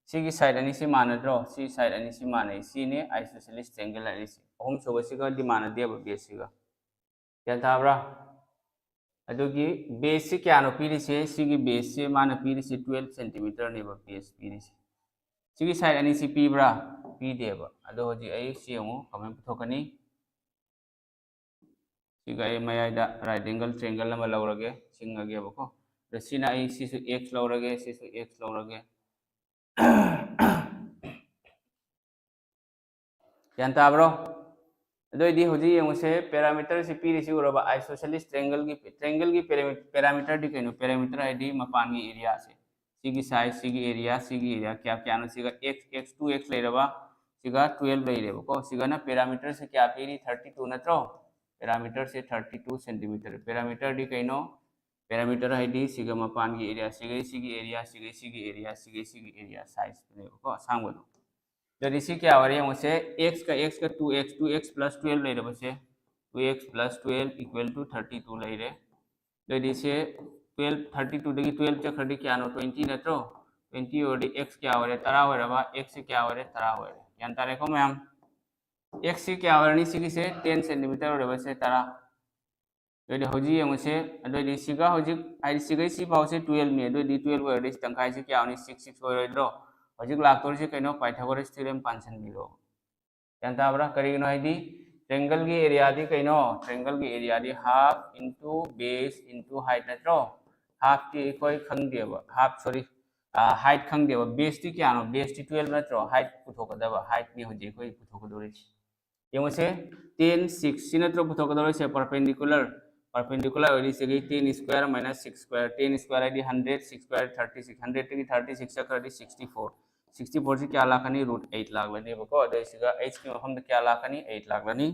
ꯁꯤꯒꯤ ꯁꯥꯏꯠ ꯑꯅꯤꯁꯤ ꯃꯥꯟꯅꯗ꯭ꯔꯣ? ꯁꯤ ꯁꯥꯏꯠ ꯑꯅꯤꯁꯤ ꯃꯥꯟꯅꯩ꯫ ꯁꯤꯅꯤ ꯑꯥꯏꯁꯣꯁꯦꯂꯤꯁ ꯇ꯭ꯔꯦꯡꯒꯜ ꯍꯥꯏꯔꯤꯁꯤ꯫ ꯑꯍꯨꯝꯁꯨꯕꯁꯤꯒꯗꯤ ꯃꯥꯟꯅꯗꯦꯕ ꯕꯦꯁꯁꯤꯒ꯫ ꯒ꯭ꯌꯥꯟ ꯇꯥꯕ꯭ꯔꯥ? ꯑꯗꯨꯒꯤ ꯕꯦꯁꯁꯤ ꯀꯌꯥꯅꯣ ꯄꯤꯔꯤꯁꯦ? ꯁꯤꯒꯤ ꯕꯦꯁꯁꯤ ꯃꯥꯅ ꯄꯤꯔꯤꯁꯤ ꯇ꯭ꯋꯦꯜꯐ ꯁꯦꯟꯇꯤꯃꯤꯇꯔꯅꯦꯕ ꯕꯦꯁ ꯄꯤꯔꯤꯁꯤ꯫ ꯁꯤꯒꯤ ꯁꯥꯏꯠ ꯑꯅꯤꯁꯤ ꯄꯤꯕ꯭ꯔꯥ? ꯄꯤꯗꯦꯕ꯫ ꯑꯗꯣ ꯍꯧꯖꯤꯛ ꯑꯩ ꯁꯤ ꯑꯃꯨꯛ ꯀꯃꯥꯏꯅ ꯄꯨꯊꯣꯛꯀꯅꯤ? ꯁꯤꯒ ꯑꯩ ꯃꯌꯥꯏꯗ ꯔꯥꯏꯠ ꯑꯦꯡꯒꯜ ꯇ꯭ꯔꯦꯡꯒꯜ ꯑꯃ ꯂꯧꯔꯒꯦ, ꯆꯤꯡꯉꯒꯦꯕꯀꯣ꯫ ꯑꯗ ꯁꯤꯅ ꯑꯩ ꯁꯤꯁꯨ ꯑꯦꯛꯁ ꯂꯧꯔꯒꯦ, ꯁꯤꯁꯨ ꯑꯦꯛꯁ ꯂꯧꯔꯒꯦ꯫ ꯒ꯭ꯌꯥꯟ ꯇꯥꯕ꯭ꯔꯣ? ꯑꯗꯨ ꯑꯣꯏꯗꯤ ꯍꯧꯖꯤꯛ ꯌꯦꯡꯉꯨꯁꯦ, ꯄꯦꯔꯥꯃꯤꯇꯔꯁꯤ ꯄꯤꯔꯤꯁꯤ ꯎꯔꯕ? ꯑꯥꯏꯁꯣꯁꯦꯂꯤꯁ ꯇ꯭ꯔꯦꯡꯒꯜꯒꯤ, ꯇ꯭ꯔꯦꯡꯒꯜꯒꯤ ꯄꯦꯔꯥꯃꯤꯇꯔꯗꯤ ꯀꯩꯅꯣ? ꯄꯦꯔꯥꯃꯤꯇꯔ ꯍꯥꯏꯗꯤ ꯃꯄꯥꯟꯒꯤ ꯑꯦꯔꯤꯌꯥꯁꯦ꯫ ꯁꯤꯒꯤ ꯁꯥꯏꯖ, ꯁꯤꯒꯤ ꯑꯦꯔꯤꯌꯥ, ꯁꯤꯒꯤ ꯑꯦꯔꯤꯌꯥ ꯀꯌꯥ ꯀꯌꯥꯅꯣ? ꯁꯤꯒ ꯑꯦꯛꯁ, ꯑꯦꯛꯁ, ꯇꯨ ꯑꯦꯛꯁ ꯂꯩꯔꯕ, ꯁꯤꯒ ꯇꯨꯌꯦꯜꯞ ꯂꯩꯔꯦꯕꯀꯣ꯫ ꯁꯤꯒꯅ ꯄꯦꯔꯥꯃꯤꯇꯔꯁꯦ ꯀꯌꯥ ꯄꯤꯔꯤ? ꯊꯥꯔꯇꯤ ꯇꯨ ꯅꯠꯇ꯭ꯔꯣ? ꯄꯦꯔꯥꯃꯤꯇꯔꯁꯦ ꯊꯥꯔꯇꯤ ꯇꯨ ꯁꯦꯟꯇꯤꯃꯤꯇꯔ꯫ ꯄꯦꯔꯥꯃꯤꯇꯔꯗꯤ ꯀꯩꯅꯣ? ꯄꯦꯔꯥꯃꯤꯇꯔ ꯍꯥꯏꯗꯤ ꯁꯤꯒ ꯃꯄꯥꯟꯒꯤ ꯑꯦꯔꯤꯌꯥ, ꯁꯤꯒꯩ ꯁꯤꯒꯤ ꯑꯦꯔꯤꯌꯥ, ꯁꯤꯒꯩ ꯁꯤꯒꯤ ꯑꯦꯔꯤꯌꯥ, ꯁꯤꯒꯩ ꯁꯤꯒꯤ ꯑꯦꯔꯤꯌꯥ ꯁꯥꯏꯖꯇꯨꯅꯦꯕꯀꯣ, ꯑꯁꯥꯡꯕꯗꯣ꯫ ꯑꯗꯨꯗꯤ ꯁꯤ ꯀꯌꯥ ꯑꯣꯏꯔꯦ ꯌꯦꯡꯉꯨꯁꯦ, ꯑꯦꯛꯁꯀ ꯑꯦꯛꯁꯀ two x, two x plus twelve ꯂꯩꯔꯕꯁꯦ, two x plus twelve equal two thirty two ꯂꯩꯔꯦ꯫ ꯑꯗꯨꯗꯤ ꯁꯦ ꯇꯨꯌꯦꯜꯞ, ꯊꯥꯔꯇꯤ ꯇꯨꯗꯒꯤ ꯇꯨꯌꯦꯜꯞ ꯆꯠꯈ꯭ꯔꯗꯤ ꯀꯌꯥꯅꯣ? ꯇ꯭ꯋꯦꯟꯇꯤ ꯅꯠꯇ꯭ꯔꯣ? ꯇ꯭ꯋꯦꯟꯇꯤ ꯑꯣꯏꯔꯗꯤ ꯑꯦꯛꯁ ꯀꯌꯥ ꯑꯣꯏꯔꯦ? ꯇꯔꯥ ꯑꯣꯏꯔꯕ꯫ ꯑꯦꯛꯁꯁꯦ ꯀꯌꯥ ꯑꯣꯏꯔꯦ? ꯇꯔꯥ ꯑꯣꯏꯔꯦ꯫ ꯒ꯭ꯌꯥꯟ ꯇꯥꯔꯦꯀꯣ ꯃꯌꯥꯝ? ꯑꯦꯛꯁꯁꯤ ꯀꯌꯥ ꯑꯣꯏꯔꯅꯤ? ꯁꯤꯒꯤꯁꯦ ꯇꯦꯟ ꯁꯦꯟꯇꯤꯃꯤꯇꯔ ꯑꯣꯏꯔꯕꯁꯦ ꯇꯔꯥ꯫ ꯑꯗꯨꯗꯤ ꯍꯧꯖꯤꯛ ꯌꯦꯡꯉꯨꯁꯦ꯫ ꯑꯗꯨꯑꯣꯏꯗꯤ ꯁꯤꯒ ꯍꯧꯖꯤꯛ, ꯍꯥꯏꯗꯤ ꯁꯤꯒꯩ ꯁꯤ ꯐꯥꯎꯁꯦ ꯇꯨꯌꯦꯜꯞꯅꯤ꯫ ꯑꯗꯨꯑꯣꯏꯗꯤ ꯇꯨꯌꯦꯜꯞ ꯑꯣꯏꯔꯗꯤ ꯁꯤ ꯇꯪꯈꯥꯏꯁꯦ ꯀꯌꯥ ꯑꯣꯏꯅꯤ? ꯁꯤꯛꯁ, ꯁꯤꯛꯁ ꯑꯣꯏꯔꯣꯏꯗ꯭ꯔꯣ? ꯍꯧꯖꯤꯛ ꯂꯥꯛꯇꯣꯔꯤꯁꯦ ꯀꯩꯅꯣ? Pythagoras theorem ꯄꯥꯟꯁꯤꯟꯕꯤꯔꯣ꯫ ꯒ꯭ꯌꯥꯟ ꯇꯥꯕ꯭ꯔꯥ? ꯀꯔꯤꯒꯤꯅꯣ ꯍꯥꯏꯗꯤ ꯇ꯭ꯔꯦꯡꯒꯜꯒꯤ ꯑꯦꯔꯤꯌꯥꯗꯤ ꯀꯩꯅꯣ? ꯇ꯭ꯔꯦꯡꯒꯜꯒꯤ ꯑꯦꯔꯤꯌꯥꯗꯤ half into base into height ꯅꯠꯇ꯭ꯔꯣ? ꯍꯥꯐꯇꯤ ꯑꯩꯈꯣꯏ ꯈꯪꯗꯦꯕ, ꯍꯥꯐ, ꯁꯣꯔꯤ, ꯍꯥꯏꯠ ꯈꯪꯗꯦꯕ꯫ ꯕꯦꯁꯇꯤ ꯀꯌꯥꯅꯣ? ꯕꯦꯁꯇꯤ ꯇꯨꯌꯦꯜꯞ ꯅꯠꯇ꯭ꯔꯣ? ꯍꯥꯏꯠ ꯄꯨꯊꯣꯛꯀꯗꯕ, ꯍꯥꯏꯠꯅꯤ ꯍꯧꯖꯤꯛ ꯑꯩꯈꯣꯏ ꯄꯨꯊꯣꯛꯀꯗꯧꯔꯤꯁꯦ꯫ ꯌꯦꯡꯉꯨꯁꯦ, ꯇꯦꯟ, ꯁꯤꯛꯁ ꯁꯤ ꯅꯠꯇ꯭ꯔꯣ ꯄꯨꯊꯣꯛꯀꯗꯧꯔꯤꯁꯦ? ꯄꯔꯄꯦꯟꯗꯤꯀꯨꯂꯔ, ꯄꯔꯄꯦꯟꯗꯤꯀꯨꯂꯔ ꯑꯣꯏꯔꯤ ꯁꯤꯒꯤ ten square minus six square, ten square ꯍꯥꯏꯗꯤ hundred, six square thirty six, ꯍꯟꯗ꯭ꯔꯦꯠꯇꯒꯤ ꯊꯥꯔꯇꯤ ꯁꯤꯛꯁ ꯆꯠꯈ꯭ꯔꯗꯤ ꯁꯤꯛꯁꯇꯤ ꯐꯣꯔ, ꯁꯤꯛꯁꯇꯤ ꯐꯣꯔꯁꯤ ꯀꯌꯥ ꯂꯥꯛꯀꯅꯤ? ꯔꯨꯠ ꯑꯩꯠ ꯂꯥꯛꯂꯅꯦꯕꯀꯣ꯫ ꯑꯗꯣ ꯁꯤꯒ ꯑꯩꯠꯁꯀꯤ ꯃꯐꯝꯗ ꯀꯌꯥ ꯂꯥꯛꯀꯅꯤ? ꯑꯩꯠ ꯂꯥꯛꯂꯅꯤ꯫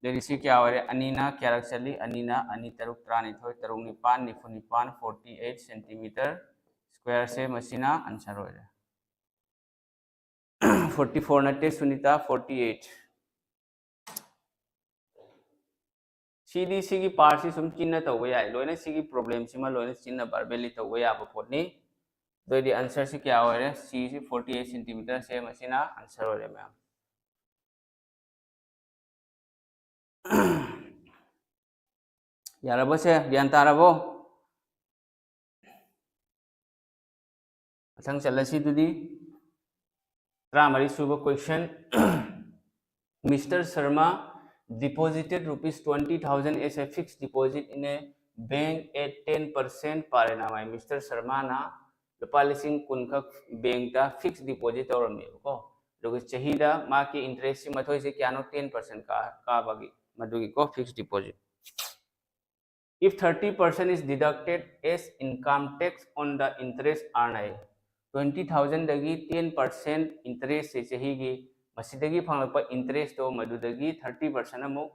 ꯑꯗꯩꯗꯤ ꯁꯤ ꯀꯌꯥ ꯑꯣꯏꯔꯦ? ꯑꯅꯤꯅ ꯀꯌꯥꯔꯛ ꯆꯠꯂꯤ? ꯑꯅꯤꯅ ꯑꯅꯤ ꯇꯔꯨꯛ ꯇꯔꯥꯅꯤꯊꯣꯏ, ꯇꯔꯨꯛ ꯅꯤꯄꯥꯟ ꯅꯤꯐꯨ ꯅꯤꯄꯥꯟ, forty eight centimeter square ꯁꯦ ꯃꯁꯤꯅ ꯑꯟꯁꯔ ꯑꯣꯏꯔꯦ꯫ Forty four ꯅꯠꯇꯦ ꯁꯨꯅꯤꯇꯥ, forty eight꯫ ꯁꯤꯗꯤ ꯁꯤꯒꯤ ꯄꯥꯔꯠꯁꯤ ꯁꯨꯝ ꯆꯤꯟꯅ ꯇꯧꯕ ꯌꯥꯏ, ꯂꯣꯏꯅ ꯁꯤꯒꯤ ꯄ꯭ꯔꯣꯕ꯭ꯂꯦꯝꯁꯤꯃ ꯂꯣꯏꯅ ꯆꯤꯟꯅ verbally ꯇꯧꯕ ꯌꯥꯕ ꯄꯣꯠꯅꯤ꯫ ꯑꯗꯨꯑꯣꯏꯗꯤ ꯑꯟꯁꯔꯁꯤ ꯀꯌꯥ ꯑꯣꯏꯔꯦ? ꯁꯤꯁꯤ forty eight centimeter ꯁꯦ ꯃꯁꯤꯅ ꯑꯟꯁꯔ ꯑꯣꯏꯔꯦ ꯃꯌꯥꯝ꯫ ꯌꯥꯔꯕꯣ ꯁꯦ? ꯒ꯭ꯌꯥꯟ ꯇꯥꯔꯕꯣ? ꯃꯊꯪ ꯆꯠꯂꯁꯤ ꯑꯗꯨꯗꯤ꯫ ꯇꯔꯥꯃꯔꯤ ꯁꯨꯕ question, Mister Sharma deposited rupees twenty thousand as a fixed deposit in a bank at ten percent per annum high. Mister Sharmaꯅ ꯂꯨꯄꯥ ꯂꯤꯁꯤꯡ ꯀꯨꯟ ꯈꯛ bankꯇ fixed deposit ꯇꯧꯔꯝꯃꯦꯕꯀꯣ꯫ ꯑꯗꯨꯒ ꯆꯍꯤꯗ ꯃꯥꯒꯤ interestꯁꯤ ꯃꯊꯣꯏꯁꯦ ꯀꯌꯥꯅꯣ? Ten percent ꯀꯥ ꯀꯥꯕꯒꯤ ꯃꯗꯨꯒꯤꯀꯣ, fixed deposit. If thirty percent is deducted as income tax on the interest earned high. Twenty thousandꯗꯒꯤ ten percent interestꯁꯦ ꯆꯍꯤꯒꯤ, ꯃꯁꯤꯗꯒꯤ ꯐꯪꯂꯛꯄ interestꯇꯣ ꯃꯗꯨꯗꯒꯤ thirty percent ꯑꯃꯨꯛ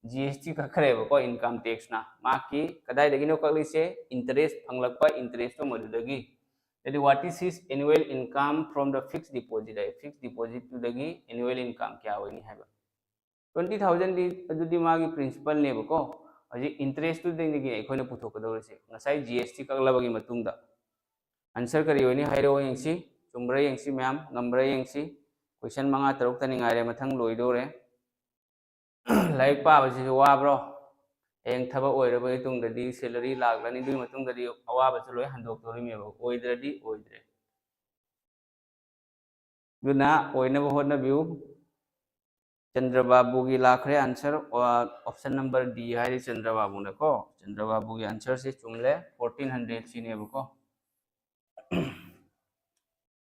G S T ꯀꯛꯈ꯭ꯔꯦꯕꯀꯣ income taxꯅ꯫ ꯃꯥꯒꯤ ꯀꯗꯥꯏꯗꯒꯤꯅꯣ ꯀꯛꯂꯤꯁꯦ? Interest, ꯐꯪꯂꯛꯄ interestꯇꯣ ꯃꯗꯨꯗꯒꯤ꯫ ꯑꯗꯨꯗꯤ what is his annual income from the fixed deposit high. Fixed depositꯇꯨꯗꯒꯤ annual income ꯀꯌꯥ ꯑꯣꯏꯅꯤ ꯍꯥꯏꯕ꯫ Twenty thousandꯗꯤ ꯑꯗꯨꯗꯤ ꯃꯥꯒꯤ principalꯅꯦꯕꯀꯣ꯫ ꯍꯧꯖꯤꯛ interestꯇꯨꯗꯒꯤ ꯑꯩꯈꯣꯏꯅ ꯄꯨꯊꯣꯛꯀꯗꯧꯔꯤꯁꯦ ꯉꯁꯥꯏ G S T ꯀꯛꯂꯕꯒꯤ ꯃꯇꯨꯡꯗ꯫ Answer ꯀꯔꯤ ꯑꯣꯏꯅꯤ ꯍꯥꯏꯔꯛꯑꯣ ꯌꯦꯡꯁꯤ꯫ ꯆꯨꯝꯕ꯭ꯔꯥ ꯌꯦꯡꯁꯤ ꯃꯌꯥꯝ, ꯉꯝꯕ꯭ꯔꯥ ꯌꯦꯡꯁꯤ꯫ Question ꯃꯉꯥ ꯇꯔꯨꯛꯇꯅꯤ ꯉꯥꯏꯔꯦ, ꯃꯊꯪ ꯂꯣꯏꯗꯧꯔꯦ꯫ ꯂꯥꯏꯔꯤꯛ ꯄꯥꯕꯁꯤꯁꯨ ꯋꯥꯕ꯭ꯔꯣ? ꯍꯌꯦꯡ ꯊꯕꯛ ꯑꯣꯏꯔꯕꯒꯤ ꯇꯨꯡꯗꯗꯤ salary ꯂꯥꯛꯂꯅꯤ, ꯑꯗꯨꯒꯤ ꯃꯇꯨꯡꯗꯗꯤ ꯑꯋꯥꯕꯁꯨ ꯂꯣꯏ ꯍꯟꯗꯣꯛꯇꯣꯔꯤꯃꯦꯕ, ꯑꯣꯏꯗ꯭ꯔꯗꯤ ꯑꯣꯏꯗ꯭ꯔꯦ꯫ ꯑꯗꯨꯅ ꯑꯣꯏꯅꯕ ꯍꯣꯠꯅꯕꯤꯌꯨ꯫ ꯆꯟꯗ꯭ꯔꯕꯥꯕꯨꯒꯤ ꯂꯥꯛꯈ꯭ꯔꯦ answer, option number D ꯍꯥꯏꯔꯤ ꯆꯟꯗ꯭ꯔꯕꯥꯕꯨꯅꯀꯣ꯫ ꯆꯟꯗ꯭ꯔꯕꯥꯕꯨꯒꯤ answerꯁꯦ ꯆꯨꯝꯂꯦ, fourteen hundred ꯁꯤꯅꯦꯕꯀꯣ꯫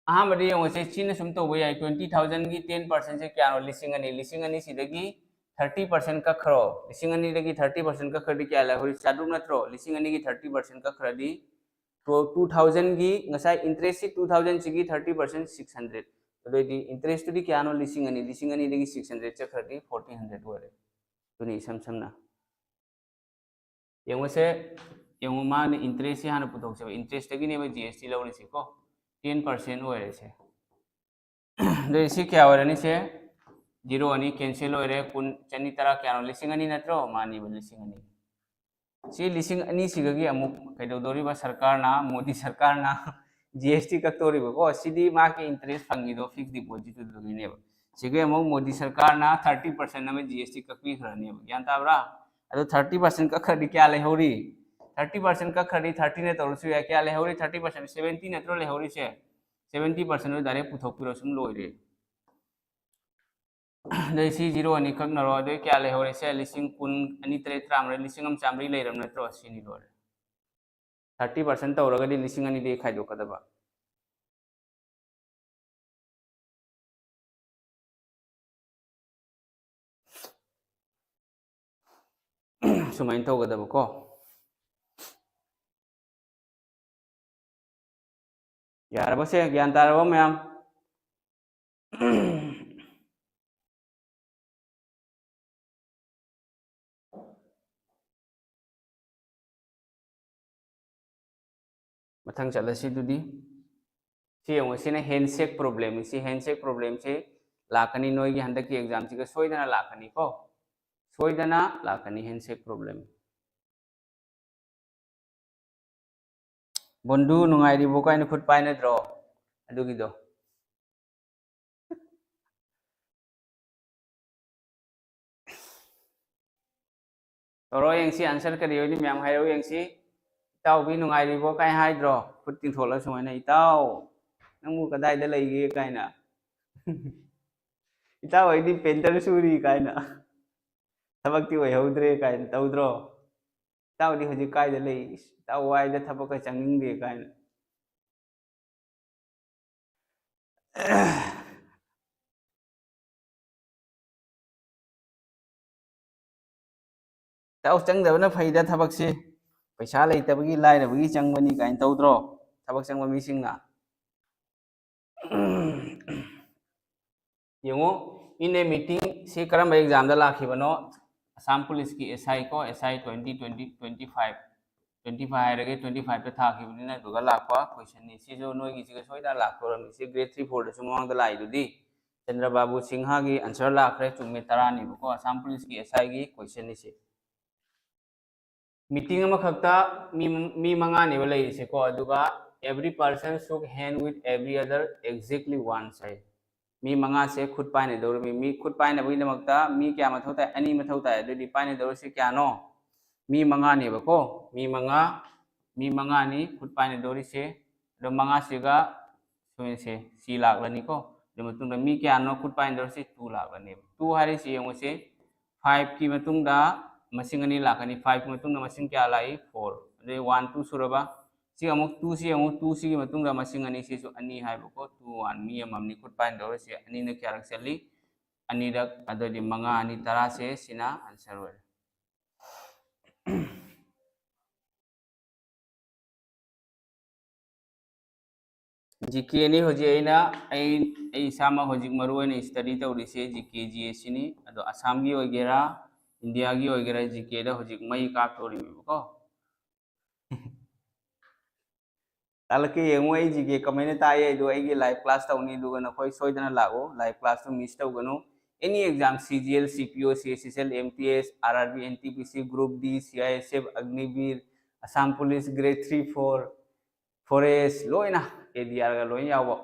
ꯑꯍꯥꯟꯕꯗ ꯌꯦꯡꯉꯨꯁꯦ, ꯁꯤꯅ ꯁꯨꯝ ꯇꯧꯕ ꯌꯥꯏ꯫ Twenty thousandꯒꯤ ten percentꯁꯦ ꯀꯌꯥꯅꯣ? ꯂꯤꯁꯤꯡ ꯑꯅꯤ꯫ ꯂꯤꯁꯤꯡ ꯑꯅꯤ ꯁꯤꯗꯒꯤ thirty percent ꯀꯛꯈ꯭ꯔꯣ꯫ ꯂꯤꯁꯤꯡ ꯑꯅꯤꯗꯒꯤ thirty percent ꯀꯛꯈ꯭ꯔꯗꯤ ꯀꯌꯥ ꯂꯩꯍꯧꯔꯤ? ꯆꯥꯇ꯭ꯔꯨꯛ ꯅꯠꯇ꯭ꯔꯣ? ꯂꯤꯁꯤꯡ ꯑꯅꯤꯒꯤ thirty percent ꯀꯛꯈ꯭ꯔꯗꯤ two thousandꯒꯤ ꯉꯁꯥꯏ interestꯁꯤ two thousandꯁꯤꯒꯤ thirty percent six hundred꯫ ꯑꯗꯨꯑꯣꯏꯗꯤ interestꯇꯨꯗꯤ ꯀꯌꯥꯅꯣ? ꯂꯤꯁꯤꯡ ꯑꯅꯤ꯫ ꯂꯤꯁꯤꯡ ꯑꯅꯤꯗꯒꯤ six hundred ꯆꯠꯈ꯭ꯔꯗꯤ fourteen hundred ꯑꯣꯏꯔꯦ꯫ ꯑꯗꯨꯅꯤ ꯏꯁꯝ ꯁꯝꯅ꯫ ꯌꯦꯡꯉꯨꯁꯦ, ꯌꯦꯡꯉꯨ, ꯃꯥꯅ interestꯁꯤ ꯍꯥꯟꯅ ꯄꯨꯊꯣꯛꯁꯦꯕ꯫ Interestꯇꯒꯤꯅꯦꯕ G S T ꯂꯧꯔꯤꯁꯤꯀꯣ꯫ Ten percent ꯑꯣꯏꯔꯦꯁꯦ꯫ ꯑꯗꯨꯗꯤ ꯁꯤ ꯀꯌꯥ ꯑꯣꯏꯔꯅꯤ? ꯁꯦ zero ꯑꯅꯤ cancel ꯑꯣꯏꯔꯦ꯫ ꯀꯨꯟ, ꯆꯅꯤ ꯇꯔꯥ ꯀꯌꯥꯅꯣ? ꯂꯤꯁꯤꯡ ꯑꯅꯤ ꯅꯠꯇ꯭ꯔꯣ? ꯃꯥꯅꯤꯕ, ꯂꯤꯁꯤꯡ ꯑꯅꯤ꯫ ꯁꯤ ꯂꯤꯁꯤꯡ ꯑꯅꯤꯁꯤꯒꯒꯤ ꯑꯃꯨꯛ ꯀꯩꯗꯧꯗꯧꯔꯤꯕ? ꯁꯔꯀꯥꯔꯅ, ꯃꯣꯗꯤ ꯁꯔꯀꯥꯔꯅ G S T ꯀꯛꯇꯧꯔꯤꯕꯀꯣ꯫ ꯁꯤꯗꯤ ꯃꯥꯒꯤ interest ꯐꯪꯉꯤꯗꯣ fixed depositꯇꯨꯗꯒꯤꯅꯦꯕ꯫ ꯁꯤꯒꯤ ꯑꯃꯨꯛ ꯃꯣꯗꯤ ꯁꯔꯀꯥꯔꯅ thirty percent ꯑꯃ G S T ꯀꯛꯄꯤꯈ꯭ꯔꯅꯦꯕ꯫ ꯒ꯭ꯌꯥꯟ ꯇꯥꯕ꯭ꯔꯥ? ꯑꯗꯣ thirty percent ꯀꯛꯈ꯭ꯔꯗꯤ ꯀꯌꯥ ꯂꯩꯍꯧꯔꯤ? Thirty percent ꯀꯛꯈ꯭ꯔꯗꯤ thirtyꯅ ꯇꯧꯔꯁꯨ ꯌꯥꯏ꯫ ꯀꯌꯥ ꯂꯩꯍꯧꯔꯤ? Thirty percent, seventy ꯅꯠꯇ꯭ꯔꯣ ꯂꯩꯍꯧꯔꯤꯁꯦ? Seventy percent ꯗꯣ direct ꯄꯨꯊꯣꯛꯄꯤꯔꯣ, ꯁꯨꯝ ꯂꯣꯏꯔꯦ꯫ ꯑꯗꯩ ꯁꯤ zero ꯑꯅꯤ ꯀꯛꯅꯔꯣ꯫ ꯑꯗꯩ ꯀꯌꯥ ꯂꯩꯍꯧꯔꯦ? ꯁꯦ ꯂꯤꯁꯤꯡ ꯀꯨꯟ, ꯑꯅꯤ ꯇꯔꯦꯠ ꯇꯔꯥꯃꯔꯤ, ꯂꯤꯁꯤꯡ ꯑꯃ ꯆꯥꯝꯃꯔꯤ ꯂꯩꯔꯕ ꯅꯠꯇ꯭ꯔꯣ? ꯁꯤꯅꯤ ꯂꯣꯏꯔꯦ꯫ Thirty percent ꯇꯧꯔꯒꯗꯤ ꯂꯤꯁꯤꯡ ꯑꯅꯤꯗꯒꯤ ꯈꯥꯏꯗꯣꯛꯀꯗꯕ꯫ ꯁꯨꯃꯥꯏꯅ ꯇꯧꯒꯗꯕꯀꯣ꯫ ꯌꯥꯔꯕꯁꯦ? ꯒ꯭ꯌꯥꯟ ꯇꯥꯔꯕ ꯃꯌꯥꯝ? ꯃꯊꯪ ꯆꯠꯂꯁꯤ ꯑꯗꯨꯗꯤ꯫ ꯁꯤ ꯌꯦꯡꯉꯣ, ꯁꯤꯅ handshake problem꯫ ꯁꯤ handshake problemꯁꯤ ꯂꯥꯛꯀꯅꯤ, ꯅꯣꯏꯒꯤ ꯍꯟꯗꯛꯀꯤ examꯁꯤꯒ ꯁꯣꯏꯗꯅ ꯂꯥꯛꯀꯅꯤꯀꯣ, ꯁꯣꯏꯗꯅ ꯂꯥꯛꯀꯅꯤ handshake problem꯫ ꯕꯣꯟꯗꯨ ꯅꯨꯡꯉꯥꯏꯔꯤꯕꯣ ꯀꯥꯏꯅ ꯈꯨꯠ ꯄꯥꯏꯅꯗ꯭ꯔꯣ? ꯑꯗꯨꯒꯤꯗꯣ꯫ ꯇꯧꯔꯣ ꯌꯦꯡꯁꯤ, answer ꯀꯔꯤ ꯑꯣꯏꯅꯤ ꯃꯌꯥꯝ ꯍꯥꯏꯔꯛꯎ ꯌꯦꯡꯁꯤ꯫ "ꯏꯇꯥꯎꯕꯤ ꯅꯨꯡꯉꯥꯏꯔꯤꯕꯣ?" ꯀꯥꯏ ꯍꯥꯏꯗ꯭ꯔꯣ? ꯈꯨꯠ ꯇꯤꯡꯊꯣꯛꯂꯒ ꯁꯨꯃꯥꯏꯅ, "ꯏꯇꯥꯎ, ꯅꯪꯕꯨ ꯀꯗꯥꯏꯗ ꯂꯩꯒꯦ?" ꯀꯥꯏꯅ꯫ "ꯏꯇꯥꯎ, ꯑꯩꯗꯤ painter ꯁꯨꯔꯤ" ꯀꯥꯏꯅ꯫ "ꯊꯕꯛꯇꯤ ꯑꯣꯏꯍꯧꯗ꯭ꯔꯦ" ꯀꯥꯏꯅ ꯇꯧꯗ꯭ꯔꯣ? "ꯏꯇꯥꯎꯗꯤ ꯍꯧꯖꯤꯛ ꯀꯥꯏꯗ ꯂꯩ? ꯏꯁ, ꯏꯇꯥꯎ ꯋꯥꯏꯗ, ꯊꯕꯛꯀ ꯆꯪꯅꯤꯡꯗꯦ" ꯀꯥꯏꯅ꯫ "ꯏꯇꯥꯎ ꯆꯪꯗꯕꯅ ꯐꯩꯗ ꯊꯕꯛꯁꯦ, ꯄꯩꯁꯥ ꯂꯩꯇꯕꯒꯤ, ꯂꯥꯏꯔꯕꯒꯤ ꯆꯪꯕꯅꯤ" ꯀꯥꯏꯅ ꯇꯧꯗ꯭ꯔꯣ ꯊꯕꯛ ꯆꯪꯕ ꯃꯤꯁꯤꯡꯅ? ꯌꯦꯡꯉꯨ, in a meeting ꯁꯤ ꯀꯔꯝꯕ examꯗ ꯂꯥꯛꯈꯤꯕꯅꯣ? ꯑꯁꯥꯝ ꯄꯨꯂꯤꯁꯀꯤ S I ꯀꯣ, S I twenty, twenty, twenty five, twenty five ꯍꯥꯏꯔꯒꯦ, twenty fiveꯇ ꯊꯥꯈꯤꯕꯅꯤꯅ ꯑꯗꯨꯒ ꯂꯥꯛꯄ questionꯅꯤ꯫ ꯁꯤꯁꯨ ꯅꯣꯏꯒꯤꯁꯤꯒ ꯁꯣꯏꯗꯅ ꯂꯥꯛꯇꯣꯔꯝꯅꯤ꯫ ꯁꯤ grade three fourꯗꯁꯨ ꯃꯃꯥꯡꯗ ꯂꯥꯛꯏꯗꯨꯗꯤ꯫ ꯆꯟꯗ꯭ꯔ ꯕꯥꯕꯨ ꯁꯤꯡꯍꯒꯤ answer ꯂꯥꯛꯈ꯭ꯔꯦ, ꯆꯨꯝꯃꯦ, ꯇꯔꯥꯅꯤꯕꯀꯣ, ꯑꯁꯥꯝ ꯄꯨꯂꯤꯁꯀꯤ S Iꯒꯤ questionꯅꯤ ꯁꯤ꯫ Meeting ꯑꯃꯈꯛꯇ ꯃꯤ, ꯃꯤ ꯃꯉꯥꯅꯦꯕ ꯂꯩꯔꯤꯁꯦꯀꯣ, ꯑꯗꯨꯒ every person shook hand with every other exactly once ꯍꯥꯏ꯫ ꯃꯤ ꯃꯉꯥꯁꯦ ꯈꯨꯠ ꯄꯥꯏꯅꯗꯧꯔꯤꯕꯅꯤ꯫ ꯃꯤ ꯈꯨꯠ ꯄꯥꯏꯅꯕꯒꯤꯗꯃꯛꯇ ꯃꯤ ꯀꯌꯥ ꯃꯊꯧ ꯇꯥꯏ? ꯑꯅꯤ ꯃꯊꯧ ꯇꯥꯏ꯫ ꯑꯗꯨꯗꯤ ꯄꯥꯏꯅꯗꯧꯔꯤꯁꯦ ꯀꯌꯥꯅꯣ? ꯃꯤ ꯃꯉꯥꯅꯦꯕꯀꯣ, ꯃꯤ ꯃꯉꯥ, ꯃꯤ ꯃꯉꯥꯅꯤ ꯈꯨꯠ ꯄꯥꯏꯅꯗꯧꯔꯤꯁꯦ꯫ ꯑꯗꯣ ꯃꯉꯥꯁꯤꯒ ꯁꯣꯏꯁꯦ ꯁꯤ ꯂꯥꯛꯂꯅꯤꯀꯣ꯫ ꯑꯗꯨ ꯃꯇꯨꯡꯗ ꯃꯤ ꯀꯌꯥꯅꯣ ꯈꯨꯠ ꯄꯥꯏꯅꯗꯧꯔꯤꯁꯤ? Two ꯂꯥꯛꯂꯅꯦꯕ꯫ Two ꯍꯥꯏꯔꯤꯁꯤ ꯌꯦꯡꯉꯨꯁꯦ, fiveꯀꯤ ꯃꯇꯨꯡꯗ ꯃꯁꯤꯡ ꯑꯅꯤ ꯂꯥꯛꯀꯅꯤ꯫ Fiveꯀꯤ ꯃꯇꯨꯡꯗ ꯃꯁꯤꯡ ꯀꯌꯥ ꯂꯥꯛꯏ? Four꯫ ꯑꯗꯩ one, two ꯁꯨꯔꯕ? ꯁꯤ ꯑꯃꯨꯛ twoꯁꯤ ꯌꯦꯡꯉꯨ, twoꯁꯤꯒꯤ ꯃꯇꯨꯡꯗ ꯃꯁꯤꯡ ꯑꯅꯤꯁꯤꯁꯨ ꯑꯅꯤ ꯍꯥꯏꯕꯀꯣ꯫ Two, one, ꯃꯤ ꯑꯃꯃꯝꯅꯤ ꯈꯨꯠ ꯄꯥꯏꯅꯗꯧꯔꯤꯁꯤ꯫ ꯑꯅꯤꯅ ꯀꯌꯥꯔꯛ ꯆꯠꯂꯤ? ꯑꯅꯤꯔꯛ꯫ ꯑꯗꯨꯗꯤ ꯃꯉꯥ ꯑꯅꯤ ꯇꯔꯥꯁꯦ ꯁꯤꯅ answer ꯑꯣꯏꯔꯦ꯫ GKꯅꯤ ꯍꯧꯖꯤꯛ ꯑꯩꯅ, ꯑꯩ, ꯑꯩ ꯏꯁꯥꯃꯛ ꯍꯧꯖꯤꯛ ꯃꯔꯨ ꯑꯣꯏꯅ study ꯇꯧꯔꯤꯁꯦ GK, GSꯁꯤꯅꯤ꯫ ꯑꯗꯣ ꯑꯁꯥꯝꯒꯤ ꯑꯣꯏꯒꯦꯔꯥ, ꯏꯟꯗꯤꯌꯥꯒꯤ ꯑꯣꯏꯒꯦꯔꯥ, GKꯗ ꯍꯧꯖꯤꯛ ꯃꯩ ꯀꯥꯞꯇꯧꯔꯤꯕꯀꯣ꯫ ꯇꯥꯛꯂꯛꯀꯦ ꯌꯦꯡꯉꯨ, ꯑꯩ GK ꯀꯃꯥꯏꯅ ꯇꯥꯛꯑꯦ ꯍꯥꯏꯗꯣ꯫ ꯑꯩꯒꯤ live class ꯇꯧꯅꯤ, ꯑꯗꯨꯒ ꯅꯈꯣꯏ ꯁꯣꯏꯗꯅ ꯂꯥꯛꯎ, live classꯇꯨ miss ꯇꯧꯒꯅꯨ꯫ Any exam, CGL, CPO, CSSL, MTS, RRB, NTPC, Group D, CISF, Agniveer, Assam Police, Grade three, four, Forest, ꯂꯣꯏꯅ ADRꯒ ꯂꯣꯏ ꯌꯥꯎꯕ,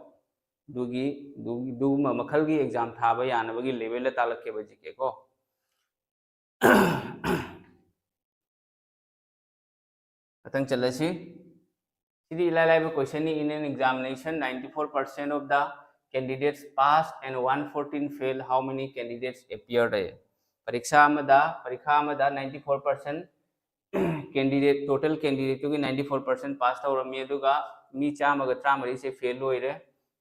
ꯑꯗꯨꯒꯤ, ꯑꯗꯨꯒꯤ, ꯑꯗꯨꯒꯨꯝꯕ ꯃꯈꯜꯒꯤ exam ꯊꯥꯕ ꯌꯥꯅꯕꯒꯤ levelꯗ ꯇꯥꯛꯂꯛꯀꯦꯕ GK ꯀꯣ꯫ ꯃꯊꯪ ꯆꯠꯂꯁꯤ꯫ ꯁꯤꯗꯤ ꯏꯂꯥꯏ ꯂꯥꯏꯕ questionꯅꯤ꯫ In an examination, ninety four percent of the candidates pass and one fourteen fail, how many candidates appear? ꯍꯥꯏꯌꯦ꯫ ꯄꯔꯤꯈꯥ ꯑꯃꯗ, ꯄꯔꯤꯈꯥ ꯑꯃꯗ ninety four percent candidate, total candidateꯇꯨꯒꯤ ninety four percent pass ꯇꯧꯔꯝꯃꯤ, ꯑꯗꯨꯒ ꯃꯤ ꯆꯥꯝꯃꯒ ꯇꯔꯥꯃꯔꯤꯁꯦ fail ꯑꯣꯏꯔꯦ꯫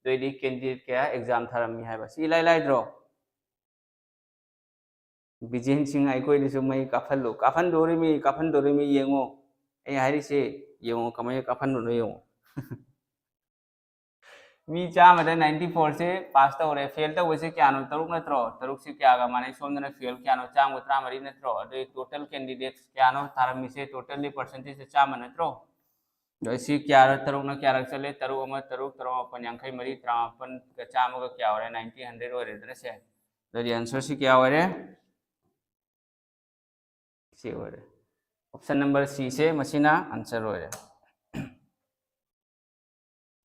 ꯑꯗꯨꯑꯣꯏꯗꯤ candidate ꯀꯌꯥ exam ꯊꯥꯔꯝꯃꯤ ꯍꯥꯏꯕ? ꯁꯤ ꯏꯂꯥꯏ ꯂꯥꯏꯗ꯭ꯔꯣ? ꯕꯤꯖꯦꯟ ꯁꯤꯡ, ꯑꯩꯈꯣꯏꯗꯁꯨ ꯃꯩ ꯀꯥꯞꯍꯜꯂꯨ꯫ ꯀꯥꯞꯍꯟꯗꯣꯔꯤꯃꯤ, ꯀꯥꯞꯍꯟꯗꯣꯔꯤꯃꯤ, ꯌꯦꯡꯉꯣ꯫ ꯑꯩ ꯍꯥꯏꯔꯤꯁꯦ ꯌꯦꯡꯉꯣ, ꯀꯃꯥꯏꯅ ꯀꯥꯞꯍꯟꯕꯅꯣ ꯌꯦꯡꯉꯣ꯫ ꯃꯤ ꯆꯥꯝꯃꯗ ninety fourꯁꯦ pass ꯇꯧꯔꯦ꯫ Fail ꯇꯧꯕꯁꯦ ꯀꯌꯥꯅꯣ? ꯇꯔꯨꯛ ꯅꯠꯇ꯭ꯔꯣ? ꯇꯔꯨꯛꯁꯤ ꯀꯌꯥꯒ ꯃꯥꯟꯅꯩ? ꯁꯣꯝꯗꯅ fail ꯀꯌꯥꯅꯣ? ꯆꯥꯝꯃꯒ ꯇꯔꯥꯃꯔꯤ ꯅꯠꯇ꯭ꯔꯣ? ꯑꯗꯨꯗꯤ total candidates ꯀꯌꯥꯅꯣ ꯊꯥꯔꯝꯃꯤꯁꯦ? Totally percentageꯁꯦ ꯆꯥꯝꯃ ꯅꯠꯇ꯭ꯔꯣ? ꯑꯗꯣ ꯁꯤ ꯀꯌꯥꯔ, ꯇꯔꯨꯛꯅ ꯀꯌꯥꯔꯛ ꯆꯠꯂꯦ? ꯇꯔꯨꯛ ꯑꯃ ꯇꯔꯨꯛ, ꯇꯔꯨꯛ ꯃꯥꯄꯟ ꯌꯥꯡꯈꯩ ꯃꯔꯤ, ꯇꯔꯥꯃꯥꯄꯟꯒ ꯆꯥꯝꯃꯒ ꯀꯌꯥ ꯑꯣꯏꯔꯦ? Nineteen hundred ꯑꯣꯏꯔꯦꯗꯅ ꯁꯦ꯫ ꯑꯗꯨꯗꯤ answerꯁꯤ ꯀꯌꯥ ꯑꯣꯏꯔꯦ? ꯁꯤ ꯑꯣꯏꯔꯦ꯫ Option number Cꯁꯦ ꯃꯁꯤꯅ answer ꯑꯣꯏꯔꯦ꯫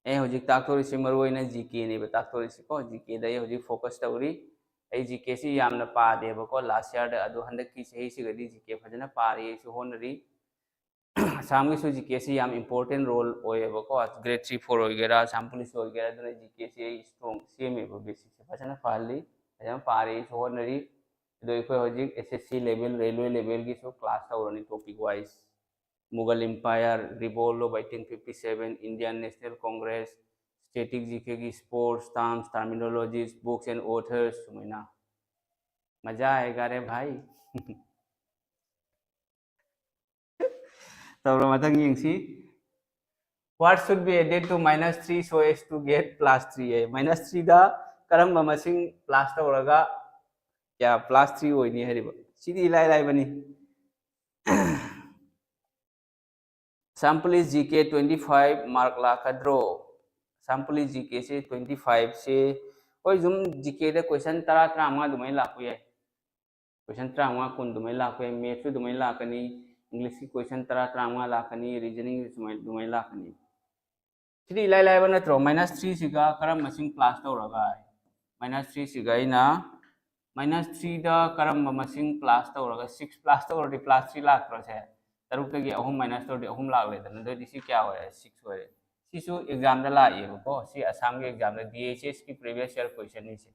ꯑꯩ ꯍꯧꯖꯤꯛ ꯇꯥꯛꯊꯣꯔꯤꯁꯤ ꯃꯔꯨ ꯑꯣꯏꯅ GKꯅꯦꯕ ꯇꯥꯛꯊꯣꯔꯤꯁꯤꯀꯣ꯫ GKꯗ ꯑꯩ ꯍꯧꯖꯤꯛ focus ꯇꯧꯔꯤ꯫ ꯑꯩ GKꯁꯤ ꯌꯥꯝꯅ ꯄꯥꯗꯦꯕꯀꯣ last yearꯗ, ꯑꯗꯣ ꯍꯟꯗꯛꯀꯤ ꯆꯍꯤꯁꯤꯒꯗꯤ GK ꯐꯖꯅ ꯄꯥꯔꯤ, ꯑꯩꯁꯨ ꯍꯣꯠꯅꯔꯤ꯫ ꯑꯁꯥꯝꯒꯤꯁꯨ ꯖꯤ ꯀꯦꯁꯤ ꯌꯥꯝ ꯏꯝꯄꯣꯔꯇꯦꯟ ꯔꯣꯜ ꯑꯣꯏꯌꯦꯕꯀꯣ꯫ ꯒ꯭ꯔꯦꯗ ꯊ꯭ꯔꯤ ꯐꯣꯔ ꯑꯣꯏꯒꯦꯔꯥ, ꯑꯁꯥꯝ ꯄꯨꯂꯤꯁ ꯑꯣꯏꯒꯦꯔꯥ, ꯑꯗꯨꯅ ꯖꯤ ꯀꯦꯁꯤ ꯑꯩ ꯏꯁꯇ꯭ꯔꯣꯡ ꯁꯦꯝꯃꯦꯕ, ꯕꯦꯁꯤꯛꯁꯦ ꯐꯖꯅ ꯐꯍꯜꯂꯤ, ꯐꯖꯅ ꯄꯥꯔꯦ, ꯑꯩꯁꯨ ꯍꯣꯠꯅꯔꯤ꯫ ꯑꯗꯣ ꯑꯩꯈꯣꯏ ꯍꯧꯖꯤꯛ S S C level, railway ꯂꯦꯚꯦꯜꯒꯤꯁꯨ ꯀ꯭ꯂꯥꯁ ꯇꯧꯔꯅꯤ topic wise. Mughal Empire, Revolt of eighteen fifty-seven, Indian National Congress, static G K ꯒꯤ sports terms, terminologies, books and authors ꯁꯨꯃꯥꯏꯅ꯫ ꯃꯖꯥ ꯑꯥꯌꯦꯒꯥ ꯔꯦ ꯚꯥꯏ꯫ ꯇꯧꯔꯣ, ꯃꯊꯪ ꯌꯦꯡꯁꯤ꯫ What should be added to minus three so as to get plus three? ꯍꯥꯏ꯫ Minus ꯊ꯭ꯔꯤꯗ ꯀꯔꯝꯕ ꯃꯁꯤꯡ ꯄ꯭ꯂꯁ ꯇꯧꯔꯒ ꯀꯌꯥ ꯄ꯭ꯂꯁ ꯊ꯭ꯔꯤ ꯑꯣꯏꯅꯤ ꯍꯥꯏꯔꯤꯕ? ꯁꯤꯗꯤ ꯏꯂꯥꯏ ꯂꯥꯏꯕꯅꯤ꯫ Assam police G K twenty five mark ꯂꯥꯛꯀꯗ꯭ꯔꯣ? ꯑꯁꯥꯝ ꯄꯨꯂꯤꯁ ꯖꯤ ꯀꯦꯁꯦ ꯇ꯭ꯋꯦꯟꯇꯤ ꯐꯥꯏꯚꯁꯦ, ꯍꯣꯏ, ꯁꯨꯝ ꯖꯤ ꯀꯦꯗ ꯀꯣꯏꯁꯟ ꯇꯔꯥ, ꯇꯔꯥꯃꯉꯥ ꯑꯗꯨꯃꯥꯏꯅ ꯂꯥꯛꯄ ꯌꯥꯏ꯫ ꯀꯣꯏꯁꯟ ꯇꯔꯥꯃꯉꯥ, ꯀꯨꯟ ꯑꯗꯨꯃꯥꯏꯅ ꯂꯥꯛꯄ ꯌꯥꯏ꯫ ꯃꯦꯠꯁꯁꯨ ꯑꯗꯨꯃꯥꯏꯅ ꯂꯥꯛꯀꯅꯤ, ꯏꯪꯂꯤꯁꯀꯤ ꯀꯣꯏꯁꯟ ꯇꯔꯥ, ꯇꯔꯥꯃꯉꯥ ꯂꯥꯛꯀꯅꯤ, ꯔꯤꯖꯅꯤꯡꯁꯨ ꯁꯨꯃꯥꯏꯅ, ꯑꯗꯨꯃꯥꯏꯅ ꯂꯥꯛꯀꯅꯤ꯫ ꯁꯤꯗꯤ ꯏꯂꯥꯏ ꯂꯥꯏꯕ ꯅꯠꯇ꯭ꯔꯣ? ꯃꯥꯏꯅꯁ ꯊ꯭ꯔꯤꯁꯤꯒ ꯀꯔꯝꯕ ꯃꯁꯤꯡ ꯄ꯭ꯂꯁ ꯇꯧꯔꯒ? ꯃꯥꯏꯅꯁ ꯊ꯭ꯔꯤꯁꯤꯒ ꯑꯩꯅ, ꯃꯥꯏꯅꯁ ꯊ꯭ꯔꯤꯗ ꯀꯔꯝꯕ ꯃꯁꯤꯡ ꯄ꯭ꯂꯁ ꯇꯧꯔꯒ? ꯁꯤꯛꯁ ꯄ꯭ꯂꯁ ꯇꯧꯔꯗꯤ ꯄ꯭ꯂꯁ ꯊ꯭ꯔꯤ ꯂꯥꯛꯇ꯭ꯔꯣ ꯁꯦ? ꯇꯔꯨꯛꯇꯒꯤ ꯑꯍꯨꯝ ꯃꯥꯏꯅꯁ ꯇꯧꯔꯗꯤ ꯑꯍꯨꯝ ꯂꯥꯛꯂꯦꯗꯅ, ꯑꯗꯨꯑꯣꯏꯗꯤ ꯁꯤ ꯀꯌꯥ ꯑꯣꯏꯔꯦ? ꯁꯤꯛꯁ ꯑꯣꯏꯔꯦ꯫ ꯁꯤꯁꯨ ꯑꯦꯛꯖꯥꯝꯗ ꯂꯥꯛꯑꯦꯕꯀꯣ, ꯁꯤ ꯑꯁꯥꯝꯒꯤ ꯑꯦꯛꯖꯥꯝꯗ ꯗꯤ ꯑꯩꯆ ꯑꯦꯁꯀꯤ ꯄ꯭ꯔꯤꯚꯤꯌꯁ ꯌꯔ ꯀꯣꯏꯁꯟꯅꯤ ꯁꯤ꯫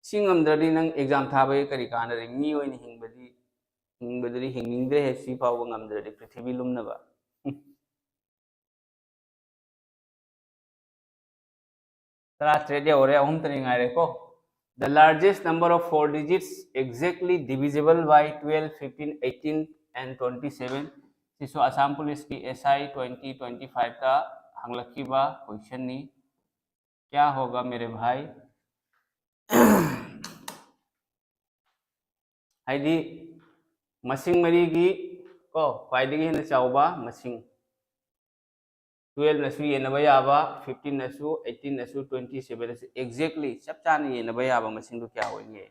ꯁꯤ ꯉꯝꯗ꯭ꯔꯗꯤ ꯅꯪ ꯑꯦꯛꯖꯥꯝ ꯊꯥꯕꯒꯤ ꯀꯔꯤ ꯀꯥꯟꯅꯔꯤ? ꯃꯤ ꯑꯣꯏꯅ ꯍꯤꯡꯕꯗꯤ, ꯍꯤꯡꯕꯗꯨꯗꯤ ꯍꯤꯡꯅꯤꯡꯗ꯭ꯔꯦꯍꯦ, ꯁꯤ ꯐꯥꯎꯕ ꯉꯝꯗ꯭ꯔꯗꯤ ꯄ꯭ꯔꯤꯊꯤꯕꯤ ꯂꯨꯝꯅꯕ꯫ ꯇꯔꯥꯇꯔꯦꯠ ꯌꯧꯔꯦ, ꯑꯍꯨꯝꯇꯅꯤ ꯉꯥꯏꯔꯦꯀꯣ꯫ The largest number of four digits exactly divisible by twelve, fifteen, eighteen and twenty seven. ꯁꯤꯁꯨ ꯑꯁꯥꯝ ꯄꯨꯂꯤꯁꯀꯤ ꯑꯦꯁ ꯑꯥꯏ ꯇ꯭ꯋꯦꯟꯇꯤ ꯇ꯭ꯋꯦꯟꯇꯤ ꯐꯥꯏꯚꯇ ꯍꯪꯂꯛꯈꯤꯕ ꯀꯣꯏꯁꯟꯅꯤ꯫ ꯀꯌꯥ ꯍꯣꯒꯥ ꯃꯦꯔꯦ ꯚꯥꯏ? ꯍꯥꯏꯗꯤ ꯃꯁꯤꯡ ꯃꯔꯤꯒꯤ ꯀꯣ ꯈ꯭ꯋꯥꯏꯗꯒꯤ ꯍꯦꯟꯅ ꯆꯥꯎꯕ ꯃꯁꯤꯡ꯫ ꯇꯨꯋꯦꯜꯞꯅꯁꯨ ꯌꯦꯟꯅꯕ ꯌꯥꯕ, ꯐꯤꯐꯇꯤꯟꯅꯁꯨ, ꯑꯩꯠꯇꯤꯟꯅꯁꯨ, ꯇ꯭ꯋꯦꯟꯇꯤ ꯁꯦꯚꯦꯟꯅꯁꯨ exactly ꯆꯞ ꯆꯥꯅ ꯌꯦꯟꯅꯕ ꯌꯥꯕ ꯃꯁꯤꯡꯗꯨ ꯀꯌꯥ ꯑꯣꯏꯒꯦ?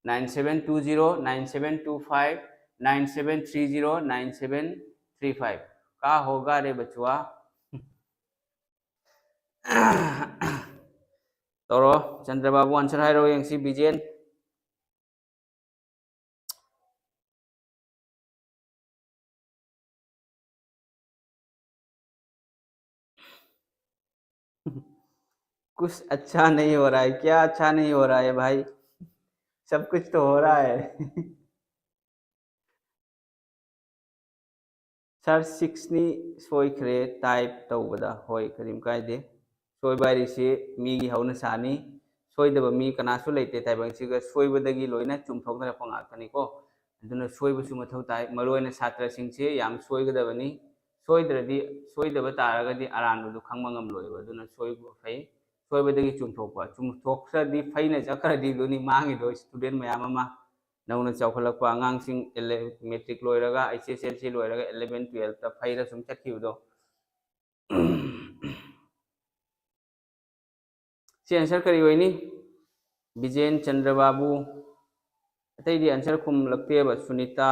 Nine seven two zero, nine seven two five, nine seven three zero, nine seven three five. ꯀꯌꯥ ꯍꯣꯒꯥ ꯔꯦ ꯕꯆꯨꯋꯥ? ꯇꯧꯔꯣ, ꯆꯟꯗ꯭ꯔꯕꯥꯕꯨ ꯑꯟꯁꯔ ꯍꯥꯏꯔꯣ ꯌꯦꯡꯁꯤ, ꯕꯤꯖꯦꯟ꯫ कुछ अच्छा नहीं हो रहा है। क्या अच्छा नहीं हो रहा है भाई? सब कुछ तो हो रहा है। ꯁꯥꯔ ꯁꯤꯛꯁꯅꯤ ꯁꯣꯏꯈ꯭ꯔꯦ ꯇꯥꯏꯞ ꯇꯧꯕꯗ꯫ ꯍꯣꯏ, ꯀꯔꯤꯝ ꯀꯥꯏꯗꯦ꯫ ꯁꯣꯏꯕ ꯍꯥꯏꯔꯤꯁꯤ ꯃꯤꯒꯤ ꯍꯧꯅꯁꯥꯅꯤ꯫ ꯁꯣꯏꯗꯕ ꯃꯤ ꯀꯅꯥꯁꯨ ꯂꯩꯇꯦ ꯇꯥꯏꯕꯪꯁꯤꯒ꯫ ꯁꯣꯏꯕꯗꯒꯤ ꯂꯣꯏꯅ ꯆꯨꯝꯊꯣꯛꯅꯔꯛꯄ ꯉꯥꯛꯇꯅꯤꯀꯣ꯫ ꯑꯗꯨꯅ ꯁꯣꯏꯕꯁꯨ ꯃꯊꯧ ꯇꯥꯏ꯫ ꯃꯔꯨꯑꯣꯏꯅ ꯁꯥꯇ꯭ꯔꯁꯤꯡꯁꯦ ꯌꯥꯝ ꯁꯣꯏꯒꯗꯕꯅꯤ꯫ ꯁꯣꯏꯗ꯭ꯔꯗꯤ, ꯁꯣꯏꯗꯕ ꯇꯥꯔꯒꯗꯤ ꯑꯔꯥꯟꯕꯗꯨ ꯈꯪꯕ ꯉꯝꯂꯣꯏꯕ꯫ ꯑꯗꯨꯅ ꯁꯣꯏꯕ ꯐꯩ꯫ ꯁꯣꯏꯕꯗꯒꯤ ꯆꯨꯝꯊꯣꯛꯄ꯫ ꯆꯨꯝꯊꯣꯛꯈ꯭ꯔꯗꯤ, ꯐꯩꯅ ꯆꯠꯈ꯭ꯔꯗꯤ ꯑꯗꯨꯅꯤ ꯃꯥꯡꯉꯤꯗꯣ꯫ ꯏꯁꯇꯨꯗꯦꯟ ꯃꯌꯥꯝ ꯑꯃ, ꯅꯧꯅ ꯆꯥꯎꯈꯠꯂꯛꯄ ꯑꯉꯥꯡꯁꯤꯡ, ꯃꯦꯇ꯭ꯔꯤꯛ ꯂꯣꯏꯔꯒ, ꯑꯩꯆ ꯑꯦꯁ ꯑꯦꯜ ꯁꯤ ꯂꯣꯏꯔꯒ, ꯏꯂꯚꯦꯟ ꯇꯨꯌꯦꯜꯞꯇ ꯐꯩꯔ ꯁꯨꯝ ꯆꯠꯈꯤꯕꯗꯣ꯫ ꯁꯤ ꯑꯟꯁꯔ ꯀꯔꯤ ꯑꯣꯏꯅꯤ? ꯕꯤꯖꯦꯟ ꯆꯟꯗ꯭ꯔ ꯕꯥꯕꯨ꯫ ꯑꯇꯩꯗꯤ ꯑꯟꯁꯔ ꯈꯨꯝꯂꯛꯇꯦꯕ꯫ ꯁꯨꯅꯤꯇꯥ,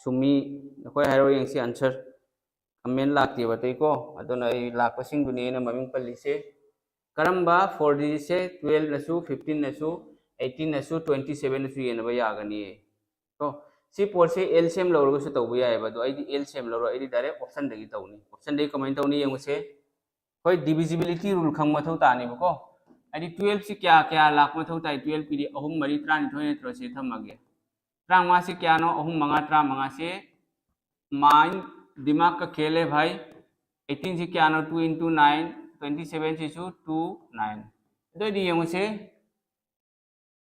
ꯁꯨꯃꯤ, ꯅꯈꯣꯏ ꯍꯥꯏꯔꯣ ꯌꯦꯡꯁꯤ ꯑꯟꯁꯔ꯫ ꯀꯃꯦꯟ ꯂꯥꯛꯇꯦꯕ ꯑꯇꯩꯀꯣ꯫ ꯑꯗꯨꯅ ꯑꯩ ꯂꯥꯛꯄꯁꯤꯡꯗꯨꯅꯦ ꯑꯩꯅ ꯃꯃꯤꯡ ꯄꯜꯂꯤꯁꯦ꯫ ꯀꯔꯝꯕ ꯐꯣꯔ ꯗꯤꯖꯤꯠꯁꯦ ꯇꯨꯌꯦꯜꯞꯅꯁꯨ, ꯐꯤꯐꯇꯤꯟꯅꯁꯨ, ꯑꯩꯠꯇꯤꯟꯅꯁꯨ, ꯇ꯭ꯋꯦꯟꯇꯤ ꯁꯦꯚꯦꯟꯅꯁꯨ ꯌꯦꯟꯅꯕ ꯌꯥꯒꯅꯤ? ꯀꯣ, ꯁꯤ ꯄꯣꯠꯁꯦ ꯑꯦꯜ ꯁꯤ ꯑꯦꯝ ꯂꯧꯔꯒꯁꯨ ꯇꯧꯕ ꯌꯥꯏꯑꯕ꯫ ꯑꯗꯣ ꯑꯩꯗꯤ ꯑꯦꯜ ꯁꯤ ꯑꯦꯝ ꯂꯧꯔꯣꯏ, ꯑꯩꯗꯤ ꯗꯥꯏꯔꯦꯛ ꯑꯣꯞꯁꯟꯗꯒꯤ ꯇꯧꯅꯤ꯫ ꯑꯣꯞꯁꯟꯗꯒꯤ ꯀꯃꯥꯏꯅ ꯇꯧꯅꯤ ꯌꯦꯡꯉꯨꯁꯦ꯫ ꯍꯣꯏ, divisibility rule ꯈꯪꯕ ꯃꯊꯧ ꯇꯥꯅꯦꯕꯀꯣ꯫ ꯍꯥꯏꯗꯤ ꯇꯨꯌꯦꯜꯞꯁꯤ ꯀꯌꯥ ꯀꯌꯥ ꯂꯥꯛꯄ ꯃꯊꯧ ꯇꯥꯏ? ꯇꯨꯌꯦꯜꯞꯀꯤꯗꯤ ꯑꯍꯨꯝ ꯃꯔꯤ ꯇꯔꯥꯅꯤꯊꯣꯏ ꯅꯠꯇ꯭ꯔꯣ? ꯁꯤ ꯊꯝꯃꯒꯦ꯫ ꯇꯔꯥꯃꯉꯥꯁꯤ ꯀꯌꯥꯅꯣ? ꯑꯍꯨꯝ ꯃꯉꯥ ꯇꯔꯥꯃꯉꯥꯁꯤ ꯃꯥꯏꯟ ꯗꯤꯃꯥꯛꯀ ꯈꯦꯜꯂꯦ ꯚꯥꯏ꯫ ꯑꯩꯠꯇꯤꯟꯁꯤ ꯀꯌꯥꯅꯣ? Two into nine, twenty seven ꯁꯤꯁꯨ two, nine꯫ ꯑꯗꯨ ꯑꯣꯏꯗꯤ ꯌꯦꯡꯉꯨꯁꯦ,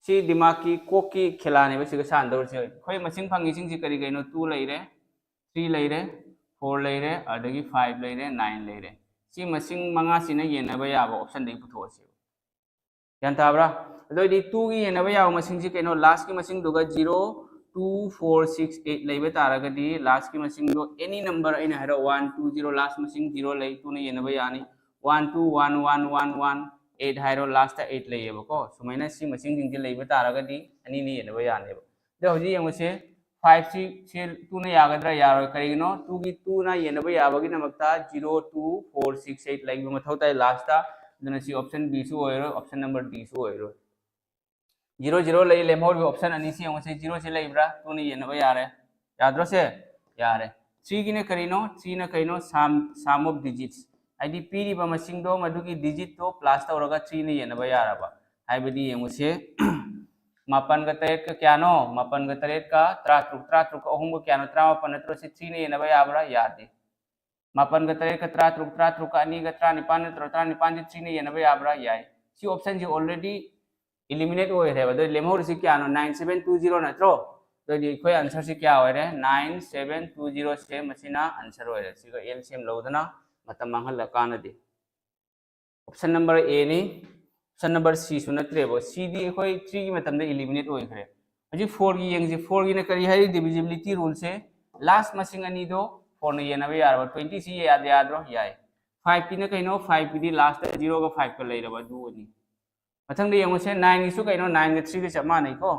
ꯁꯤ ꯗꯤꯃꯥꯛꯀꯤ ꯀꯣꯛꯀꯤ ꯈꯦꯂꯥꯅꯦꯕ ꯁꯤꯒ ꯁꯥꯟꯅꯗꯧꯔꯤꯁꯦ꯫ ꯑꯩꯈꯣꯏ ꯃꯁꯤꯡ ꯐꯪꯉꯤꯁꯤꯡꯁꯤ ꯀꯔꯤ ꯀꯩꯅꯣ? Two ꯂꯩꯔꯦ, three ꯂꯩꯔꯦ, four ꯂꯩꯔꯦ, ꯑꯗꯒꯤ five ꯂꯩꯔꯦ, nine ꯂꯩꯔꯦ꯫ ꯁꯤ ꯃꯁꯤꯡ ꯃꯉꯥꯁꯤꯅ ꯌꯦꯟꯅꯕ ꯌꯥꯕ ꯑꯣꯞꯁꯟꯗꯒꯤ ꯄꯨꯊꯣꯛꯑꯁꯦꯕ꯫ ꯒ꯭ꯌꯥꯟ ꯇꯥꯕ꯭ꯔꯥ? ꯑꯗꯨ ꯑꯣꯏꯗꯤ twoꯒꯤ ꯌꯦꯟꯅꯕ ꯌꯥꯕ ꯃꯁꯤꯡꯁꯤ ꯀꯩꯅꯣ? Lastꯀꯤ ꯃꯁꯤꯡꯗꯨꯒ zero, two, four, six, eight ꯂꯩꯕ ꯇꯥꯔꯒꯗꯤ lastꯀꯤ ꯃꯁꯤꯡꯗꯣ any number ꯑꯩꯅ ꯍꯥꯏꯔꯣ, one, two, zero, last ꯃꯁꯤꯡ zero ꯂꯩ, twoꯅ ꯌꯦꯟꯅꯕ ꯌꯥꯅꯤ꯫ One, two, one, one, one, one, eight ꯍꯥꯏꯔꯣ, lastꯇ eight ꯂꯩꯌꯦꯕꯀꯣ꯫ ꯁꯨꯃꯥꯏꯅ ꯁꯤ ꯃꯁꯤꯡꯁꯤꯡꯁꯦ ꯂꯩꯕ ꯇꯥꯔꯒꯗꯤ ꯑꯅꯤꯅ ꯌꯦꯟꯅꯕ ꯌꯥꯅꯦꯕ꯫ ꯑꯗꯣ ꯍꯧꯖꯤꯛ ꯌꯦꯡꯉꯨꯁꯦ, fiveꯁꯤ ꯁꯤ twoꯅ ꯌꯥꯒꯗ꯭ꯔꯥ? ꯌꯥꯔꯣꯏ꯫ ꯀꯔꯤꯒꯤꯅꯣ? Twoꯒꯤ, twoꯅ ꯌꯦꯟꯅꯕ ꯌꯥꯕꯒꯤꯗꯃꯛꯇ zero, two, four, six, eight ꯂꯩꯕ ꯃꯊꯧ ꯇꯥꯏ lastꯇ꯫ ꯑꯗꯨꯅ ꯁꯤ option Bꯁꯨ ꯑꯣꯏꯔꯣꯏ, option number Dꯁꯨ ꯑꯣꯏꯔꯣꯏ꯫ Zero, zero ꯂꯩ, ꯂꯦꯝꯍꯧꯔꯤꯕ option ꯑꯅꯤꯁꯤ ꯌꯦꯡꯉꯨꯁꯦ꯫ Zeroꯁꯤ ꯂꯩꯕ꯭ꯔꯥ? Twoꯅ ꯌꯦꯟꯅꯕ ꯌꯥꯔꯦ꯫ ꯌꯥꯗ꯭ꯔꯣ ꯁꯦ? ꯌꯥꯔꯦ꯫ Threeꯒꯤꯅ ꯀꯔꯤꯅꯣ? Threeꯅ ꯀꯩꯅꯣ? Sum, sum of digits꯫ ꯍꯥꯏꯗꯤ ꯄꯤꯔꯤꯕ ꯃꯁꯤꯡꯗꯣ ꯃꯗꯨꯒꯤ ꯗꯤꯖꯤꯠꯇꯣ ꯄ꯭ꯂꯁ ꯇꯧꯔꯒ ꯊ꯭ꯔꯤꯅ ꯌꯦꯟꯅꯕ ꯌꯥꯔꯕ꯫ ꯍꯥꯏꯕꯗꯤ ꯌꯦꯡꯉꯨꯁꯦ, ꯃꯥꯄꯟꯒ ꯇꯔꯦꯠꯀ ꯀꯌꯥꯅꯣ? ꯃꯥꯄꯟꯒ ꯇꯔꯦꯠꯀ ꯇꯔꯥꯇꯔꯨꯛ, ꯇꯔꯥꯇꯔꯨꯛꯀ ꯑꯍꯨꯝꯒ ꯀꯌꯥꯅꯣ? ꯇꯔꯥꯃꯥꯄꯟ ꯅꯠꯇ꯭ꯔꯣ? ꯁꯤ ꯊ꯭ꯔꯤꯅ ꯌꯦꯟꯅꯕ ꯌꯥꯕ꯭ꯔꯥ? ꯌꯥꯗꯦ꯫ ꯃꯥꯄꯟꯒ ꯇꯔꯦꯠꯀ ꯇꯔꯥꯇꯔꯨꯛ, ꯇꯔꯥꯇꯔꯨꯛꯀ ꯑꯅꯤꯒ ꯇꯔꯥꯅꯤꯄꯥꯟ ꯅꯠꯇ꯭ꯔꯣ? ꯇꯔꯥꯅꯤꯄꯥꯟꯁꯦ ꯊ꯭ꯔꯤꯅ ꯌꯦꯟꯅꯕ ꯌꯥꯕ꯭ꯔꯥ? ꯌꯥꯏ꯫ ꯁꯤ ꯑꯣꯞꯁꯟꯁꯦ already eliminate ꯑꯣꯏꯈ꯭ꯔꯦꯕ꯫ ꯑꯗꯨ ꯂꯦꯝꯍꯧꯔꯤꯁꯤ ꯀꯌꯥꯅꯣ? Nine seven two zero ꯅꯠꯇ꯭ꯔꯣ? ꯑꯗꯨꯗꯤ ꯑꯩꯈꯣꯏ answer ꯁꯤ ꯀꯌꯥ ꯑꯣꯏꯔꯦ? Nine seven two zero ꯁꯦ ꯃꯁꯤꯅ answer ꯑꯣꯏꯔꯦ꯫ ꯁꯤꯒ L C M ꯂꯧꯗꯅ ꯃꯇꯝ ꯃꯥꯡꯍꯜꯂ ꯀꯥꯟꯅꯗꯦ꯫ Option number A ꯅꯤ꯫ Option number C ꯁꯨ ꯅꯠꯇ꯭ꯔꯦꯕ꯫ C ꯗꯤ ꯑꯩꯈꯣꯏ three ꯒꯤ ꯃꯇꯝꯗ eliminate ꯑꯣꯏꯈ꯭ꯔꯦ꯫ ꯍꯧꯖꯤꯛ four ꯒꯤ ꯌꯦꯡꯁꯤ꯫ Four ꯒꯤꯅ ꯀꯔꯤ ꯍꯥꯏꯔꯤ? Divisibility rule ꯁꯦ, last ꯃꯁꯤꯡ ꯑꯅꯤꯗꯣ four ꯅ ꯌꯦꯟꯅꯕ ꯌꯥꯔꯕ꯫ Twenty ꯁꯤ ꯌꯥꯗ ꯌꯥꯗ꯭ꯔꯣ? ꯌꯥꯏ꯫ Five ꯀꯤꯅ ꯀꯩꯅꯣ? Five ꯀꯤꯗꯤ last ꯇ zero ꯒ five ꯀ ꯂꯩꯔꯕ ꯑꯗꯨ ꯑꯅꯤ꯫ ꯃꯊꯪꯗ ꯌꯦꯡꯉꯨꯁꯦ, nine ꯒꯤꯁꯨ ꯀꯩꯅꯣ? Nine ꯒ three ꯒ ꯆꯞ ꯃꯥꯟꯅꯩꯀꯣ꯫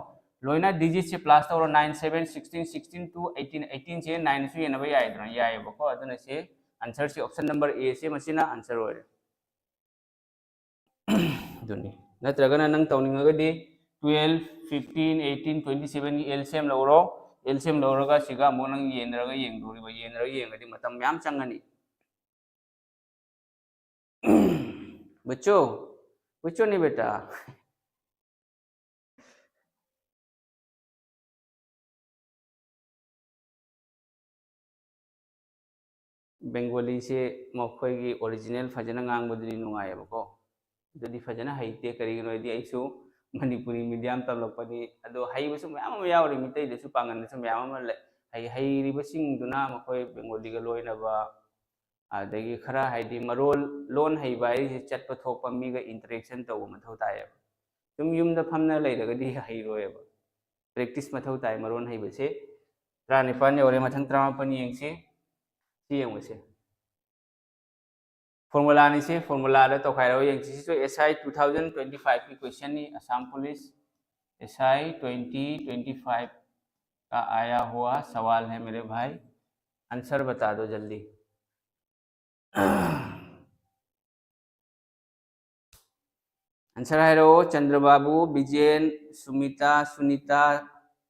ꯂꯣꯏꯅ digit ꯁꯦ plus ꯇꯧꯔꯣ꯫ Nine seven, sixteen, sixteen to eighteen, eighteen say nine ꯁꯨ ꯌꯦꯟꯅꯕ ꯌꯥꯏꯗꯅ? ꯌꯥꯏꯑꯕꯀꯣ꯫ ꯑꯗꯨꯅ ꯁꯤ answer ꯁꯤ option number A ꯁꯦ ꯃꯁꯤꯅ answer ꯑꯣꯏꯔꯦ꯫ ꯑꯗꯨꯅꯤ꯫ ꯅꯠꯇ꯭ꯔꯒꯅ ꯅꯪ ꯇꯧꯅꯤꯡꯉꯒꯗꯤ twelve, fifteen, eighteen, twenty seven ꯒꯤ L C M ꯂꯧꯔꯣ꯫ L C M ꯂꯧꯔꯒ ꯁꯤꯒ ꯑꯃꯨꯛ ꯅꯪ ꯌꯦꯟꯅꯔꯒ ꯌꯦꯡꯗꯣꯔꯤꯕ꯫ ꯌꯦꯟꯅꯔꯒ ꯌꯦꯡꯉꯗꯤ ꯃꯇꯝ ꯃꯌꯥꯝ ꯆꯪꯒꯅꯤ꯫ बच्चों, बच्चों नहीं बेटा। Bengali ꯁꯦ ꯃꯈꯣꯏꯒꯤ original ꯐꯖꯅ ꯉꯥꯡꯕꯗꯨꯗꯤ ꯅꯨꯡꯉꯥꯏꯌꯦꯕꯀꯣ꯫ ꯑꯗꯨꯗꯤ ꯐꯖꯅ ꯍꯩꯇꯦ꯫ ꯀꯔꯤꯒꯤꯅꯣ ꯍꯥꯏꯗꯤ ꯑꯩꯁꯨ ꯃꯅꯤꯄꯨꯔꯤ medium ꯇꯝꯂꯛꯄꯅꯤ꯫ ꯑꯗꯣ ꯍꯩꯕꯁꯨ ꯃꯌꯥꯝ ꯑꯃ ꯌꯥꯎꯔꯤ, ꯃꯤꯇꯩꯗꯁꯨ ꯄꯥꯡꯒꯟꯗꯁꯨ ꯃꯌꯥꯝ ꯑꯃ ꯂꯩ꯫ ꯍꯩ-, ꯍꯩꯔꯤꯕꯁꯤꯡꯗꯨꯅ ꯃꯈꯣꯏ Bengali ꯒ ꯂꯣꯏꯅꯕ, ꯑꯗꯒꯤ ꯈꯔ ꯍꯥꯏꯗꯤ ꯃꯔꯣꯜ, ꯂꯣꯟ ꯍꯩꯕ ꯍꯥꯏꯁꯦ ꯆꯠꯄ ꯊꯣꯛꯄ ꯃꯤꯒ interaction ꯇꯧꯕ ꯃꯊꯧ ꯇꯥꯏꯌꯦꯕ꯫ ꯁꯨꯝ ꯌꯨꯝꯗ ꯐꯝꯅ ꯂꯩꯔꯒꯗꯤ ꯍꯩꯔꯣꯏꯕ꯫ Practice ꯃꯊꯧ ꯇꯥꯏ ꯃꯔꯣꯟ ꯍꯩꯕꯁꯦ꯫ ꯇꯔꯥꯅꯤꯄꯥꯟ ꯌꯧꯔꯦ, ꯃꯊꯪ ꯇꯔꯥꯃꯥꯄꯟ ꯌꯦꯡꯁꯤ꯫ ꯁꯤ ꯌꯦꯡꯉꯨꯁꯦ꯫ Formula ꯅꯤꯁꯦ, formula ꯗ ꯇꯧꯈꯥꯏꯔꯒ ꯌꯦꯡꯁꯤ꯫ ꯁꯤꯁꯨ S I two thousand twenty five ꯀꯤ question ꯅꯤ, Assam Police S I twenty twenty five का आया हुआ सवाल है मेरे भाई। Answer बता दो जल्दी। Answer ꯍꯥꯏꯔꯛꯑꯣ, ꯆꯟꯗ꯭ꯔꯕꯥꯕꯨ, ꯕꯤꯖꯦꯟ, ꯁꯨꯃꯤꯇꯥ, ꯁꯨꯅꯤꯇꯥ,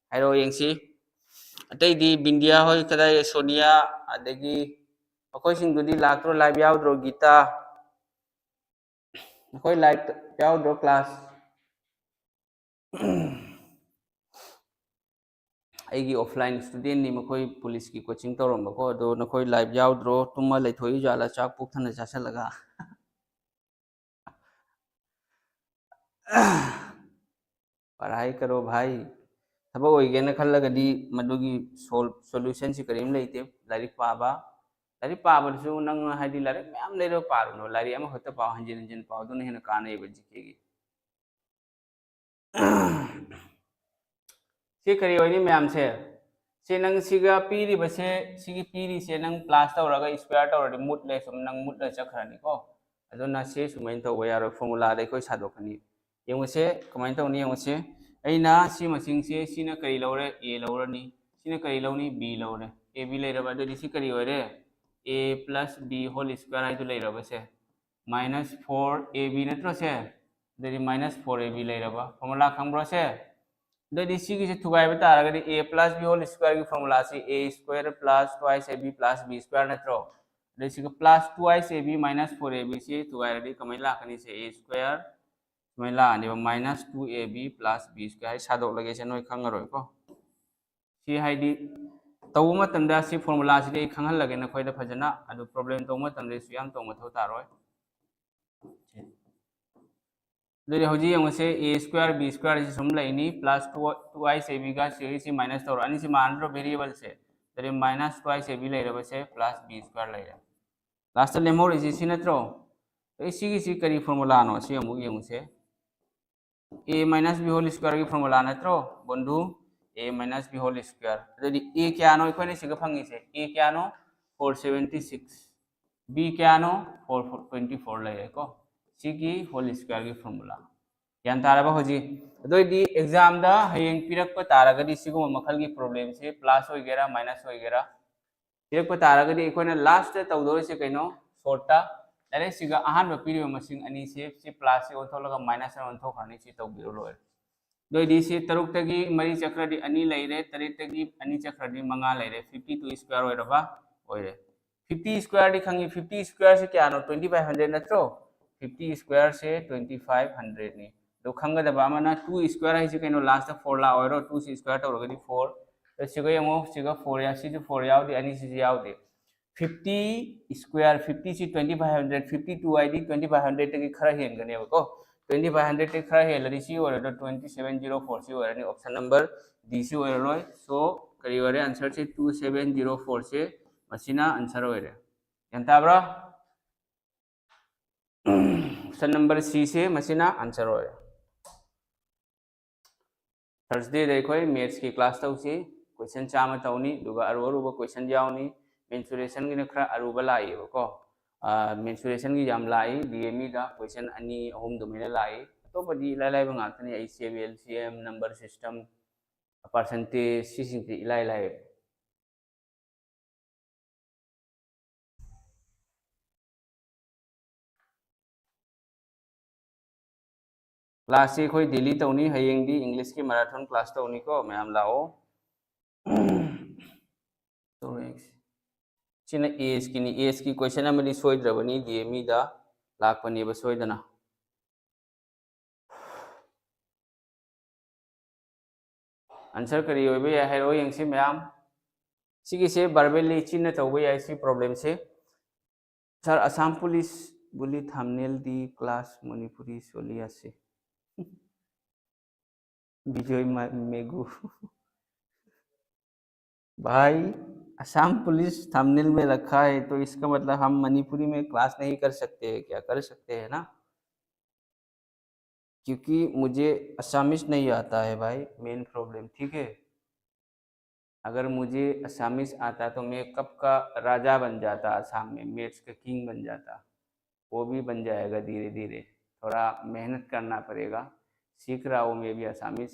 ꯍꯥꯏꯔꯛꯑꯣ ꯌꯦꯡꯁꯤ꯫ ꯑꯇꯩꯗꯤ ꯕꯤꯟꯗꯤꯌꯥ ꯍꯣꯏ ꯀꯗꯥꯏ, ꯁꯣꯅꯤꯌꯥ, ꯑꯗꯒꯤ ꯃꯈꯣꯏꯁꯤꯡꯗꯨꯗꯤ ꯂꯥꯛꯇ꯭ꯔꯣ? Live ꯌꯥꯎꯗ꯭ꯔꯣ? ꯒꯤꯇꯥ, ꯅꯈꯣꯏ live ꯌꯥꯎꯗ꯭ꯔꯣ class? ꯑꯩꯒꯤ offline studentꯅꯤ, ꯃꯈꯣꯏ ꯄꯨꯂꯤꯁꯀꯤ coaching ꯇꯧꯔꯝꯕꯀꯣ꯫ ꯑꯗꯣ ꯅꯈꯣꯏ live ꯌꯥꯎꯗ꯭ꯔꯣ? ꯇꯨꯝꯃ ꯂꯩꯊꯣꯛꯏ ꯖꯥꯠꯂ, ꯆꯥꯛ ꯄꯨꯛ ꯊꯟꯅ ꯆꯥꯁꯤꯜꯂꯒ? ꯄꯔꯥꯏ ꯀꯔꯣ ꯚꯥꯏ꯫ ꯊꯕꯛ ꯑꯣꯏꯒꯦꯅ ꯈꯜꯂꯒꯗꯤ ꯃꯗꯨꯒꯤ ꯁꯣꯜ-, solutionꯁꯤ ꯀꯔꯤꯝ ꯂꯩꯇꯦ꯫ ꯂꯥꯏꯔꯤꯛ ꯄꯥꯕ, ꯂꯥꯏꯔꯤꯛ ꯄꯥꯕꯗꯁꯨ ꯅꯪ ꯍꯥꯏꯗꯤ ꯂꯥꯏꯔꯤꯛ ꯃꯌꯥꯝ ꯂꯩꯔꯒ ꯄꯥꯔꯨꯅꯨ, ꯂꯥꯏꯔꯤꯛ ꯑꯃꯈꯛꯇ ꯄꯥꯎ, ꯍꯟꯖꯤꯟ ꯍꯟꯖꯤꯟ ꯄꯥꯎ, ꯑꯗꯨꯅ ꯍꯦꯟꯅ ꯀꯥꯟꯅꯩꯕ GKꯒꯤ꯫ ꯁꯤ ꯀꯔꯤ ꯑꯣꯏꯅꯤ ꯃꯌꯥꯝꯁꯦ? ꯁꯤ ꯅꯪ ꯁꯤꯒ ꯄꯤꯔꯤꯕꯁꯦ, ꯁꯤꯒꯤ ꯄꯤꯔꯤꯁꯦ ꯅꯪ plus ꯇꯧꯔꯒ square ꯇꯧꯔꯗꯤ ꯃꯨꯠꯂꯦ, ꯁꯨꯝ ꯅꯪ ꯃꯨꯠꯂ ꯆꯠꯈ꯭ꯔꯅꯤꯀꯣ꯫ ꯑꯗꯨꯅ ꯁꯤ ꯁꯨꯃꯥꯏꯅ ꯇꯧꯕ ꯌꯥꯔꯣꯏ, formulaꯗ ꯑꯩꯈꯣꯏ ꯁꯥꯗꯣꯛꯀꯅꯤ꯫ ꯌꯦꯡꯉꯨꯁꯦ, ꯀꯃꯥꯏꯅ ꯇꯧꯅꯤ ꯌꯦꯡꯉꯨꯁꯦ꯫ ꯑꯩꯅ ꯁꯤ ꯃꯁꯤꯡꯁꯦ, ꯁꯤꯅ ꯀꯔꯤ ꯂꯧꯔꯦ? A ꯂꯧꯔꯅꯤ꯫ ꯁꯤꯅ ꯀꯔꯤ ꯂꯧꯅꯤ? B ꯂꯧꯔꯦ꯫ AB ꯂꯩꯔꯕ, ꯑꯗꯨꯗꯤ ꯁꯤ ꯀꯔꯤ ꯑꯣꯏꯔꯦ? A plus B whole square ꯍꯥꯏꯗꯨ ꯂꯩꯔꯕꯁꯦ, minus four AB ꯅꯠꯇ꯭ꯔꯣ ꯁꯦ? ꯑꯗꯨꯗꯤ minus four AB ꯂꯩꯔꯕ꯫ Formula ꯈꯪꯕ꯭ꯔꯣ ꯁꯦ? ꯑꯗꯨꯗꯤ ꯁꯤꯒꯤꯁꯦ ꯊꯨꯒꯥꯏꯕ ꯇꯥꯔꯒꯗꯤ A plus B whole squareꯒꯤ formulaꯁꯤ A square plus twice AB plus B square ꯅꯠꯇ꯭ꯔꯣ? ꯑꯗꯩ ꯁꯤꯒ plus twice AB minus four AB ꯁꯤ ꯊꯨꯒꯥꯏꯔꯗꯤ ꯀꯃꯥꯏꯅ ꯂꯥꯛꯀꯅꯤ ꯁꯦ? A square ꯁꯨꯃꯥꯏꯅ ꯂꯥꯛꯑꯅꯦꯕ, minus two AB plus B square ꯍꯥꯏ ꯁꯥꯗꯣꯛꯂꯒꯦ ꯁꯦ, ꯅꯣꯏ ꯈꯪꯉꯔꯣꯏꯀꯣ꯫ ꯁꯤ ꯍꯥꯏꯗꯤ ꯇꯧꯕ ꯃꯇꯝꯗ ꯁꯤ formulaꯁꯤꯗꯤ ꯑꯩ ꯈꯪꯍꯜꯂꯒꯦ ꯅꯈꯣꯏꯗ ꯐꯖꯅ, ꯑꯗꯨ problem ꯇꯧꯕ ꯃꯇꯝꯗ ꯁꯨꯛꯌꯥꯝ ꯇꯧꯕ ꯃꯊꯧ ꯇꯥꯔꯣꯏ꯫ ꯑꯗꯨꯗꯤ ꯍꯧꯖꯤꯛ ꯌꯦꯡꯉꯨꯁꯦ, A square B square ꯁꯤ ꯁꯨꯝ ꯂꯩꯅꯤ, plus two, twice ABꯒ ꯁꯤꯒꯤꯁꯤ minus ꯇꯧꯔꯣ, ꯑꯅꯤꯁꯤ ꯃꯥꯟꯅꯗ꯭ꯔꯣ variableꯁꯦ? ꯑꯗꯨꯗꯤ minus twice AB ꯂꯩꯔꯕꯁꯦ plus B square ꯂꯩꯔꯦ꯫ Lastꯇ ꯂꯦꯝꯍꯧꯔꯤꯁꯤ ꯁꯤ ꯅꯠꯇ꯭ꯔꯣ? ꯑꯩ ꯁꯤꯒꯤꯁꯤ ꯀꯔꯤ formulaꯅꯣ? ꯁꯤ ꯑꯃꯨꯛ ꯌꯦꯡꯉꯨꯁꯦ꯫ A minus B whole squareꯒꯤ formula ꯅꯠꯇ꯭ꯔꯣ ꯕꯣꯟꯗꯨ? A minus B whole square꯫ ꯑꯗꯨꯗꯤ A ꯀꯌꯥꯅꯣ ꯑꯩꯈꯣꯏꯅ ꯁꯤꯒ ꯐꯪꯉꯤꯁꯦ? A ꯀꯌꯥꯅꯣ? Four seventy six꯫ B ꯀꯌꯥꯅꯣ? Four twenty four ꯂꯩꯔꯦꯀꯣ꯫ ꯁꯤꯒꯤ whole squareꯒꯤ formula꯫ ꯒ꯭ꯌꯥꯟ ꯇꯥꯔꯕ ꯍꯧꯖꯤꯛ? ꯑꯗꯨ ꯑꯣꯏꯗꯤ examꯗ ꯍꯌꯦꯡ ꯄꯤꯔꯛꯄ ꯇꯥꯔꯒꯗꯤ ꯁꯤꯒꯨꯝꯕ ꯃꯈꯜꯒꯤ problemꯁꯦ plus ꯑꯣꯏꯒꯦꯔꯥ minus ꯑꯣꯏꯒꯦꯔꯥ, ꯄꯤꯔꯛꯄ ꯇꯥꯔꯒꯗꯤ ꯑꯩꯈꯣꯏꯅ lastꯇ ꯇꯧꯗꯣꯔꯤꯁꯦ ꯀꯩꯅꯣ? Shortꯇ ꯂꯥꯏꯔꯤꯛꯁꯤꯒ ꯑꯍꯥꯟꯕ ꯄꯤꯔꯤꯕ ꯃꯁꯤꯡ ꯑꯅꯤꯁꯦ, ꯁꯤ plusꯁꯦ ꯑꯣꯟꯊꯣꯛꯂꯒ minus ꯑꯣꯟꯊꯣꯛꯈ꯭ꯔꯅꯤ, ꯁꯤ ꯇꯧꯕꯤꯔꯣ ꯂꯣꯏꯔꯦ꯫ ꯑꯗꯨ ꯑꯣꯏꯗꯤ ꯁꯤ ꯇꯔꯨꯛꯇꯒꯤ ꯃꯔꯤ ꯆꯠꯈ꯭ꯔꯗꯤ ꯑꯅꯤ ꯂꯩꯔꯦ, ꯇꯔꯦꯠꯇꯒꯤ ꯑꯅꯤ ꯆꯠꯈ꯭ꯔꯗꯤ ꯃꯉꯥ ꯂꯩꯔꯦ, fifty two square ꯑꯣꯏꯔꯕ ꯑꯣꯏꯔꯦ꯫ ꯐꯤꯐꯇꯤ ꯁ꯭ꯀ꯭ꯋꯥꯔꯗꯤ ꯈꯪꯉꯤ, ꯐꯤꯐꯇꯤ ꯁ꯭ꯀ꯭ꯋꯥꯔꯁꯦ ꯀꯌꯥꯅꯣ? ꯇ꯭ꯋꯦꯟꯇꯤ ꯐꯥꯏꯚ ꯍꯟꯗ꯭ꯔꯦꯠ ꯅꯠꯇ꯭ꯔꯣ? ꯐꯤꯐꯇꯤ ꯁ꯭ꯀ꯭ꯋꯥꯔꯁꯦ ꯇ꯭ꯋꯦꯟꯇꯤ ꯐꯥꯏꯚ ꯍꯟꯗ꯭ꯔꯦꯠꯅꯤ꯫ ꯑꯗꯣ ꯈꯪꯒꯗꯕ ꯑꯃꯅ, ꯇꯨ ꯁ꯭ꯀ꯭ꯋꯥꯔ ꯍꯥꯏꯁꯦ ꯀꯩꯅꯣ? ꯂꯥꯁꯇ ꯐꯣꯔ ꯂꯥꯛꯑꯣꯏꯔꯣ? ꯇꯨꯁꯤ ꯁ꯭ꯀ꯭ꯋꯥꯔ ꯇꯧꯔꯒꯗꯤ ꯐꯣꯔ꯫ ꯑꯗꯣ ꯁꯤꯒ ꯌꯦꯡꯉꯣ, ꯁꯤꯒ ꯐꯣꯔ ꯌꯥꯎ, ꯁꯤꯁꯨ ꯐꯣꯔ ꯌꯥꯎꯗꯦ, ꯑꯅꯤꯁꯤꯁꯨ ꯌꯥꯎꯗꯦ꯫ ꯐꯤꯐꯇꯤ ꯁ꯭ꯀ꯭ꯋꯥꯔ, ꯐꯤꯐꯇꯤꯁꯤ twenty five hundred, fifty two ꯍꯥꯏꯗꯤ ꯇ꯭ꯋꯦꯟꯇꯤ ꯐꯥꯏꯚ ꯍꯟꯗ꯭ꯔꯦꯠꯇꯒꯤ ꯈꯔ ꯍꯦꯟꯒꯅꯦꯕꯀꯣ꯫ ꯇ꯭ꯋꯦꯟꯇꯤ ꯐꯥꯏꯚ ꯍꯟꯗ꯭ꯔꯦꯠꯇꯒꯤ ꯈꯔ ꯍꯦꯜꯂꯗꯤ ꯁꯤ ꯑꯣꯏꯔꯣꯏꯗ꯭ꯔꯣ? ꯇ꯭ꯋꯦꯟꯇꯤ ꯁꯚꯦꯟ ꯖꯤꯔꯣ ꯐꯣꯔ ꯁꯤ ꯑꯣꯏꯔꯅꯤ, ꯑꯣꯞꯁꯟ ꯅꯝꯕꯔ ꯗꯤ ꯁꯤ ꯑꯣꯏꯔꯔꯣꯏ꯫ ꯁꯣ ꯀꯔꯤ ꯑꯣꯏꯔꯦ? ꯑꯟꯁꯔꯁꯦ ꯇꯨ ꯁꯚꯦꯟ ꯖꯤꯔꯣ ꯐꯣꯔꯁꯦ ꯃꯁꯤꯅ ꯑꯟꯁꯔ ꯑꯣꯏꯔꯦ꯫ ꯒ꯭ꯌꯥꯟ ꯇꯥꯕ꯭ꯔꯥ? ꯑꯣꯞꯁꯟ ꯅꯝꯕꯔ ꯁꯤꯁꯦ ꯃꯁꯤꯅ ꯑꯟꯁꯔ ꯑꯣꯏꯔꯦ꯫ ꯊꯔꯁꯗꯦꯗ ꯑꯩꯈꯣꯏ ꯃꯦꯠꯁꯀꯤ ꯀ꯭ꯂꯥꯁ ꯇꯧꯁꯤ꯫ ꯀꯣꯏꯁꯟ ꯆꯥꯝꯃ ꯇꯧꯅꯤ, ꯑꯗꯨꯒ ꯑꯔꯨ ꯑꯔꯨꯕ ꯀꯣꯏꯁꯟ ꯌꯥꯎꯅꯤ꯫ ꯃꯦꯟꯁꯨꯔꯦꯁꯟꯒꯤꯅ ꯈꯔ ꯑꯔꯨꯕ ꯂꯥꯛꯏꯕꯀꯣ꯫ ꯃꯦꯟꯁꯨꯔꯦꯁꯟꯒꯤ ꯌꯥꯝ ꯂꯥꯛꯏ, ꯗꯤ ꯑꯦꯝ ꯏꯗ ꯀꯣꯏꯁꯟ ꯑꯅꯤ ꯑꯍꯨꯝ ꯑꯗꯨꯃꯥꯏꯅ ꯂꯥꯛꯏ꯫ ꯑꯇꯣꯞꯄꯗꯤ ꯏꯂꯥꯏ ꯂꯥꯏꯕ ꯉꯥꯛꯇꯅꯤ, ꯑꯩ ꯁꯤ ꯑꯦꯝ ꯑꯦꯜ, ꯁꯤ ꯑꯦꯝ, ꯅꯝꯕꯔ ꯁꯤꯁꯇꯝ, ꯄꯥꯔꯁꯦꯟꯇꯦꯖ, ꯁꯤꯁꯤꯡꯁꯤ ꯏꯂꯥꯏ ꯂꯥꯏꯌꯦꯕ꯫ ꯀ꯭ꯂꯥꯁꯁꯤ ꯑꯩꯈꯣꯏ ꯗꯦꯂꯤ ꯇꯧꯅꯤ꯫ ꯍꯌꯦꯡꯗꯤ ꯏꯪꯂꯤꯁꯀꯤ ꯃꯦꯔꯥꯊꯣꯟ ꯀ꯭ꯂꯥꯁ ꯇꯧꯅꯤꯀꯣ, ꯃꯌꯥꯝ ꯂꯥꯛꯑꯣ꯫ ꯁꯤꯅ ꯑꯦꯁꯀꯤꯅꯤ꯫ ꯑꯦꯁꯀꯤ ꯀꯣꯏꯁꯟ ꯑꯃꯗꯤ ꯁꯣꯏꯗ꯭ꯔꯕꯅꯤ, ꯗꯤ ꯑꯦꯝ ꯏꯗ ꯂꯥꯛꯄꯅꯦꯕ ꯁꯣꯏꯗꯅ꯫ ꯑꯟꯁꯔ ꯀꯔꯤ ꯑꯣꯏꯕ ꯌꯥꯏ ꯍꯥꯏꯔꯛꯑꯣ ꯌꯦꯡꯁꯤ ꯃꯌꯥꯝ꯫ ꯁꯤꯒꯤꯁꯦ ꯚꯔꯕꯦꯜꯂꯤ ꯆꯤꯟꯅ ꯇꯧꯕ ꯌꯥꯏ ꯁꯤ ꯄ꯭ꯔꯣꯕ꯭ꯂꯦꯝꯁꯦ꯫ Sir, Assam Police বুলি thumbnail দি class Manipuri চলি আছে। বিজয় মা-, মেগু। भाई, असम पुलिस थंबनेल में रखा है, तो इसका मतलब हम मणिपुरी में क्लास नहीं कर सकते हैं क्या? कर सकते हैं ना, क्योंकि मुझे असामिस नहीं आता है भाई, मेन प्रॉब्लम, ठीक है। अगर मुझे असामिस आता तो मैं कब का राजा बन जाता, असम में मैथ्स का किंग बन जाता। वो भी बन जाएगा धीरे धीरे, थोड़ा मेहनत करना पड़ेगा। सीख रहा हूँ मैं भी असामिस।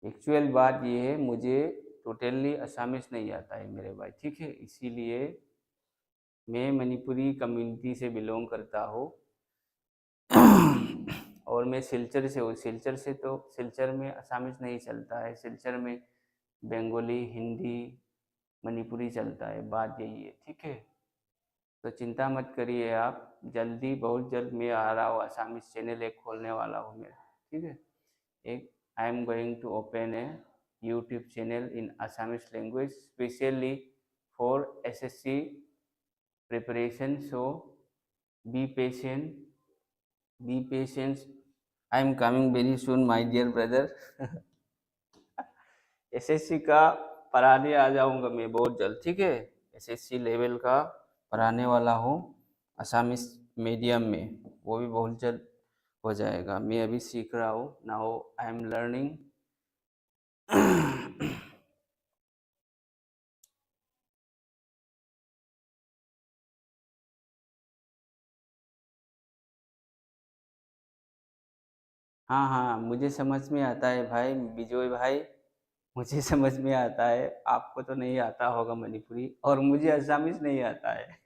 एक्चुअल बात ये है, मुझे टोटली असामिस नहीं आता है मेरे भाई, ठीक है। इसीलिए मैं मणिपुरी कम्युनिटी से बिलोंग करता हूँ। और मैं सिलचर से हूँ। सिलचर से तो, सिलचर में असामिस नहीं चलता है। सिलचर में बंगाली, हिंदी, मणिपुरी चलता है, बात यही है, ठीक है। तो चिंता मत करिए आप, जल्दी, बहुत जल्द मैं आ रहा हूँ, Assamese channel एक खोलने वाला हूँ मैं, ठीक है। एक, I am going to open a YouTube channel in Assamese language specially for S S C preparation, so be patient, be patient, I am coming very soon, my dear brother. S S C का पढ़ाने आ जाऊंगा मैं बहुत जल्द, ठीक है। S S C level का पढ़ाने वाला हूँ Assamese medium में, वो भी बहुत जल्द हो जाएगा। मैं अभी सीख रहा हूँ, now I am learning. हाँ, हाँ, मुझे समझ में आता है भाई, विजय भाई, मुझे समझ में आता है। आपको तो नहीं आता होगा मणिपुरी, और मुझे Assamese नहीं आता है।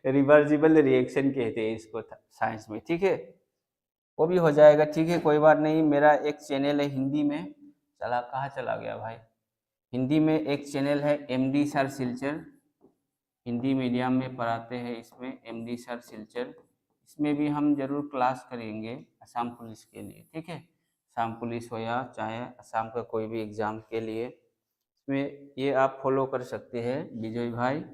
Reversible reaction कहते हैं इसको science में, ठीक है। वो भी हो जाएगा, ठीक है, कोई बात नहीं। मेरा एक चैनल है हिंदी में, चला, कहाँ चला गया भाई? हिंदी में एक चैनल है MD sir Silchar, Hindi medium में पढ़ाते हैं इसमें, एमडी सर सिलचर। इसमें भी हम जरूर क्लास करेंगे आसाम पुलिस के लिए, ठीक है। आसाम पुलिस हो या चाहे आसाम का कोई भी एग्जाम के लिए, इसमें ये आप फॉलो कर सकते हैं विजय भाई।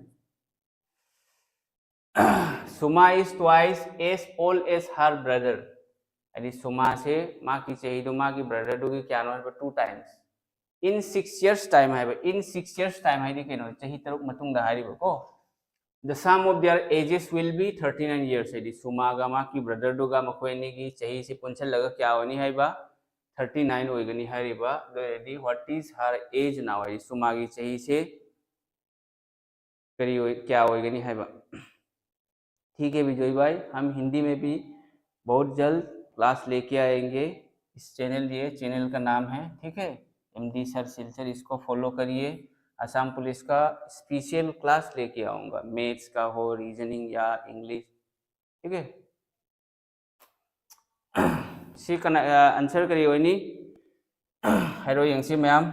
Suma is twice as old as her brother. ꯍꯥꯏꯗꯤ ꯁꯨꯃꯥꯁꯦ ꯃꯥꯒꯤ ꯆꯍꯤꯗꯣ ꯃꯥꯒꯤ ꯕ꯭ꯔꯗꯔꯗꯨꯒꯤ ꯀꯌꯥꯅꯣ ꯍꯥꯏꯕ, two times, in six years time ꯍꯥꯏꯕ꯫ In six years time ꯍꯥꯏꯗꯤ ꯀꯩꯅꯣ? ꯆꯍꯤ ꯇꯔꯨꯛ ꯃꯇꯨꯡꯗ ꯍꯥꯏꯔꯤꯕꯀꯣ꯫ The sum of their ages will be thirty nine years. ꯍꯥꯏꯗꯤ ꯁꯨꯃꯥꯒ ꯃꯥꯒꯤ ꯕ꯭ꯔꯗꯔꯗꯨꯒ ꯃꯈꯣꯏ ꯑꯅꯤꯒꯤ ꯆꯍꯤꯁꯦ ꯄꯨꯟꯁꯤꯜꯂꯒ ꯀꯌꯥ ꯑꯣꯏꯅꯤ ꯍꯥꯏꯕ? Thirty nine ꯑꯣꯏꯒꯅꯤ ꯍꯥꯏꯔꯤꯕ꯫ ꯑꯗꯨ ꯑꯣꯏꯔꯗꯤ what is her age now? ꯍꯥꯏꯗꯤ ꯁꯨꯃꯥꯒꯤ ꯆꯍꯤꯁꯦ ꯀꯔꯤ ꯑꯣꯏ, ꯀꯌꯥ ꯑꯣꯏꯒꯅꯤ ꯍꯥꯏꯕ? ठीक है विजय भाई, हम हिंदी में भी बहुत जल्द क्लास लेके आएंगे। इस चैनल, ये चैनल का नाम है, ठीक है, एमडी सर सिलचर, इसको फॉलो करिए। आसाम पुलिस का स्पेशल क्लास लेके आऊँगा, मैथ्स का हो, रीजनिंग या इंग्लिश, ठीक है। ꯁꯤ ꯀꯅꯥ, ꯑ, answer ꯀꯔꯤ ꯑꯣꯏꯅꯤ? ꯍꯥꯏꯔꯣ ꯌꯦꯡꯁꯤ ꯃꯌꯥꯝ꯫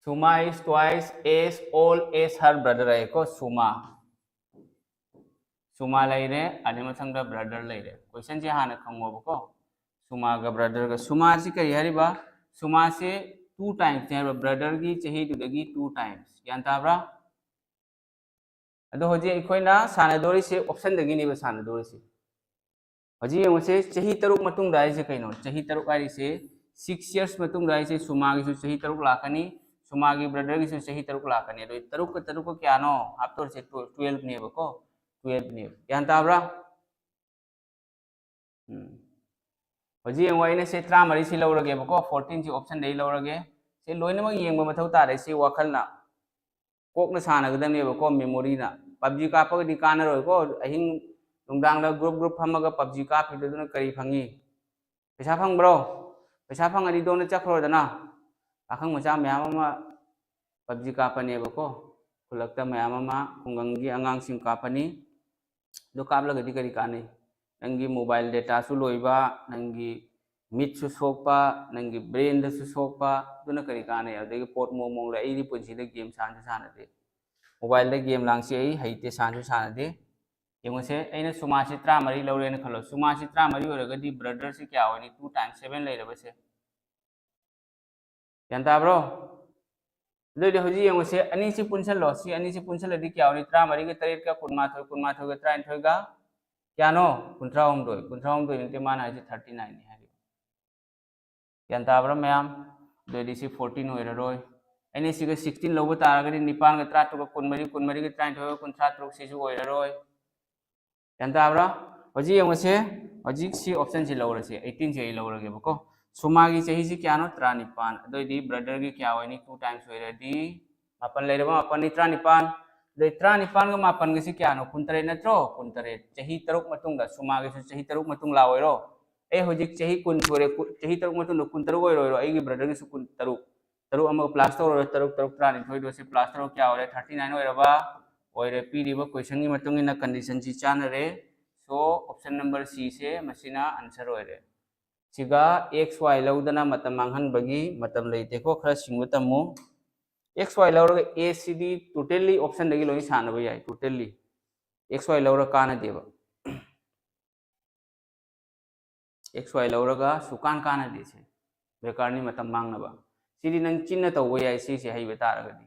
Suma is twice as old as her brother ꯍꯥꯏꯀꯣ, ꯁꯨꯃꯥ꯫ ꯁꯨꯃꯥ ꯂꯩꯔꯦ, ꯑꯗꯩ ꯃꯊꯪꯗ ꯕ꯭ꯔꯗꯔ ꯂꯩꯔꯦ꯫ ꯀꯣꯏꯁꯟꯁꯦ ꯍꯥꯟꯅ ꯈꯪꯉꯣꯕꯀꯣ꯫ ꯁꯨꯃꯥꯒ ꯕ꯭ꯔꯗꯔꯒ꯫ ꯁꯨꯃꯥꯁꯤ ꯀꯔꯤ ꯍꯥꯏꯔꯤꯕ? ꯁꯨꯃꯥꯁꯦ ꯇꯨ ꯇꯥꯏꯝꯁꯅꯦ ꯍꯥꯏꯕ, ꯕ꯭ꯔꯗꯔꯒꯤ ꯆꯍꯤꯗꯨꯗꯒꯤ ꯇꯨ ꯇꯥꯏꯝꯁ꯫ ꯒ꯭ꯌꯥꯟ ꯇꯥꯕ꯭ꯔꯥ? ꯑꯗꯣ ꯍꯧꯖꯤꯛ ꯑꯩꯈꯣꯏꯅ ꯁꯥꯟꯅꯗꯣꯔꯤꯁꯦ ꯑꯣꯞꯁꯟꯗꯒꯤꯅꯦꯕ ꯁꯥꯟꯅꯗꯣꯔꯤꯁꯦ꯫ ꯍꯧꯖꯤꯛ ꯌꯦꯡꯉꯨꯁꯦ, ꯆꯍꯤ ꯇꯔꯨꯛ ꯃꯇꯨꯡꯗ ꯍꯥꯏꯁꯦ ꯀꯩꯅꯣ? ꯆꯍꯤ ꯇꯔꯨꯛ ꯍꯥꯏꯔꯤꯁꯦ ꯁꯤꯛꯁ ꯌꯔꯁ ꯃꯇꯨꯡꯗ ꯍꯥꯏꯁꯦ ꯁꯨꯃꯥꯒꯤꯁꯨ ꯆꯍꯤ ꯇꯔꯨꯛ ꯂꯥꯛꯀꯅꯤ, ꯁꯨꯃꯥꯒꯤ ꯕ꯭ꯔꯗꯔꯒꯤꯁꯨ ꯆꯍꯤ ꯇꯔꯨꯛ ꯂꯥꯛꯀꯅꯤ꯫ ꯑꯗꯣ ꯇꯔꯨꯛꯀ ꯇꯔꯨꯛꯀ ꯀꯌꯥꯅꯣ ꯍꯥꯞꯇꯣꯔꯤꯁꯦ? ꯇꯨ-, ꯇꯨꯋꯦꯜꯐꯅꯦꯕꯀꯣ, ꯇꯨꯋꯦꯜꯐꯅꯦꯕ꯫ ꯒ꯭ꯌꯥꯟ ꯇꯥꯕ꯭ꯔꯥ? ꯎꯝ꯫ ꯍꯧꯖꯤꯛ ꯌꯦꯡꯉꯣ, ꯑꯩꯅ ꯁꯦ ꯇꯔꯥꯃꯔꯤꯁꯤ ꯂꯧꯔꯒꯦꯕꯀꯣ, ꯐꯣꯔꯇꯤꯟꯁꯤ ꯑꯣꯞꯁꯟꯗꯒꯤ ꯂꯧꯔꯒꯦ꯫ ꯁꯤ ꯂꯣꯏꯅꯃꯛ ꯌꯦꯡꯕ ꯃꯊꯧ ꯇꯥꯔꯦ, ꯁꯤ ꯋꯥꯈꯜꯅ꯫ ꯀꯣꯛꯅ ꯁꯥꯟꯅꯒꯗꯕꯅꯦꯕꯀꯣ, ꯃꯦꯃꯣꯔꯤꯅ꯫ ꯄꯞꯖꯤ ꯀꯥꯞꯄꯒꯗꯤ ꯀꯥꯟꯅꯔꯣꯏꯀꯣ, ꯑꯍꯤꯡ ꯅꯨꯡꯗꯥꯡꯗ ꯒ꯭ꯔꯨꯞ ꯒ꯭ꯔꯨꯞ ꯐꯝꯃꯒ ꯄꯞꯖꯤ ꯀꯥꯞꯄꯤꯗꯨꯅ ꯀꯔꯤ ꯐꯪꯉꯤ? ꯄꯩꯁꯥ ꯐꯪꯕ꯭ꯔꯣ? ꯄꯩꯁꯥ ꯐꯪꯉꯗꯤ ꯗꯣꯟꯗ ꯆꯠꯈ꯭ꯔꯣꯗꯅ꯫ ꯄꯥꯈꯪ ꯃꯆꯥ ꯃꯌꯥꯝ ꯑꯃ ꯄꯞꯖꯤ ꯀꯥꯞꯄꯅꯦꯕꯀꯣ, ꯈꯨꯜꯂꯛꯇ ꯃꯌꯥꯝ ꯑꯃ ꯈꯨꯡꯒꯪꯒꯤ ꯑꯉꯥꯡꯁꯤꯡ ꯀꯥꯞꯄꯅꯤ꯫ ꯑꯗꯨ ꯀꯥꯞꯂꯒꯗꯤ ꯀꯔꯤ ꯀꯥꯟꯅꯩ? ꯅꯪꯒꯤ ꯃꯣꯕꯥꯏꯜ ꯗꯦꯇꯥꯁꯨ ꯂꯣꯏꯕ, ꯅꯪꯒꯤ ꯃꯤꯠꯁꯨ ꯁꯣꯛꯄ, ꯅꯪꯒꯤ ꯕ꯭ꯔꯦꯟꯗꯁꯨ ꯁꯣꯛꯄ, ꯑꯗꯨꯅ ꯀꯔꯤ ꯀꯥꯟꯅꯩ? ꯑꯗꯨꯗꯒꯤ ꯄꯣꯠ ꯃꯑꯣꯡ ꯃꯑꯣꯡ ꯂꯩ꯫ ꯑꯩꯗꯤ ꯄꯨꯟꯁꯤꯗ ꯒꯦꯝ ꯁꯥꯟꯁꯨ ꯁꯥꯟꯅꯗꯦ, ꯃꯣꯕꯥꯏꯜꯗ ꯒꯦꯝ ꯂꯥꯡꯁꯤ ꯑꯩ ꯍꯩꯇꯦ, ꯁꯥꯟꯁꯨ ꯁꯥꯟꯅꯗꯦ꯫ ꯌꯦꯡꯉꯨꯁꯦ, ꯑꯩꯅ ꯁꯨꯃꯥꯁꯤ ꯇꯔꯥꯃꯔꯤ ꯂꯧꯔꯦꯅ ꯈꯜꯂꯣ꯫ ꯁꯨꯃꯥꯁꯤ ꯇꯔꯥꯃꯔꯤ ꯑꯣꯏꯔꯒꯗꯤ ꯕ꯭ꯔꯗꯔꯁꯤ ꯀꯌꯥ ꯑꯣꯏꯅꯤ? ꯇꯨ ꯇꯥꯏꯝꯁ ꯁꯚꯦꯟ ꯂꯩꯔꯕꯁꯦ꯫ ꯒ꯭ꯌꯥꯟ ꯇꯥꯕ꯭ꯔꯣ? ꯑꯗꯨꯑꯣꯏꯗꯤ ꯍꯧꯖꯤꯛ ꯌꯦꯡꯉꯨꯁꯦ, ꯑꯅꯤꯁꯤ ꯄꯨꯟꯁꯜꯂꯣ꯫ ꯁꯤ ꯑꯅꯤꯁꯤ ꯄꯨꯟꯁꯜꯂꯗꯤ ꯀꯌꯥ ꯑꯣꯏꯅꯤ? ꯇꯔꯥꯃꯔꯤꯒ ꯇꯔꯦꯠꯀ ꯀꯨꯟꯃꯥꯊꯣꯏ, ꯀꯨꯟꯃꯥꯊꯣꯏꯒ ꯇꯔꯥꯅꯤꯊꯣꯏꯒ ꯀꯌꯥꯅꯣ? ꯀꯨꯟꯊ꯭ꯔꯥꯍꯨꯝꯗꯣꯏ꯫ ꯀꯨꯟꯊ꯭ꯔꯥꯍꯨꯝꯗꯣꯏ ꯅꯠꯇꯦ, ꯃꯥꯅ ꯍꯥꯏꯁꯦ ꯊꯥꯔꯇꯤ ꯅꯥꯏꯟꯅꯤ ꯍꯥꯏꯔꯤꯕ꯫ ꯒ꯭ꯌꯥꯟ ꯇꯥꯕ꯭ꯔꯥ ꯃꯌꯥꯝ? ꯑꯗꯨꯑꯣꯏꯗꯤ ꯁꯤ ꯐꯣꯔꯇꯤꯟ ꯑꯣꯏꯔꯔꯣꯏ꯫ ꯑꯩꯅ ꯁꯤꯒ ꯁꯤꯛꯁꯇꯤꯟ ꯂꯧꯕ ꯇꯥꯔꯒꯗꯤ ꯅꯤꯄꯥꯟꯒ ꯇꯔꯥꯇꯔꯨꯛꯀ ꯀꯨꯟꯃꯔꯤ, ꯀꯨꯟꯃꯔꯤꯒ ꯇꯔꯥꯅꯤꯊꯣꯏꯒ ꯀꯨꯟꯊ꯭ꯔꯥ ꯇꯔꯨꯛ ꯁꯤꯁꯨ ꯑꯣꯏꯔꯔꯣꯏ꯫ ꯒ꯭ꯌꯥꯟ ꯇꯥꯕ꯭ꯔꯥ? ꯍꯧꯖꯤꯛ ꯌꯦꯡꯉꯨꯁꯦ, ꯍꯧꯖꯤꯛ ꯁꯤ ꯑꯣꯞꯁꯟꯁꯤ ꯂꯧꯔꯁꯦ, ꯑꯩꯠꯇꯤꯟꯁꯦ ꯑꯩ ꯂꯧꯔꯒꯦꯕꯀꯣ꯫ ꯁꯨꯃꯥꯒꯤ ꯆꯍꯤꯁꯤ ꯀꯌꯥꯅꯣ? ꯇꯔꯥꯅꯤꯄꯥꯟ꯫ ꯑꯗꯨꯑꯣꯏꯗꯤ ꯕ꯭ꯔꯗꯔꯒꯤ ꯀꯌꯥ ꯑꯣꯏꯅꯤ? ꯇꯨ ꯇꯥꯏꯝꯁ ꯑꯣꯏꯔꯗꯤ ꯃꯥꯄꯟ ꯂꯩꯔꯕ, ꯃꯥꯄꯟꯅꯤ ꯇꯔꯥꯅꯤꯄꯥꯟ꯫ ꯑꯗꯩ ꯇꯔꯥꯅꯤꯄꯥꯟꯒ ꯃꯥꯄꯟꯒꯁꯤ ꯀꯌꯥꯅꯣ? ꯀꯨꯟꯇꯔꯦꯠ ꯅꯠꯇ꯭ꯔꯣ? ꯀꯨꯟꯇꯔꯦꯠ꯫ ꯆꯍꯤ ꯇꯔꯨꯛ ꯃꯇꯨꯡꯗ, ꯁꯨꯃꯥꯒꯤꯁꯨ ꯆꯍꯤ ꯇꯔꯨꯛ ꯃꯇꯨꯡ ꯂꯥꯛꯑꯣꯏꯔꯣ? ꯑꯩ ꯍꯧꯖꯤꯛ ꯆꯍꯤ ꯀꯨꯟ ꯁꯨꯔꯦ, ꯀꯨꯟ, ꯆꯍꯤ ꯇꯔꯨꯛ ꯃꯇꯨꯡꯗ ꯀꯨꯟꯇꯔꯨꯛ ꯑꯣꯏꯔꯣꯏꯔꯣ? ꯑꯩꯒꯤ ꯕ꯭ꯔꯗꯔꯒꯤꯁꯨ ꯀꯨꯟꯇꯔꯨꯛ꯫ ꯇꯔꯨꯛ ꯑꯃꯒ ꯄ꯭ꯂꯁ ꯇꯧꯔꯣꯏ, ꯇꯔꯨꯛ, ꯇꯔꯨꯛ, ꯇꯔꯥꯅꯤꯊꯣꯏꯗꯣ ꯁꯤ ꯄ꯭ꯂꯁ ꯇꯧꯔ ꯀꯌꯥ ꯑꯣꯏꯔꯦ? ꯊꯥꯔꯇꯤ ꯅꯥꯏꯟ ꯑꯣꯏꯔꯕ? ꯑꯣꯏꯔꯦ꯫ ꯄꯤꯔꯤꯕ ꯀꯣꯏꯁꯟꯒꯤ ꯃꯇꯨꯡ ꯏꯟꯅ ꯀꯟꯗꯤꯁꯟꯁꯤ ꯆꯥꯟꯅꯔꯦ꯫ So, option number C ꯁꯦ ꯃꯁꯤꯅ ꯑꯟꯁꯔ ꯑꯣꯏꯔꯦ꯫ ꯁꯤꯒ ꯑꯦꯛꯁ ꯋꯥꯏ ꯂꯧꯗꯅ ꯃꯇꯝ ꯃꯥꯡꯍꯟꯕꯒꯤ ꯃꯇꯝ ꯂꯩꯇꯦꯀꯣ, ꯈꯔ ꯁꯤꯡꯕ ꯇꯝꯃꯨ꯫ X Y ꯂꯧꯔꯒ A C D totally option ꯗꯒꯤ ꯂꯣꯏ ꯁꯥꯟꯅꯕ ꯌꯥꯏ, totally꯫ X Y ꯂꯧꯔ ꯀꯥꯟꯅꯗꯦꯕ꯫ X Y ꯂꯧꯔꯒ ꯁꯨꯀꯥꯟ ꯀꯥꯟꯅꯗꯦ ꯁꯦ꯫ ꯕꯦꯀꯥꯔꯅꯤ, ꯃꯇꯝ ꯃꯥꯡꯅꯕ꯫ ꯁꯤꯗꯤ ꯅꯪ ꯆꯤꯟꯅ ꯇꯧꯕ ꯌꯥꯏ, ꯁꯤꯁꯦ ꯍꯩꯕ ꯇꯥꯔꯒꯗꯤ꯫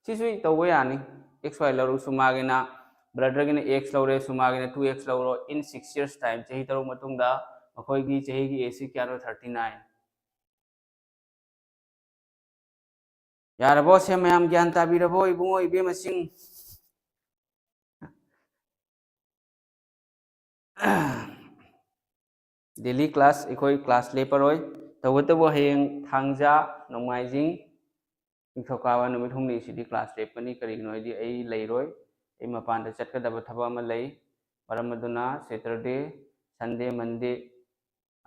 ꯁꯤꯁꯨ ꯇꯧꯕ ꯌꯥꯅꯤ꯫ X Y ꯂꯧꯔꯁꯨ ꯃꯥꯒꯤꯅ, brother ꯒꯤꯅ X ꯂꯧꯔꯦ, ꯁꯨꯃꯥꯒꯤꯅ two X ꯂꯧꯔꯣ꯫ In six years time, ꯆꯍꯤ ꯇꯔꯨꯛ ꯃꯇꯨꯡꯗ ꯃꯈꯣꯏꯒꯤ ꯆꯍꯤꯒꯤ age ꯁꯤ ꯀꯌꯥꯅꯣ? Thirty nine꯫ ꯌꯥꯔꯕꯣ? ꯁꯦ ꯃꯌꯥꯝ ꯒ꯭ꯌꯥꯟ ꯇꯥꯕꯤꯔꯕꯣ, ꯏꯕꯨꯡꯉꯣ ꯏꯕꯦꯝꯃꯁꯤꯡ? Daily class, ꯑꯩꯈꯣꯏ class ꯂꯦꯞꯄꯔꯣꯏ꯫ ꯇꯧꯕꯇꯕꯨ ꯍꯌꯦꯡ ꯊꯥꯡꯖ, ꯅꯣꯡꯃꯥꯏꯖꯤꯡ, ꯅꯤꯡꯊꯧꯀꯥꯕ ꯅꯨꯃꯤꯠ ꯍꯨꯝꯅꯤꯁꯤꯗꯤ class ꯂꯦꯞꯀꯅꯤ꯫ ꯀꯔꯤꯒꯤꯅꯣ ꯍꯥꯏꯗꯤ ꯑꯩ ꯂꯩꯔꯣꯏ, ꯑꯩ ꯃꯄꯥꯟꯗ ꯆꯠꯀꯗꯕ ꯊꯕꯛ ꯑꯃ ꯂꯩ꯫ ꯃꯔꯝ ꯑꯗꯨꯅ Saturday, Sunday, Monday,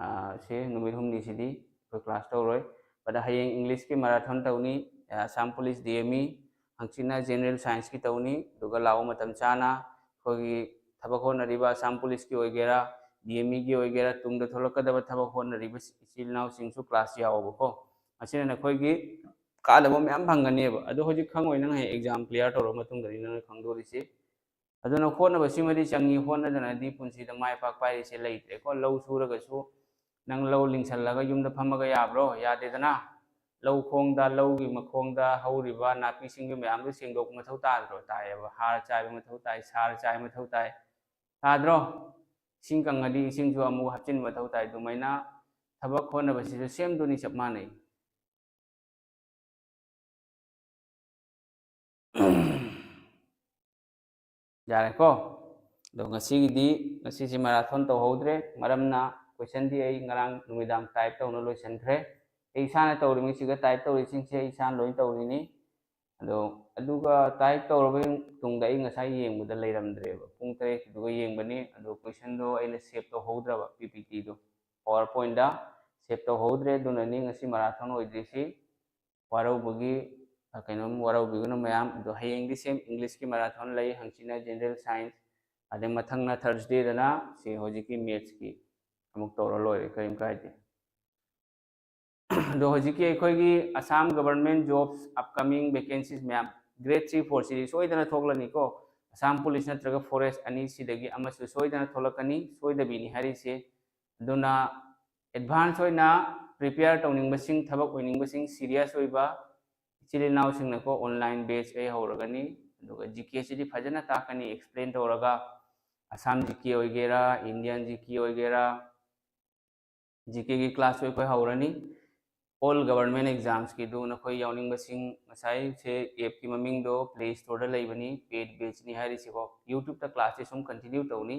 ꯑꯥ, ꯁꯦ ꯅꯨꯃꯤꯠ ꯍꯨꯝꯅꯤꯁꯤꯗꯤ ꯑꯩꯈꯣꯏ class ꯇꯧꯔꯣꯏ꯫ But ꯍꯌꯦꯡ English ꯀꯤ marathon ꯇꯧꯅꯤ, ꯑꯥ, Assam Police, D M E, ꯍꯪꯆꯤꯠꯅ General Science ꯀꯤ ꯇꯧꯅꯤ꯫ ꯑꯗꯨꯒ ꯂꯥꯛꯑꯣ, ꯃꯇꯝ ꯆꯥꯅ ꯑꯩꯈꯣꯏꯒꯤ ꯊꯕꯛ ꯍꯣꯠꯅꯔꯤꯕ Assam Police ꯀꯤ ꯑꯣꯏꯒꯦꯔꯥ, D M E ꯒꯤ ꯑꯣꯏꯒꯦꯔꯥ, ꯇꯨꯡꯗ ꯊꯣꯛꯂꯛꯀꯗꯕ ꯊꯕꯛ ꯍꯣꯠꯅꯔꯤꯕ ꯏꯆꯤꯜ ꯏꯅꯥꯎꯁꯤꯡꯁꯨ class ꯌꯥꯎꯑꯣꯕꯀꯣ꯫ ꯃꯁꯤꯅ ꯅꯈꯣꯏꯒꯤ ꯀꯥꯟꯅꯕ ꯃꯌꯥꯝ ꯐꯪꯒꯅꯦꯕ꯫ ꯑꯗꯣ ꯍꯧꯖꯤꯛ ꯈꯪꯉꯣꯏ, ꯅꯪ ꯍꯌꯦꯡ exam clear ꯇꯧꯔꯕ ꯃꯇꯨꯡꯗꯅꯤ ꯅꯪꯅ ꯈꯪꯗꯣꯔꯤꯁꯤ꯫ ꯑꯗꯨꯅ ꯍꯣꯠꯅꯕꯁꯤꯃꯗꯤ ꯆꯪꯉꯤ, ꯍꯣꯠꯅꯗꯅꯗꯤ ꯄꯨꯟꯁꯤꯗ ꯃꯥꯏ ꯄꯥꯛꯄ ꯍꯥꯏꯔꯤꯁꯦ ꯂꯩꯇ꯭ꯔꯦꯀꯣ꯫ ꯂꯧ ꯁꯨꯔꯒꯁꯨ ꯅꯪ ꯂꯧ ꯂꯤꯡꯁꯜꯂꯒ ꯌꯨꯝꯗ ꯐꯝꯃꯒ ꯌꯥꯕ꯭ꯔꯣ? ꯌꯥꯗꯦꯗꯅ꯫ ꯂꯧ ꯈꯣꯡꯗ, ꯂꯧꯒꯤ ꯃꯈꯣꯡꯗ ꯍꯧꯔꯤꯕ ꯅꯥꯄꯤ ꯁꯤꯡꯕꯤ ꯃꯌꯥꯝꯗꯨ ꯁꯦꯡꯗꯣꯛꯄ ꯃꯊꯧ ꯇꯥꯗ꯭ꯔꯣ? ꯇꯥꯏꯌꯦꯕ꯫ ꯍꯥꯔ ꯆꯥꯏꯕ ꯃꯊꯧ ꯇꯥꯏ, ꯁꯥꯔ ꯆꯥꯏꯕ ꯃꯊꯧ ꯇꯥꯏ꯫ ꯇꯥꯗ꯭ꯔꯣ? ꯏꯁꯤꯡ ꯀꯪꯉꯗꯤ ꯏꯁꯤꯡꯁꯨ ꯑꯃꯨꯛ ꯍꯥꯞꯆꯤꯟꯕ ꯃꯊꯧ ꯇꯥꯏ꯫ ꯑꯗꯨꯃꯥꯏꯅ ꯊꯕꯛ ꯍꯣꯠꯅꯕꯁꯤꯁꯨ same ꯗꯨꯅꯤ, ꯆꯞ ꯃꯥꯟꯅꯩ꯫ ꯌꯥꯔꯦꯀꯣ? ꯑꯗꯣ ꯉꯁꯤꯒꯤꯗꯤ, ꯉꯁꯤꯁꯦ marathon ꯇꯧꯍꯧꯗ꯭ꯔꯦ, ꯃꯔꯝꯅ question ꯗꯤ ꯑꯩ ꯉꯔꯥꯡ ꯅꯨꯃꯤꯗꯥꯡ type ꯇꯧꯅ ꯂꯣꯏꯁꯤꯟꯈ꯭ꯔꯦ꯫ ꯑꯩ ꯏꯁꯥꯅ ꯇꯧꯔꯤꯉꯩꯁꯤꯒ type ꯇꯧꯔꯤꯁꯤꯡꯁꯦ ꯑꯩ ꯏꯁꯥꯅ ꯂꯣꯏ ꯇꯧꯔꯤꯅꯤ꯫ ꯑꯗꯣ ꯑꯗꯨꯒ type ꯇꯧꯔꯕ ꯇꯨꯡꯗ ꯑꯩ ꯉꯁꯥꯏ ꯌꯦꯡꯕꯗ ꯂꯩꯔꯝꯗ꯭ꯔꯦꯕ, ꯄꯨꯡ ꯇꯔꯦꯠꯀꯤꯗꯨꯒ ꯌꯦꯡꯕꯅꯤ꯫ ꯑꯗꯣ question ꯗꯣ ꯑꯩꯅ save ꯇꯧꯍꯧꯗ꯭ꯔꯕ, P P T ꯗꯣ PowerPoint ꯗ save ꯇꯧꯍꯧꯗ꯭ꯔꯦ, ꯑꯗꯨꯅꯅꯤ ꯉꯁꯤ marathon ꯑꯣꯏꯗ꯭ꯔꯤꯁꯤ꯫ ꯋꯥꯔꯧꯕꯒꯤ, ꯑ, ꯀꯩꯅꯣꯝ ꯋꯥꯔꯧꯕꯤꯒꯅꯨ ꯃꯌꯥꯝ꯫ ꯑꯗꯣ ꯍꯌꯦꯡꯗꯤ same English ꯀꯤ marathon ꯂꯩ, ꯍꯪꯆꯤꯠꯅ General Science, ꯑꯗꯩ ꯃꯊꯪꯅ Thursday ꯗꯅ ꯁꯤ ꯍꯧꯖꯤꯛꯀꯤ maths ꯀꯤ ꯑꯃꯨꯛ ꯇꯧꯔ ꯂꯣꯏꯔꯦ, ꯀꯔꯤꯝ ꯀꯥꯏꯗꯦ꯫ ꯑꯗꯣ ꯍꯧꯖꯤꯛꯀꯤ ꯑꯩꯈꯣꯏꯒꯤ Assam government jobs upcoming vacancies ꯃꯌꯥꯝ, grade three four ꯁꯤꯗꯤ ꯁꯣꯏꯗꯅ ꯊꯣꯛꯂꯅꯤꯀꯣ꯫ ꯑꯁꯥꯝ ꯄꯨꯂꯤꯁ ꯅꯠꯇ꯭ꯔꯒ ꯐꯣꯔꯦꯁ ꯑꯅꯤꯁꯤꯗꯒꯤ ꯑꯃꯁꯨ ꯁꯣꯏꯗꯅ ꯊꯣꯛꯂꯛꯀꯅꯤ, ꯁꯣꯏꯗꯕꯤꯅꯤ ꯍꯥꯏꯔꯤꯁꯦ꯫ ꯑꯗꯨꯅ advance ꯑꯣꯏꯅ prepare ꯇꯧꯅꯤꯡꯕꯁꯤꯡ, ꯊꯕꯛ ꯑꯣꯏꯅꯤꯡꯕꯁꯤꯡ, serious ꯑꯣꯏꯕ ꯏꯆꯤꯜ ꯏꯅꯥꯎꯁꯤꯡꯅꯀꯣ, online batch ꯑꯩ ꯍꯧꯔꯒꯅꯤ꯫ ꯑꯗꯨꯒ G K ꯁꯤꯗꯤ ꯐꯖꯅ ꯇꯥꯛꯀꯅꯤ, explain ꯇꯧꯔꯒ꯫ Assam G K ꯑꯣꯏꯒꯦꯔꯥ, Indian G K ꯑꯣꯏꯒꯦꯔꯥ, G K ꯒꯤ class ꯑꯩꯈꯣꯏ ꯍꯧꯔꯅꯤ꯫ All government exams ꯀꯤꯗꯨ ꯅꯈꯣꯏ ꯌꯥꯎꯅꯤꯡꯕꯁꯤꯡ, ꯉꯁꯥꯏꯁꯦ app ꯀꯤ ꯃꯃꯤꯡꯗꯣ Play Store ꯗ ꯂꯩꯕꯅꯤ, paid batch ꯅꯤ ꯍꯥꯏꯔꯤꯁꯤꯀꯣ꯫ YouTube ꯇ class ꯁꯦ ꯁꯨꯝ continue ꯇꯧꯅꯤ꯫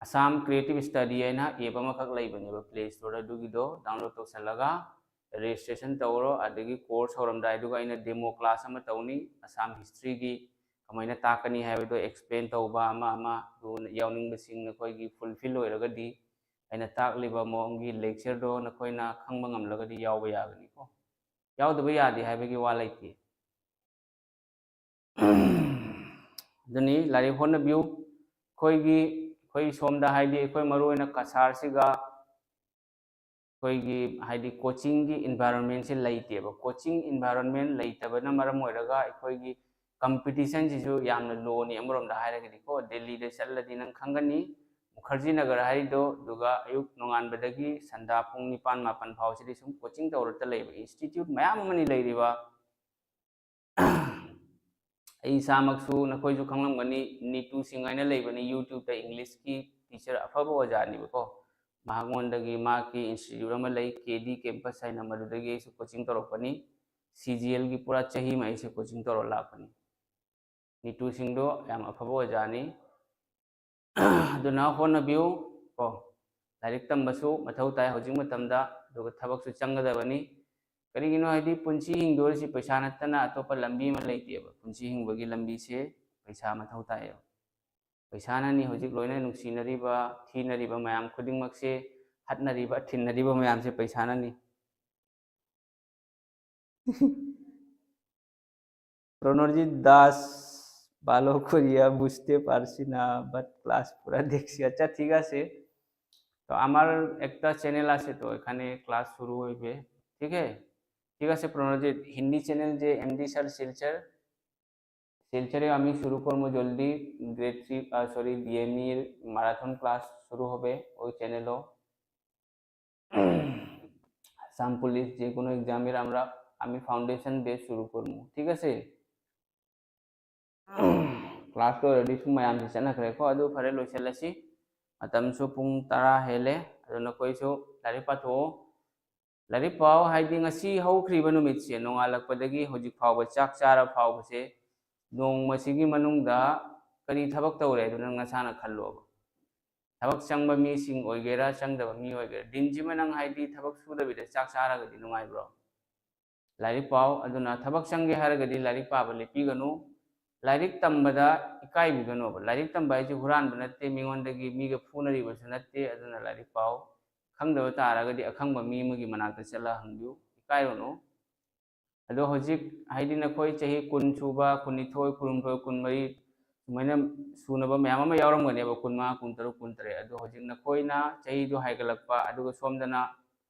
Assam Creative Study ꯍꯥꯏꯅ app ꯑꯃꯈꯛ ꯂꯩꯕꯅꯦꯕ Play Store ꯗ, ꯑꯗꯨꯒꯤꯗꯣ download ꯇꯧꯁꯜꯂꯒ registration ꯇꯧꯔꯣ꯫ ꯑꯗꯒꯤ course ꯍꯧꯔꯝꯗꯥꯏꯗꯨꯒ ꯑꯩꯅ demo class ꯑꯃ ꯇꯧꯅꯤ, Assam history ꯒꯤ ꯀꯃꯥꯏꯅ ꯇꯥꯛꯀꯅꯤ ꯍꯥꯏꯕꯗꯣ explain ꯇꯧꯕ ꯑꯃ ꯑꯃ꯫ ꯑꯗꯨ ꯌꯥꯎꯅꯤꯡꯕꯁꯤꯡ ꯅꯈꯣꯏꯒꯤ fulfill ꯑꯣꯏꯔꯒꯗꯤ, ꯑꯩꯅ ꯇꯥꯛꯂꯤꯕ ꯃꯑꯣꯡꯒꯤ lecture ꯗꯣ ꯅꯈꯣꯏꯅ ꯈꯪꯕ ꯉꯝꯂꯒꯗꯤ ꯌꯥꯎꯕ ꯌꯥꯒꯅꯤꯀꯣ꯫ ꯌꯥꯎꯗꯕ ꯌꯥꯗꯦ ꯍꯥꯏꯕꯒꯤ ꯋꯥ ꯂꯩꯇꯦ꯫ ꯑꯗꯨꯅꯤ, ꯂꯥꯏꯔꯤꯛ ꯍꯣꯠꯅꯕꯤꯌꯨ꯫ ꯑꯩꯈꯣꯏꯒꯤ, ꯑꯩꯈꯣꯏ ꯁꯣꯝꯗ, ꯍꯥꯏꯗꯤ ꯑꯩꯈꯣꯏ ꯃꯔꯨ ꯑꯣꯏꯅ ꯀꯁꯥꯔꯁꯤꯒ ꯑꯩꯈꯣꯏꯒꯤ, ꯍꯥꯏꯗꯤ coaching ꯒꯤ environment ꯁꯦ ꯂꯩꯇꯦꯕ꯫ Coaching environment ꯂꯩꯇꯕꯅ ꯃꯔꯝ ꯑꯣꯏꯔꯒ ꯑꯩꯈꯣꯏꯒꯤ competition ꯁꯤꯁꯨ ꯌꯥꯝꯅ low ꯅꯤ꯫ ꯑꯃꯔꯣꯝꯗ ꯍꯥꯏꯔꯒꯗꯤꯀꯣ, ꯗꯦꯜꯂꯤꯗ ꯆꯠꯂꯗꯤ ꯅꯪ ꯈꯪꯒꯅꯤ, ꯃꯨꯈꯔꯖꯤ ꯅꯒꯔ ꯍꯥꯏꯔꯤꯗꯣ, ꯑꯗꯨꯒ ꯑꯌꯨꯛ ꯅꯣꯡꯉꯥꯟꯕꯗꯒꯤ ꯁꯟꯗꯥ ꯄꯨꯡ ꯅꯤꯄꯥꯟ ꯃꯥꯄꯟ ꯐꯥꯎꯁꯤꯗꯤ ꯁꯨꯝ coaching ꯇꯧꯔꯛꯇ ꯂꯩꯕ꯫ Institute ꯃꯌꯥꯝ ꯑꯃꯅꯤ ꯂꯩꯔꯤꯕ꯫ ꯑꯩ ꯏꯁꯥꯃꯛꯁꯨ, ꯅꯈꯣꯏꯁꯨ ꯈꯪꯂꯝꯒꯅꯤ, ꯅꯤꯇꯨ ꯁꯤꯡ ꯍꯥꯏꯅ ꯂꯩꯕꯅꯤ YouTube ꯇ, English ꯀꯤ teacher ꯑꯐꯕ ꯑꯣꯖꯥꯅꯦꯕꯀꯣ꯫ ꯃꯍꯥꯛꯉꯣꯟꯗꯒꯤ, ꯃꯍꯥꯛꯀꯤ institute ꯑꯃ ꯂꯩ, K D campus ꯍꯥꯏꯅ, ꯃꯗꯨꯗꯒꯤ ꯑꯩꯁꯨ coaching ꯇꯧꯔꯛꯄꯅꯤ꯫ C G L ꯒꯤ ꯄꯨꯔꯥ ꯆꯍꯤ ꯑꯃ ꯑꯩꯁꯦ coaching ꯇꯧꯔ ꯂꯥꯛꯄꯅꯤ꯫ ꯅꯤꯇꯨ ꯁꯤꯡꯗꯣ ꯌꯥꯝ ꯑꯐꯕ ꯑꯣꯖꯥꯅꯤ꯫ ꯑꯗꯨꯅ ꯍꯣꯠꯅꯕꯤꯌꯨ ꯀꯣ꯫ ꯂꯥꯏꯔꯤꯛ ꯇꯝꯕꯁꯨ ꯃꯊꯧ ꯇꯥꯏ ꯍꯧꯖꯤꯛ ꯃꯇꯝꯗ, ꯑꯗꯨꯒ ꯊꯕꯛꯁꯨ ꯆꯪꯒꯗꯕꯅꯤ꯫ ꯀꯔꯤꯒꯤꯅꯣ ꯍꯥꯏꯗꯤ, ꯄꯨꯟꯁꯤ ꯍꯤꯡꯗꯣꯔꯤꯁꯤ ꯄꯩꯁꯥ ꯅꯠꯇꯅ ꯑꯇꯣꯞꯄ ꯂꯝꯕꯤ ꯑꯃ ꯂꯩꯇꯦꯕ꯫ ꯄꯨꯟꯁꯤ ꯍꯤꯡꯕꯒꯤ ꯂꯝꯕꯤꯁꯦ ꯄꯩꯁꯥ ꯃꯊꯧ ꯇꯥꯏꯌꯦꯕ꯫ ꯄꯩꯁꯥꯅꯅꯤ ꯍꯧꯖꯤꯛ ꯂꯣꯏꯅ ꯅꯨꯡꯁꯤꯅꯔꯤꯕ, ꯊꯤꯅꯔꯤꯕ ꯃꯌꯥꯝ ꯈꯨꯗꯤꯡꯃꯛꯁꯦ, ꯍꯠꯅꯔꯤꯕ, ꯊꯤꯟꯅꯔꯤꯕ ꯃꯌꯥꯝꯁꯦ ꯄꯩꯁꯥꯅꯅꯤ꯫ প্রণরজিৎ দাস, ভালো করিয়া বুঝতে পারছি না, but class পুরা দেখছি। আচ্ছা, ঠিক আছে। তো আমার একটা চ্যানেল আছে, তো এখানে ক্লাস শুরু হইবে, ঠিক আছে? ঠিক আছে প্রণজিৎ, হিন্দি চ্যানেল যে এমডি স্যার শিলচর, শিলচরে আমি শুরু করবো জলদি। গ্রেড থ্রি, সরি, বিএমইর ম্যারাথন ক্লাস শুরু হবে ওই চ্যানেলও। আসাম পুলিশ যে কোনো এক্সামের আমরা, আমি ফাউন্ডেশন বেস শুরু করবো, ঠিক আছে? ক্লাসꯇꯣ ꯑꯣꯜꯔꯦꯗꯤ ꯁꯨꯝ ꯃꯌꯥꯝꯁꯦ ꯆꯠꯅꯈ꯭ꯔꯦꯀꯣ꯫ ꯑꯗꯨ ꯐꯔꯦ, ꯂꯣꯏꯁꯤꯜꯂꯁꯤ꯫ ꯃꯇꯝꯁꯨ ꯄꯨꯡ ꯇꯔꯥ ꯍꯦꯜꯂꯦ꯫ ꯑꯗꯨ ꯅꯈꯣꯏꯁꯨ ꯂꯥꯏꯔꯤꯛ ꯄꯥꯊꯣꯛꯑꯣ꯫ ꯂꯥꯏꯔꯤꯛ ꯄꯥꯎ ꯍꯥꯏꯗꯤ ꯉꯁꯤ ꯍꯧꯈ꯭ꯔꯤꯕ ꯅꯨꯃꯤꯠꯁꯦ, ꯅꯣꯡꯉꯥꯜꯂꯛꯄꯗꯒꯤ ꯍꯧꯖꯤꯛ ꯐꯥꯎꯕ ꯆꯥꯛ ꯆꯥꯔ ꯐꯥꯎꯕꯁꯦ, ꯅꯣꯡꯃꯁꯤꯒꯤ ꯃꯅꯨꯡꯗ ꯀꯔꯤ ꯊꯕꯛ ꯇꯧꯔꯦ ꯍꯥꯏꯗꯣ ꯅꯪ ꯅꯁꯥꯅ ꯈꯜꯂꯣꯕ꯫ ꯊꯕꯛ ꯆꯪꯕ ꯃꯤꯁꯤꯡ ꯑꯣꯏꯒꯦꯔꯥ, ꯆꯪꯗꯕ ꯃꯤ ꯑꯣꯏꯒꯦꯔꯥ, ꯗꯤꯟꯁꯤꯃ ꯅꯪ ꯍꯥꯏꯗꯤ ꯊꯕꯛ ꯁꯨꯗꯕꯤꯗ ꯆꯥꯛ ꯆꯥꯔꯒꯗꯤ ꯅꯨꯡꯉꯥꯏꯕ꯭ꯔꯣ? ꯂꯥꯏꯔꯤꯛ ꯄꯥꯎ꯫ ꯑꯗꯨꯅ ꯊꯕꯛ ꯆꯪꯒꯦ ꯍꯥꯏꯔꯒꯗꯤ ꯂꯥꯏꯔꯤꯛ ꯄꯥꯕ ꯂꯦꯞꯄꯤꯒꯅꯨ꯫ ꯂꯥꯏꯔꯤꯛ ꯇꯝꯕꯗ ꯏꯀꯥꯏꯕꯤꯒꯅꯣꯕ꯫ ꯂꯥꯏꯔꯤꯛ ꯇꯝꯕ ꯍꯥꯏꯁꯦ ꯍꯨꯔꯥꯟꯕ ꯅꯠꯇꯦ, ꯃꯤꯉꯣꯟꯗꯒꯤ ꯃꯤꯒ ꯐꯨꯅꯔꯤꯕꯁꯨ ꯅꯠꯇꯦ꯫ ꯑꯗꯨꯅ ꯂꯥꯏꯔꯤꯛ ꯄꯥꯎ꯫ ꯈꯪꯗꯕ ꯇꯥꯔꯒꯗꯤ ꯑꯈꯪꯕ ꯃꯤ ꯑꯃꯒꯤ ꯃꯅꯥꯛꯇ ꯆꯠꯂ ꯍꯪꯕꯤꯌꯨ, ꯏꯀꯥꯏꯔꯨꯅꯨ꯫ ꯑꯗꯣ ꯍꯧꯖꯤꯛ ꯍꯥꯏꯗꯤ ꯅꯈꯣꯏ ꯆꯍꯤ ꯀꯨꯟ ꯁꯨꯕ, ꯀꯨꯟꯅꯤꯊꯣꯏ, ꯀꯨꯟꯍꯨꯝꯗꯣꯏ, ꯀꯨꯟꯃꯔꯤ, ꯁꯨꯃꯥꯏꯅ ꯁꯨꯅꯕ ꯃꯌꯥꯝ ꯑꯃ ꯌꯥꯎꯔꯝꯒꯅꯦꯕ, ꯀꯨꯟꯃꯉꯥ, ꯀꯨꯟꯇꯔꯨꯛ, ꯀꯨꯟꯇꯔꯦꯠ꯫ ꯑꯗꯣ ꯍꯧꯖꯤꯛ ꯅꯈꯣꯏꯅ ꯆꯍꯤꯗꯣ ꯍꯥꯏꯒꯠꯂꯛꯄ, ꯑꯗꯨꯒ ꯁꯣꯝꯗꯅ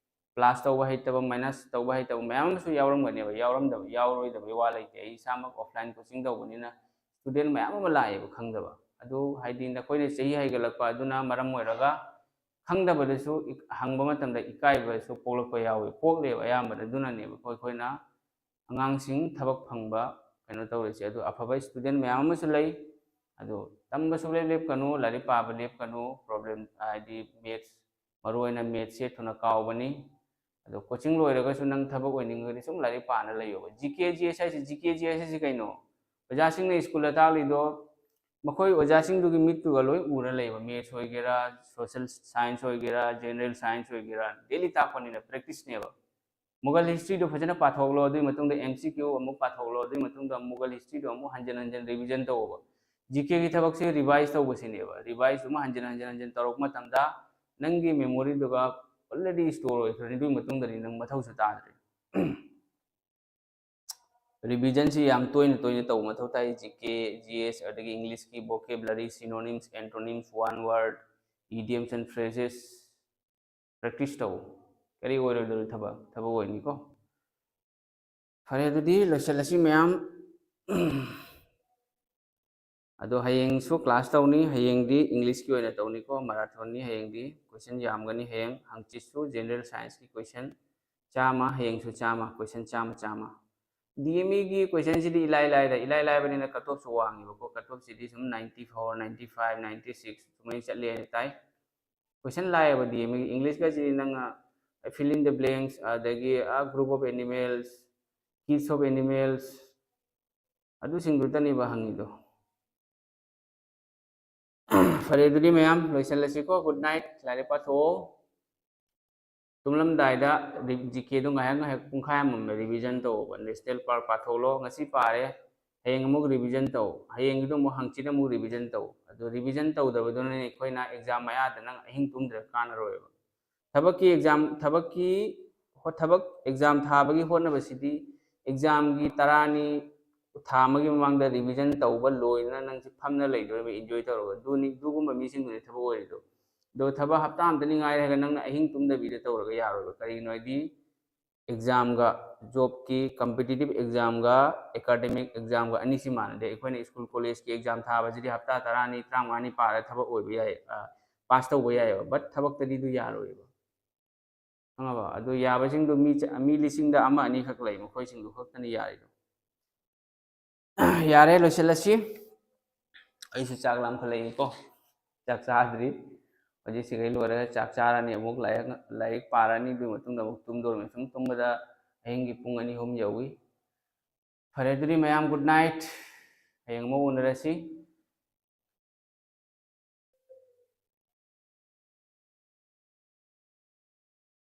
ꯄ꯭ꯂꯁ ꯇꯧꯕ ꯍꯩꯇꯕ, ꯃꯥꯏꯅꯁ ꯇꯧꯕ ꯍꯩꯇꯕ ꯃꯌꯥꯝ ꯑꯃꯁꯨ ꯌꯥꯎꯔꯝꯒꯅꯦꯕ꯫ ꯌꯥꯎꯔꯝꯗꯕ, ꯌꯥꯎꯔꯣꯏꯗꯕꯒꯤ ꯋꯥ ꯂꯩꯇꯦ꯫ ꯑꯩ ꯏꯁꯥꯃꯛ ꯑꯣꯐꯂꯥꯏꯟ ꯀꯣꯆꯤꯡ ꯇꯧꯕꯅꯤꯅ ꯁ꯭ꯇꯨꯗꯦꯟ ꯃꯌꯥꯝ ꯑꯃ ꯂꯥꯛꯑꯦꯕ ꯈꯪꯗꯕ꯫ ꯑꯗꯨ ꯍꯥꯏꯗꯤ ꯅꯈꯣꯏꯅ ꯆꯍꯤ ꯍꯩꯒꯠꯂꯛꯄ ꯑꯗꯨꯅ ꯃꯔꯝ ꯑꯣꯏꯔꯒ ꯈꯪꯗꯕꯗꯁꯨ ꯏꯛ-, ꯍꯪꯕ ꯃꯇꯝꯗ ꯏꯀꯥꯏꯕꯁꯨ ꯄꯣꯛꯂꯛꯄ ꯌꯥꯎꯏ, ꯄꯣꯛꯂꯦꯕ ꯑꯌꯥꯝꯕꯅ꯫ ꯑꯗꯨꯅꯅꯦꯕ ꯑꯩꯈꯣꯏ, ꯑꯩꯈꯣꯏꯅ ꯑꯉꯥꯡꯁꯤꯡ ꯊꯕꯛ ꯐꯪꯕ ꯀꯩꯅꯣ ꯇꯧꯔꯤꯁꯦ꯫ ꯑꯗꯨ ꯑꯐꯕ ꯁ꯭ꯇꯨꯗꯦꯟ ꯃꯌꯥꯝ ꯑꯃꯁꯨ ꯂꯩ꯫ ꯑꯗꯨ ꯇꯝꯕ ꯁꯨꯡꯂꯦꯞ ꯂꯦꯞꯀꯅꯨ, ꯂꯥꯏꯔꯤꯛ ꯄꯥꯕ ꯂꯦꯞꯀꯅꯨ꯫ ꯄ꯭ꯔꯣꯕ꯭ꯂꯦꯝ ꯍꯥꯏꯗꯤ ꯃꯦꯠꯁ, ꯃꯔꯨꯑꯣꯏꯅ ꯃꯦꯠꯁꯁꯦ ꯊꯨꯅ ꯀꯥꯎꯕꯅꯤ꯫ ꯑꯗꯣ ꯀꯣꯆꯤꯡ ꯂꯣꯏꯔꯒꯁꯨ ꯅꯪ ꯊꯕꯛ ꯑꯣꯏꯅꯤꯡꯉꯒꯗꯤ ꯁꯨꯝ ꯂꯥꯏꯔꯤꯛ ꯄꯥꯅ ꯂꯩꯌꯣꯕ꯫ ꯖꯤ ꯀꯦ ꯖꯤ ꯑꯦꯁ ꯍꯥꯏꯁꯦ, ꯖꯤ ꯀꯦ ꯖꯤ ꯑꯦꯁ ꯍꯥꯏꯁꯦ ꯀꯩꯅꯣ? ꯑꯣꯖꯥꯁꯤꯡꯅ ꯁ꯭ꯀꯨꯜꯗ ꯇꯥꯛꯂꯤꯗꯣ ꯃꯈꯣꯏ ꯑꯣꯖꯥꯁꯤꯡꯗꯨꯒꯤ ꯃꯤꯠꯇꯨꯒ ꯂꯣꯏ ꯎꯔ ꯂꯩꯕ꯫ ꯃꯦꯠꯁ ꯑꯣꯏꯒꯦꯔꯥ, ꯁꯣꯁꯦꯜ ꯁꯥꯏꯟꯁ ꯑꯣꯏꯒꯦꯔꯥ, ꯖꯦꯅꯔꯦꯜ ꯁꯥꯏꯟꯁ ꯑꯣꯏꯒꯦꯔꯥ, ꯗꯦꯂꯤ ꯇꯥꯛꯄꯅꯤꯅ ꯄ꯭ꯔꯦꯛꯇꯤꯁꯅꯦꯕ꯫ ꯃꯨꯒꯜ ꯍꯤꯁꯇ꯭ꯔꯤꯗꯣ ꯐꯖꯅ ꯄꯥꯊꯣꯛꯂꯣ, ꯑꯗꯨꯒꯤ ꯃꯇꯨꯡꯗ ꯑꯦꯝ ꯁꯤ ꯀ꯭ꯌꯨ ꯑꯃꯨꯛ ꯄꯥꯊꯣꯛꯂꯣ, ꯑꯗꯨꯒꯤ ꯃꯇꯨꯡꯗ ꯃꯨꯒꯜ ꯍꯤꯁꯇ꯭ꯔꯤꯗꯣ ꯑꯃꯨꯛ ꯍꯟꯖꯤꯟ ꯍꯟꯖꯤꯟ ꯔꯤꯚꯤꯖꯟ ꯇꯧꯑꯣꯕ꯫ ꯖꯤ ꯀꯦꯒꯤ ꯊꯕꯛꯁꯦ ꯔꯤꯚꯥꯏꯁ ꯇꯧꯕꯁꯤꯅꯦꯕ꯫ ꯔꯤꯚꯥꯏꯁ ꯑꯃ ꯍꯟꯖꯤꯟ ꯍꯟꯖꯤꯟ ꯍꯟꯖꯤꯟ ꯇꯧꯔꯛꯄ ꯃꯇꯝꯗ ꯅꯪꯒꯤ ꯃꯦꯃꯣꯔꯤꯗꯨꯒ ꯑꯣꯜꯔꯦꯗꯤ ꯁ꯭ꯇꯣꯔ ꯑꯣꯏꯈ꯭ꯔꯅꯤ, ꯑꯗꯨꯒꯤ ꯃꯇꯨꯡꯗꯗꯤ ꯅꯪ ꯃꯊꯧꯁꯨ ꯇꯥꯗ꯭ꯔꯦ꯫ ꯔꯤꯚꯤꯖꯟꯁꯤ ꯌꯥꯝ ꯇꯣꯏꯅ ꯇꯣꯏꯅ ꯇꯧꯕ ꯃꯊꯧ ꯇꯥꯏ꯫ ꯖꯤ ꯀꯦ, ꯖꯤ ꯑꯦꯁ, ꯑꯗꯒꯤ ꯏꯪꯂꯤꯁꯀꯤ vocabulary, synonyms, antonyms, one word, idioms and phrases, practice ꯇꯧ꯫ ꯀꯔꯤ ꯑꯣꯏꯔꯣꯏꯗꯧꯔꯤ? ꯊꯕꯛ ꯊꯕꯛ ꯑꯣꯏꯅꯤꯀꯣ꯫ ꯐꯔꯦ, ꯑꯗꯨꯗꯤ ꯂꯣꯏꯁꯤꯜꯂꯁꯤ ꯃꯌꯥꯝ꯫ ꯑꯗꯣ ꯍꯌꯦꯡꯁꯨ ꯀ꯭ꯂꯥꯁ ꯇꯧꯅꯤ꯫ ꯍꯌꯦꯡꯗꯤ ꯏꯪꯂꯤꯁꯀꯤ ꯑꯣꯏꯅ ꯇꯧꯅꯤꯀꯣ, ꯃꯔꯥꯊꯣꯟꯅꯤ ꯍꯌꯦꯡꯗꯤ꯫ ꯀꯣꯏꯁꯟ ꯌꯥꯝꯒꯅꯤ ꯍꯌꯦꯡ꯫ ꯍꯪꯆꯤꯠꯁꯨ ꯖꯦꯅꯔꯦꯜ ꯁꯥꯏꯟꯁꯀꯤ ꯀꯣꯏꯁꯟ ꯆꯥꯝꯃ, ꯍꯌꯦꯡꯁꯨ ꯆꯥꯝꯃ, ꯀꯣꯏꯁꯟ ꯆꯥꯝꯃ ꯆꯥꯝꯃ꯫ ꯗꯤ ꯑꯦꯝ ꯏꯒꯤ ꯀꯣꯏꯁꯟꯁꯤꯗꯤ ꯏꯂꯥꯏ ꯂꯥꯏꯗ, ꯏꯂꯥꯏ ꯂꯥꯏꯕꯅꯤꯅ ꯀꯠ ꯑꯣꯐꯁꯨ ꯋꯥꯡꯉꯦꯕꯀꯣ꯫ ꯀꯠ ꯑꯣꯐꯁꯤꯗꯤ ꯁꯨꯝ ninety four, ninety five, ninety six ꯁꯨꯃꯥꯏꯅ ꯆꯠꯂꯦ ꯍꯥꯏꯅ ꯇꯥꯏ꯫ ꯀꯣꯏꯁꯟ ꯂꯥꯏꯌꯦꯕ ꯗꯤ ꯑꯦꯝ ꯏꯒꯤ꯫ ꯏꯪꯂꯤꯁꯀꯁꯤꯗꯤ ꯅꯪ fill in the blanks, ꯑꯗꯒꯤ group of animals, kinds of animals, ꯑꯗꯨꯁꯤꯡꯗꯨꯇꯅꯦꯕ ꯍꯪꯉꯤꯗꯣ꯫ ꯐꯔꯦ, ꯑꯗꯨꯗꯤ ꯃꯌꯥꯝ ꯂꯣꯏꯁꯤꯜꯂꯁꯤꯀꯣ꯫ Good night꯫ ꯂꯥꯏꯔꯤꯛ ꯄꯥꯊꯣꯛꯑꯣ꯫ ꯇꯨꯝꯂꯝꯗꯥꯏꯗ ꯖꯤ ꯀꯦꯗꯣ ꯉꯥꯏꯍꯥꯛ ꯉꯥꯏꯍꯥꯛ ꯄꯨꯡꯈꯥꯏ ꯑꯃꯃꯝ ꯔꯤꯚꯤꯖꯟ ꯇꯧꯑꯣꯕ꯫ ꯅꯦꯁꯅꯦꯜ ꯄꯥꯔꯛ ꯄꯥꯊꯣꯛꯂꯣ꯫ ꯉꯁꯤ ꯄꯥꯔꯦ, ꯍꯌꯦꯡ ꯑꯃꯨꯛ ꯔꯤꯚꯤꯖꯟ ꯇꯧ, ꯍꯌꯦꯡꯒꯤꯗꯣ ꯑꯃꯨꯛ ꯍꯪꯆꯤꯠ ꯑꯃꯨꯛ ꯔꯤꯚꯤꯖꯟ ꯇꯧ꯫ ꯑꯗꯨ ꯔꯤꯚꯤꯖꯟ ꯇꯧꯗꯕꯗꯨꯅꯅꯦ ꯑꯩꯈꯣꯏꯅ ꯑꯦꯛꯖꯥꯝ ꯃꯌꯥꯗ ꯅꯪ ꯑꯍꯤꯡ ꯇꯨꯝꯗ꯭ꯔꯒ ꯀꯥꯟꯅꯔꯣꯏꯕ꯫ ꯊꯕꯛꯀꯤ ꯑꯦꯛꯖꯥꯝ, ꯊꯕꯛꯀꯤ ꯍꯣ-, ꯊꯕꯛ ꯑꯦꯛꯖꯥꯝ ꯊꯥꯕꯒꯤ ꯍꯣꯠꯅꯕꯁꯤꯗꯤ ꯑꯦꯛꯖꯥꯝꯒꯤ ꯇꯔꯥꯅꯤ, ꯊꯥ ꯑꯃꯒꯤ ꯃꯃꯥꯡꯗ ꯔꯤꯚꯤꯖꯟ ꯇꯧꯕ ꯂꯣꯏꯗꯅ ꯅꯪꯁꯦ ꯐꯝꯅ ꯂꯩꯗꯣꯏꯕ, ꯏꯟꯖꯣꯏ ꯇꯧꯔꯒ꯫ ꯑꯗꯨꯅꯤ, ꯑꯗꯨꯒꯨꯝꯕ ꯃꯤꯁꯤꯡꯗꯨꯅꯤ ꯊꯕꯛ ꯑꯣꯏꯔꯤꯗꯣ꯫ ꯑꯗꯣ ꯊꯕꯛ ꯍꯞꯇꯥ ꯑꯃꯇꯅꯤ ꯉꯥꯏꯔꯦ ꯍꯥꯏꯔꯒ ꯅꯪꯅ ꯑꯍꯤꯡ ꯇꯨꯝꯗꯕꯤꯗ ꯇꯧꯔꯒ ꯌꯥꯔꯣꯏꯕ꯫ ꯀꯔꯤꯒꯤꯅꯣ ꯍꯥꯏꯗꯤ ꯑꯦꯛꯖꯥꯝꯒ, ꯖꯣꯕꯀꯤ, ꯀꯝꯄꯤꯇꯤꯇꯤꯞ ꯑꯦꯛꯖꯥꯝꯒ ꯑꯦꯀꯥꯗꯦꯃꯤꯛ ꯑꯦꯛꯖꯥꯝꯒ ꯑꯅꯤꯁꯤ ꯃꯥꯟꯅꯗꯦ꯫ ꯑꯩꯈꯣꯏꯅ ꯁ꯭ꯀꯨꯜ ꯀꯣꯂꯦꯖꯀꯤ ꯑꯦꯛꯖꯥꯝ ꯊꯥꯕꯁꯤꯗꯤ ꯍꯞꯇꯥ ꯇꯔꯥꯅꯤ, ꯇꯔꯥꯃꯉꯥꯅꯤ ꯄꯥꯔꯒ ꯊꯕꯛ ꯑꯣꯏꯕ ꯌꯥꯏ, ꯄꯥꯁ ꯇꯧꯕ ꯌꯥꯏꯑꯕ꯫ ꯕꯠ ꯊꯕꯛꯇꯗꯤ ꯑꯗꯨ ꯌꯥꯔꯣꯏꯕ꯫ ꯈꯪꯉꯕ? ꯑꯗꯨ ꯌꯥꯕꯁꯤꯡꯗꯣ ꯃꯤ ꯆ-, ꯃꯤ ꯂꯤꯁꯤꯡꯗ ꯑꯃ ꯑꯅꯤꯈꯛ ꯂꯩ, ꯃꯈꯣꯏꯁꯤꯡꯗꯨ ꯈꯛꯇꯅꯤ ꯌꯥꯔꯤꯗꯣ꯫ ꯌꯥꯔꯦ, ꯂꯣꯏꯁꯤꯜꯂꯁꯤ꯫ ꯑꯩꯁꯨ ꯆꯥꯛ ꯂꯥꯝꯈꯠꯂꯛꯏꯀꯣ, ꯆꯥꯛ ꯆꯥꯗ꯭ꯔꯤ꯫ ꯍꯧꯖꯤꯛ ꯁꯤꯈꯩ ꯂꯣꯏꯔꯒ ꯆꯥꯛ ꯆꯥꯔꯅꯤ, ꯑꯃꯨꯛ ꯂꯥꯏꯔꯤꯛ, ꯂꯥꯏꯔꯤꯛ ꯄꯥꯔꯅꯤ, ꯑꯗꯨꯒꯤ ꯃꯇꯨꯡꯗ ꯑꯃꯨꯛ ꯇꯨꯝꯗꯣꯔꯤꯕꯅꯤ꯫ ꯁꯨꯝ ꯇꯨꯝꯕꯗ ꯑꯍꯤꯡꯒꯤ ꯄꯨꯡ ꯑꯅꯤ ꯑꯍꯨꯝ ꯌꯧꯏ꯫ ꯐꯔꯦ, ꯑꯗꯨꯗꯤ ꯃꯌꯥꯝ good night, ꯍꯌꯦꯡ ꯑꯃꯨꯛ ꯎꯅꯔꯁꯤ꯫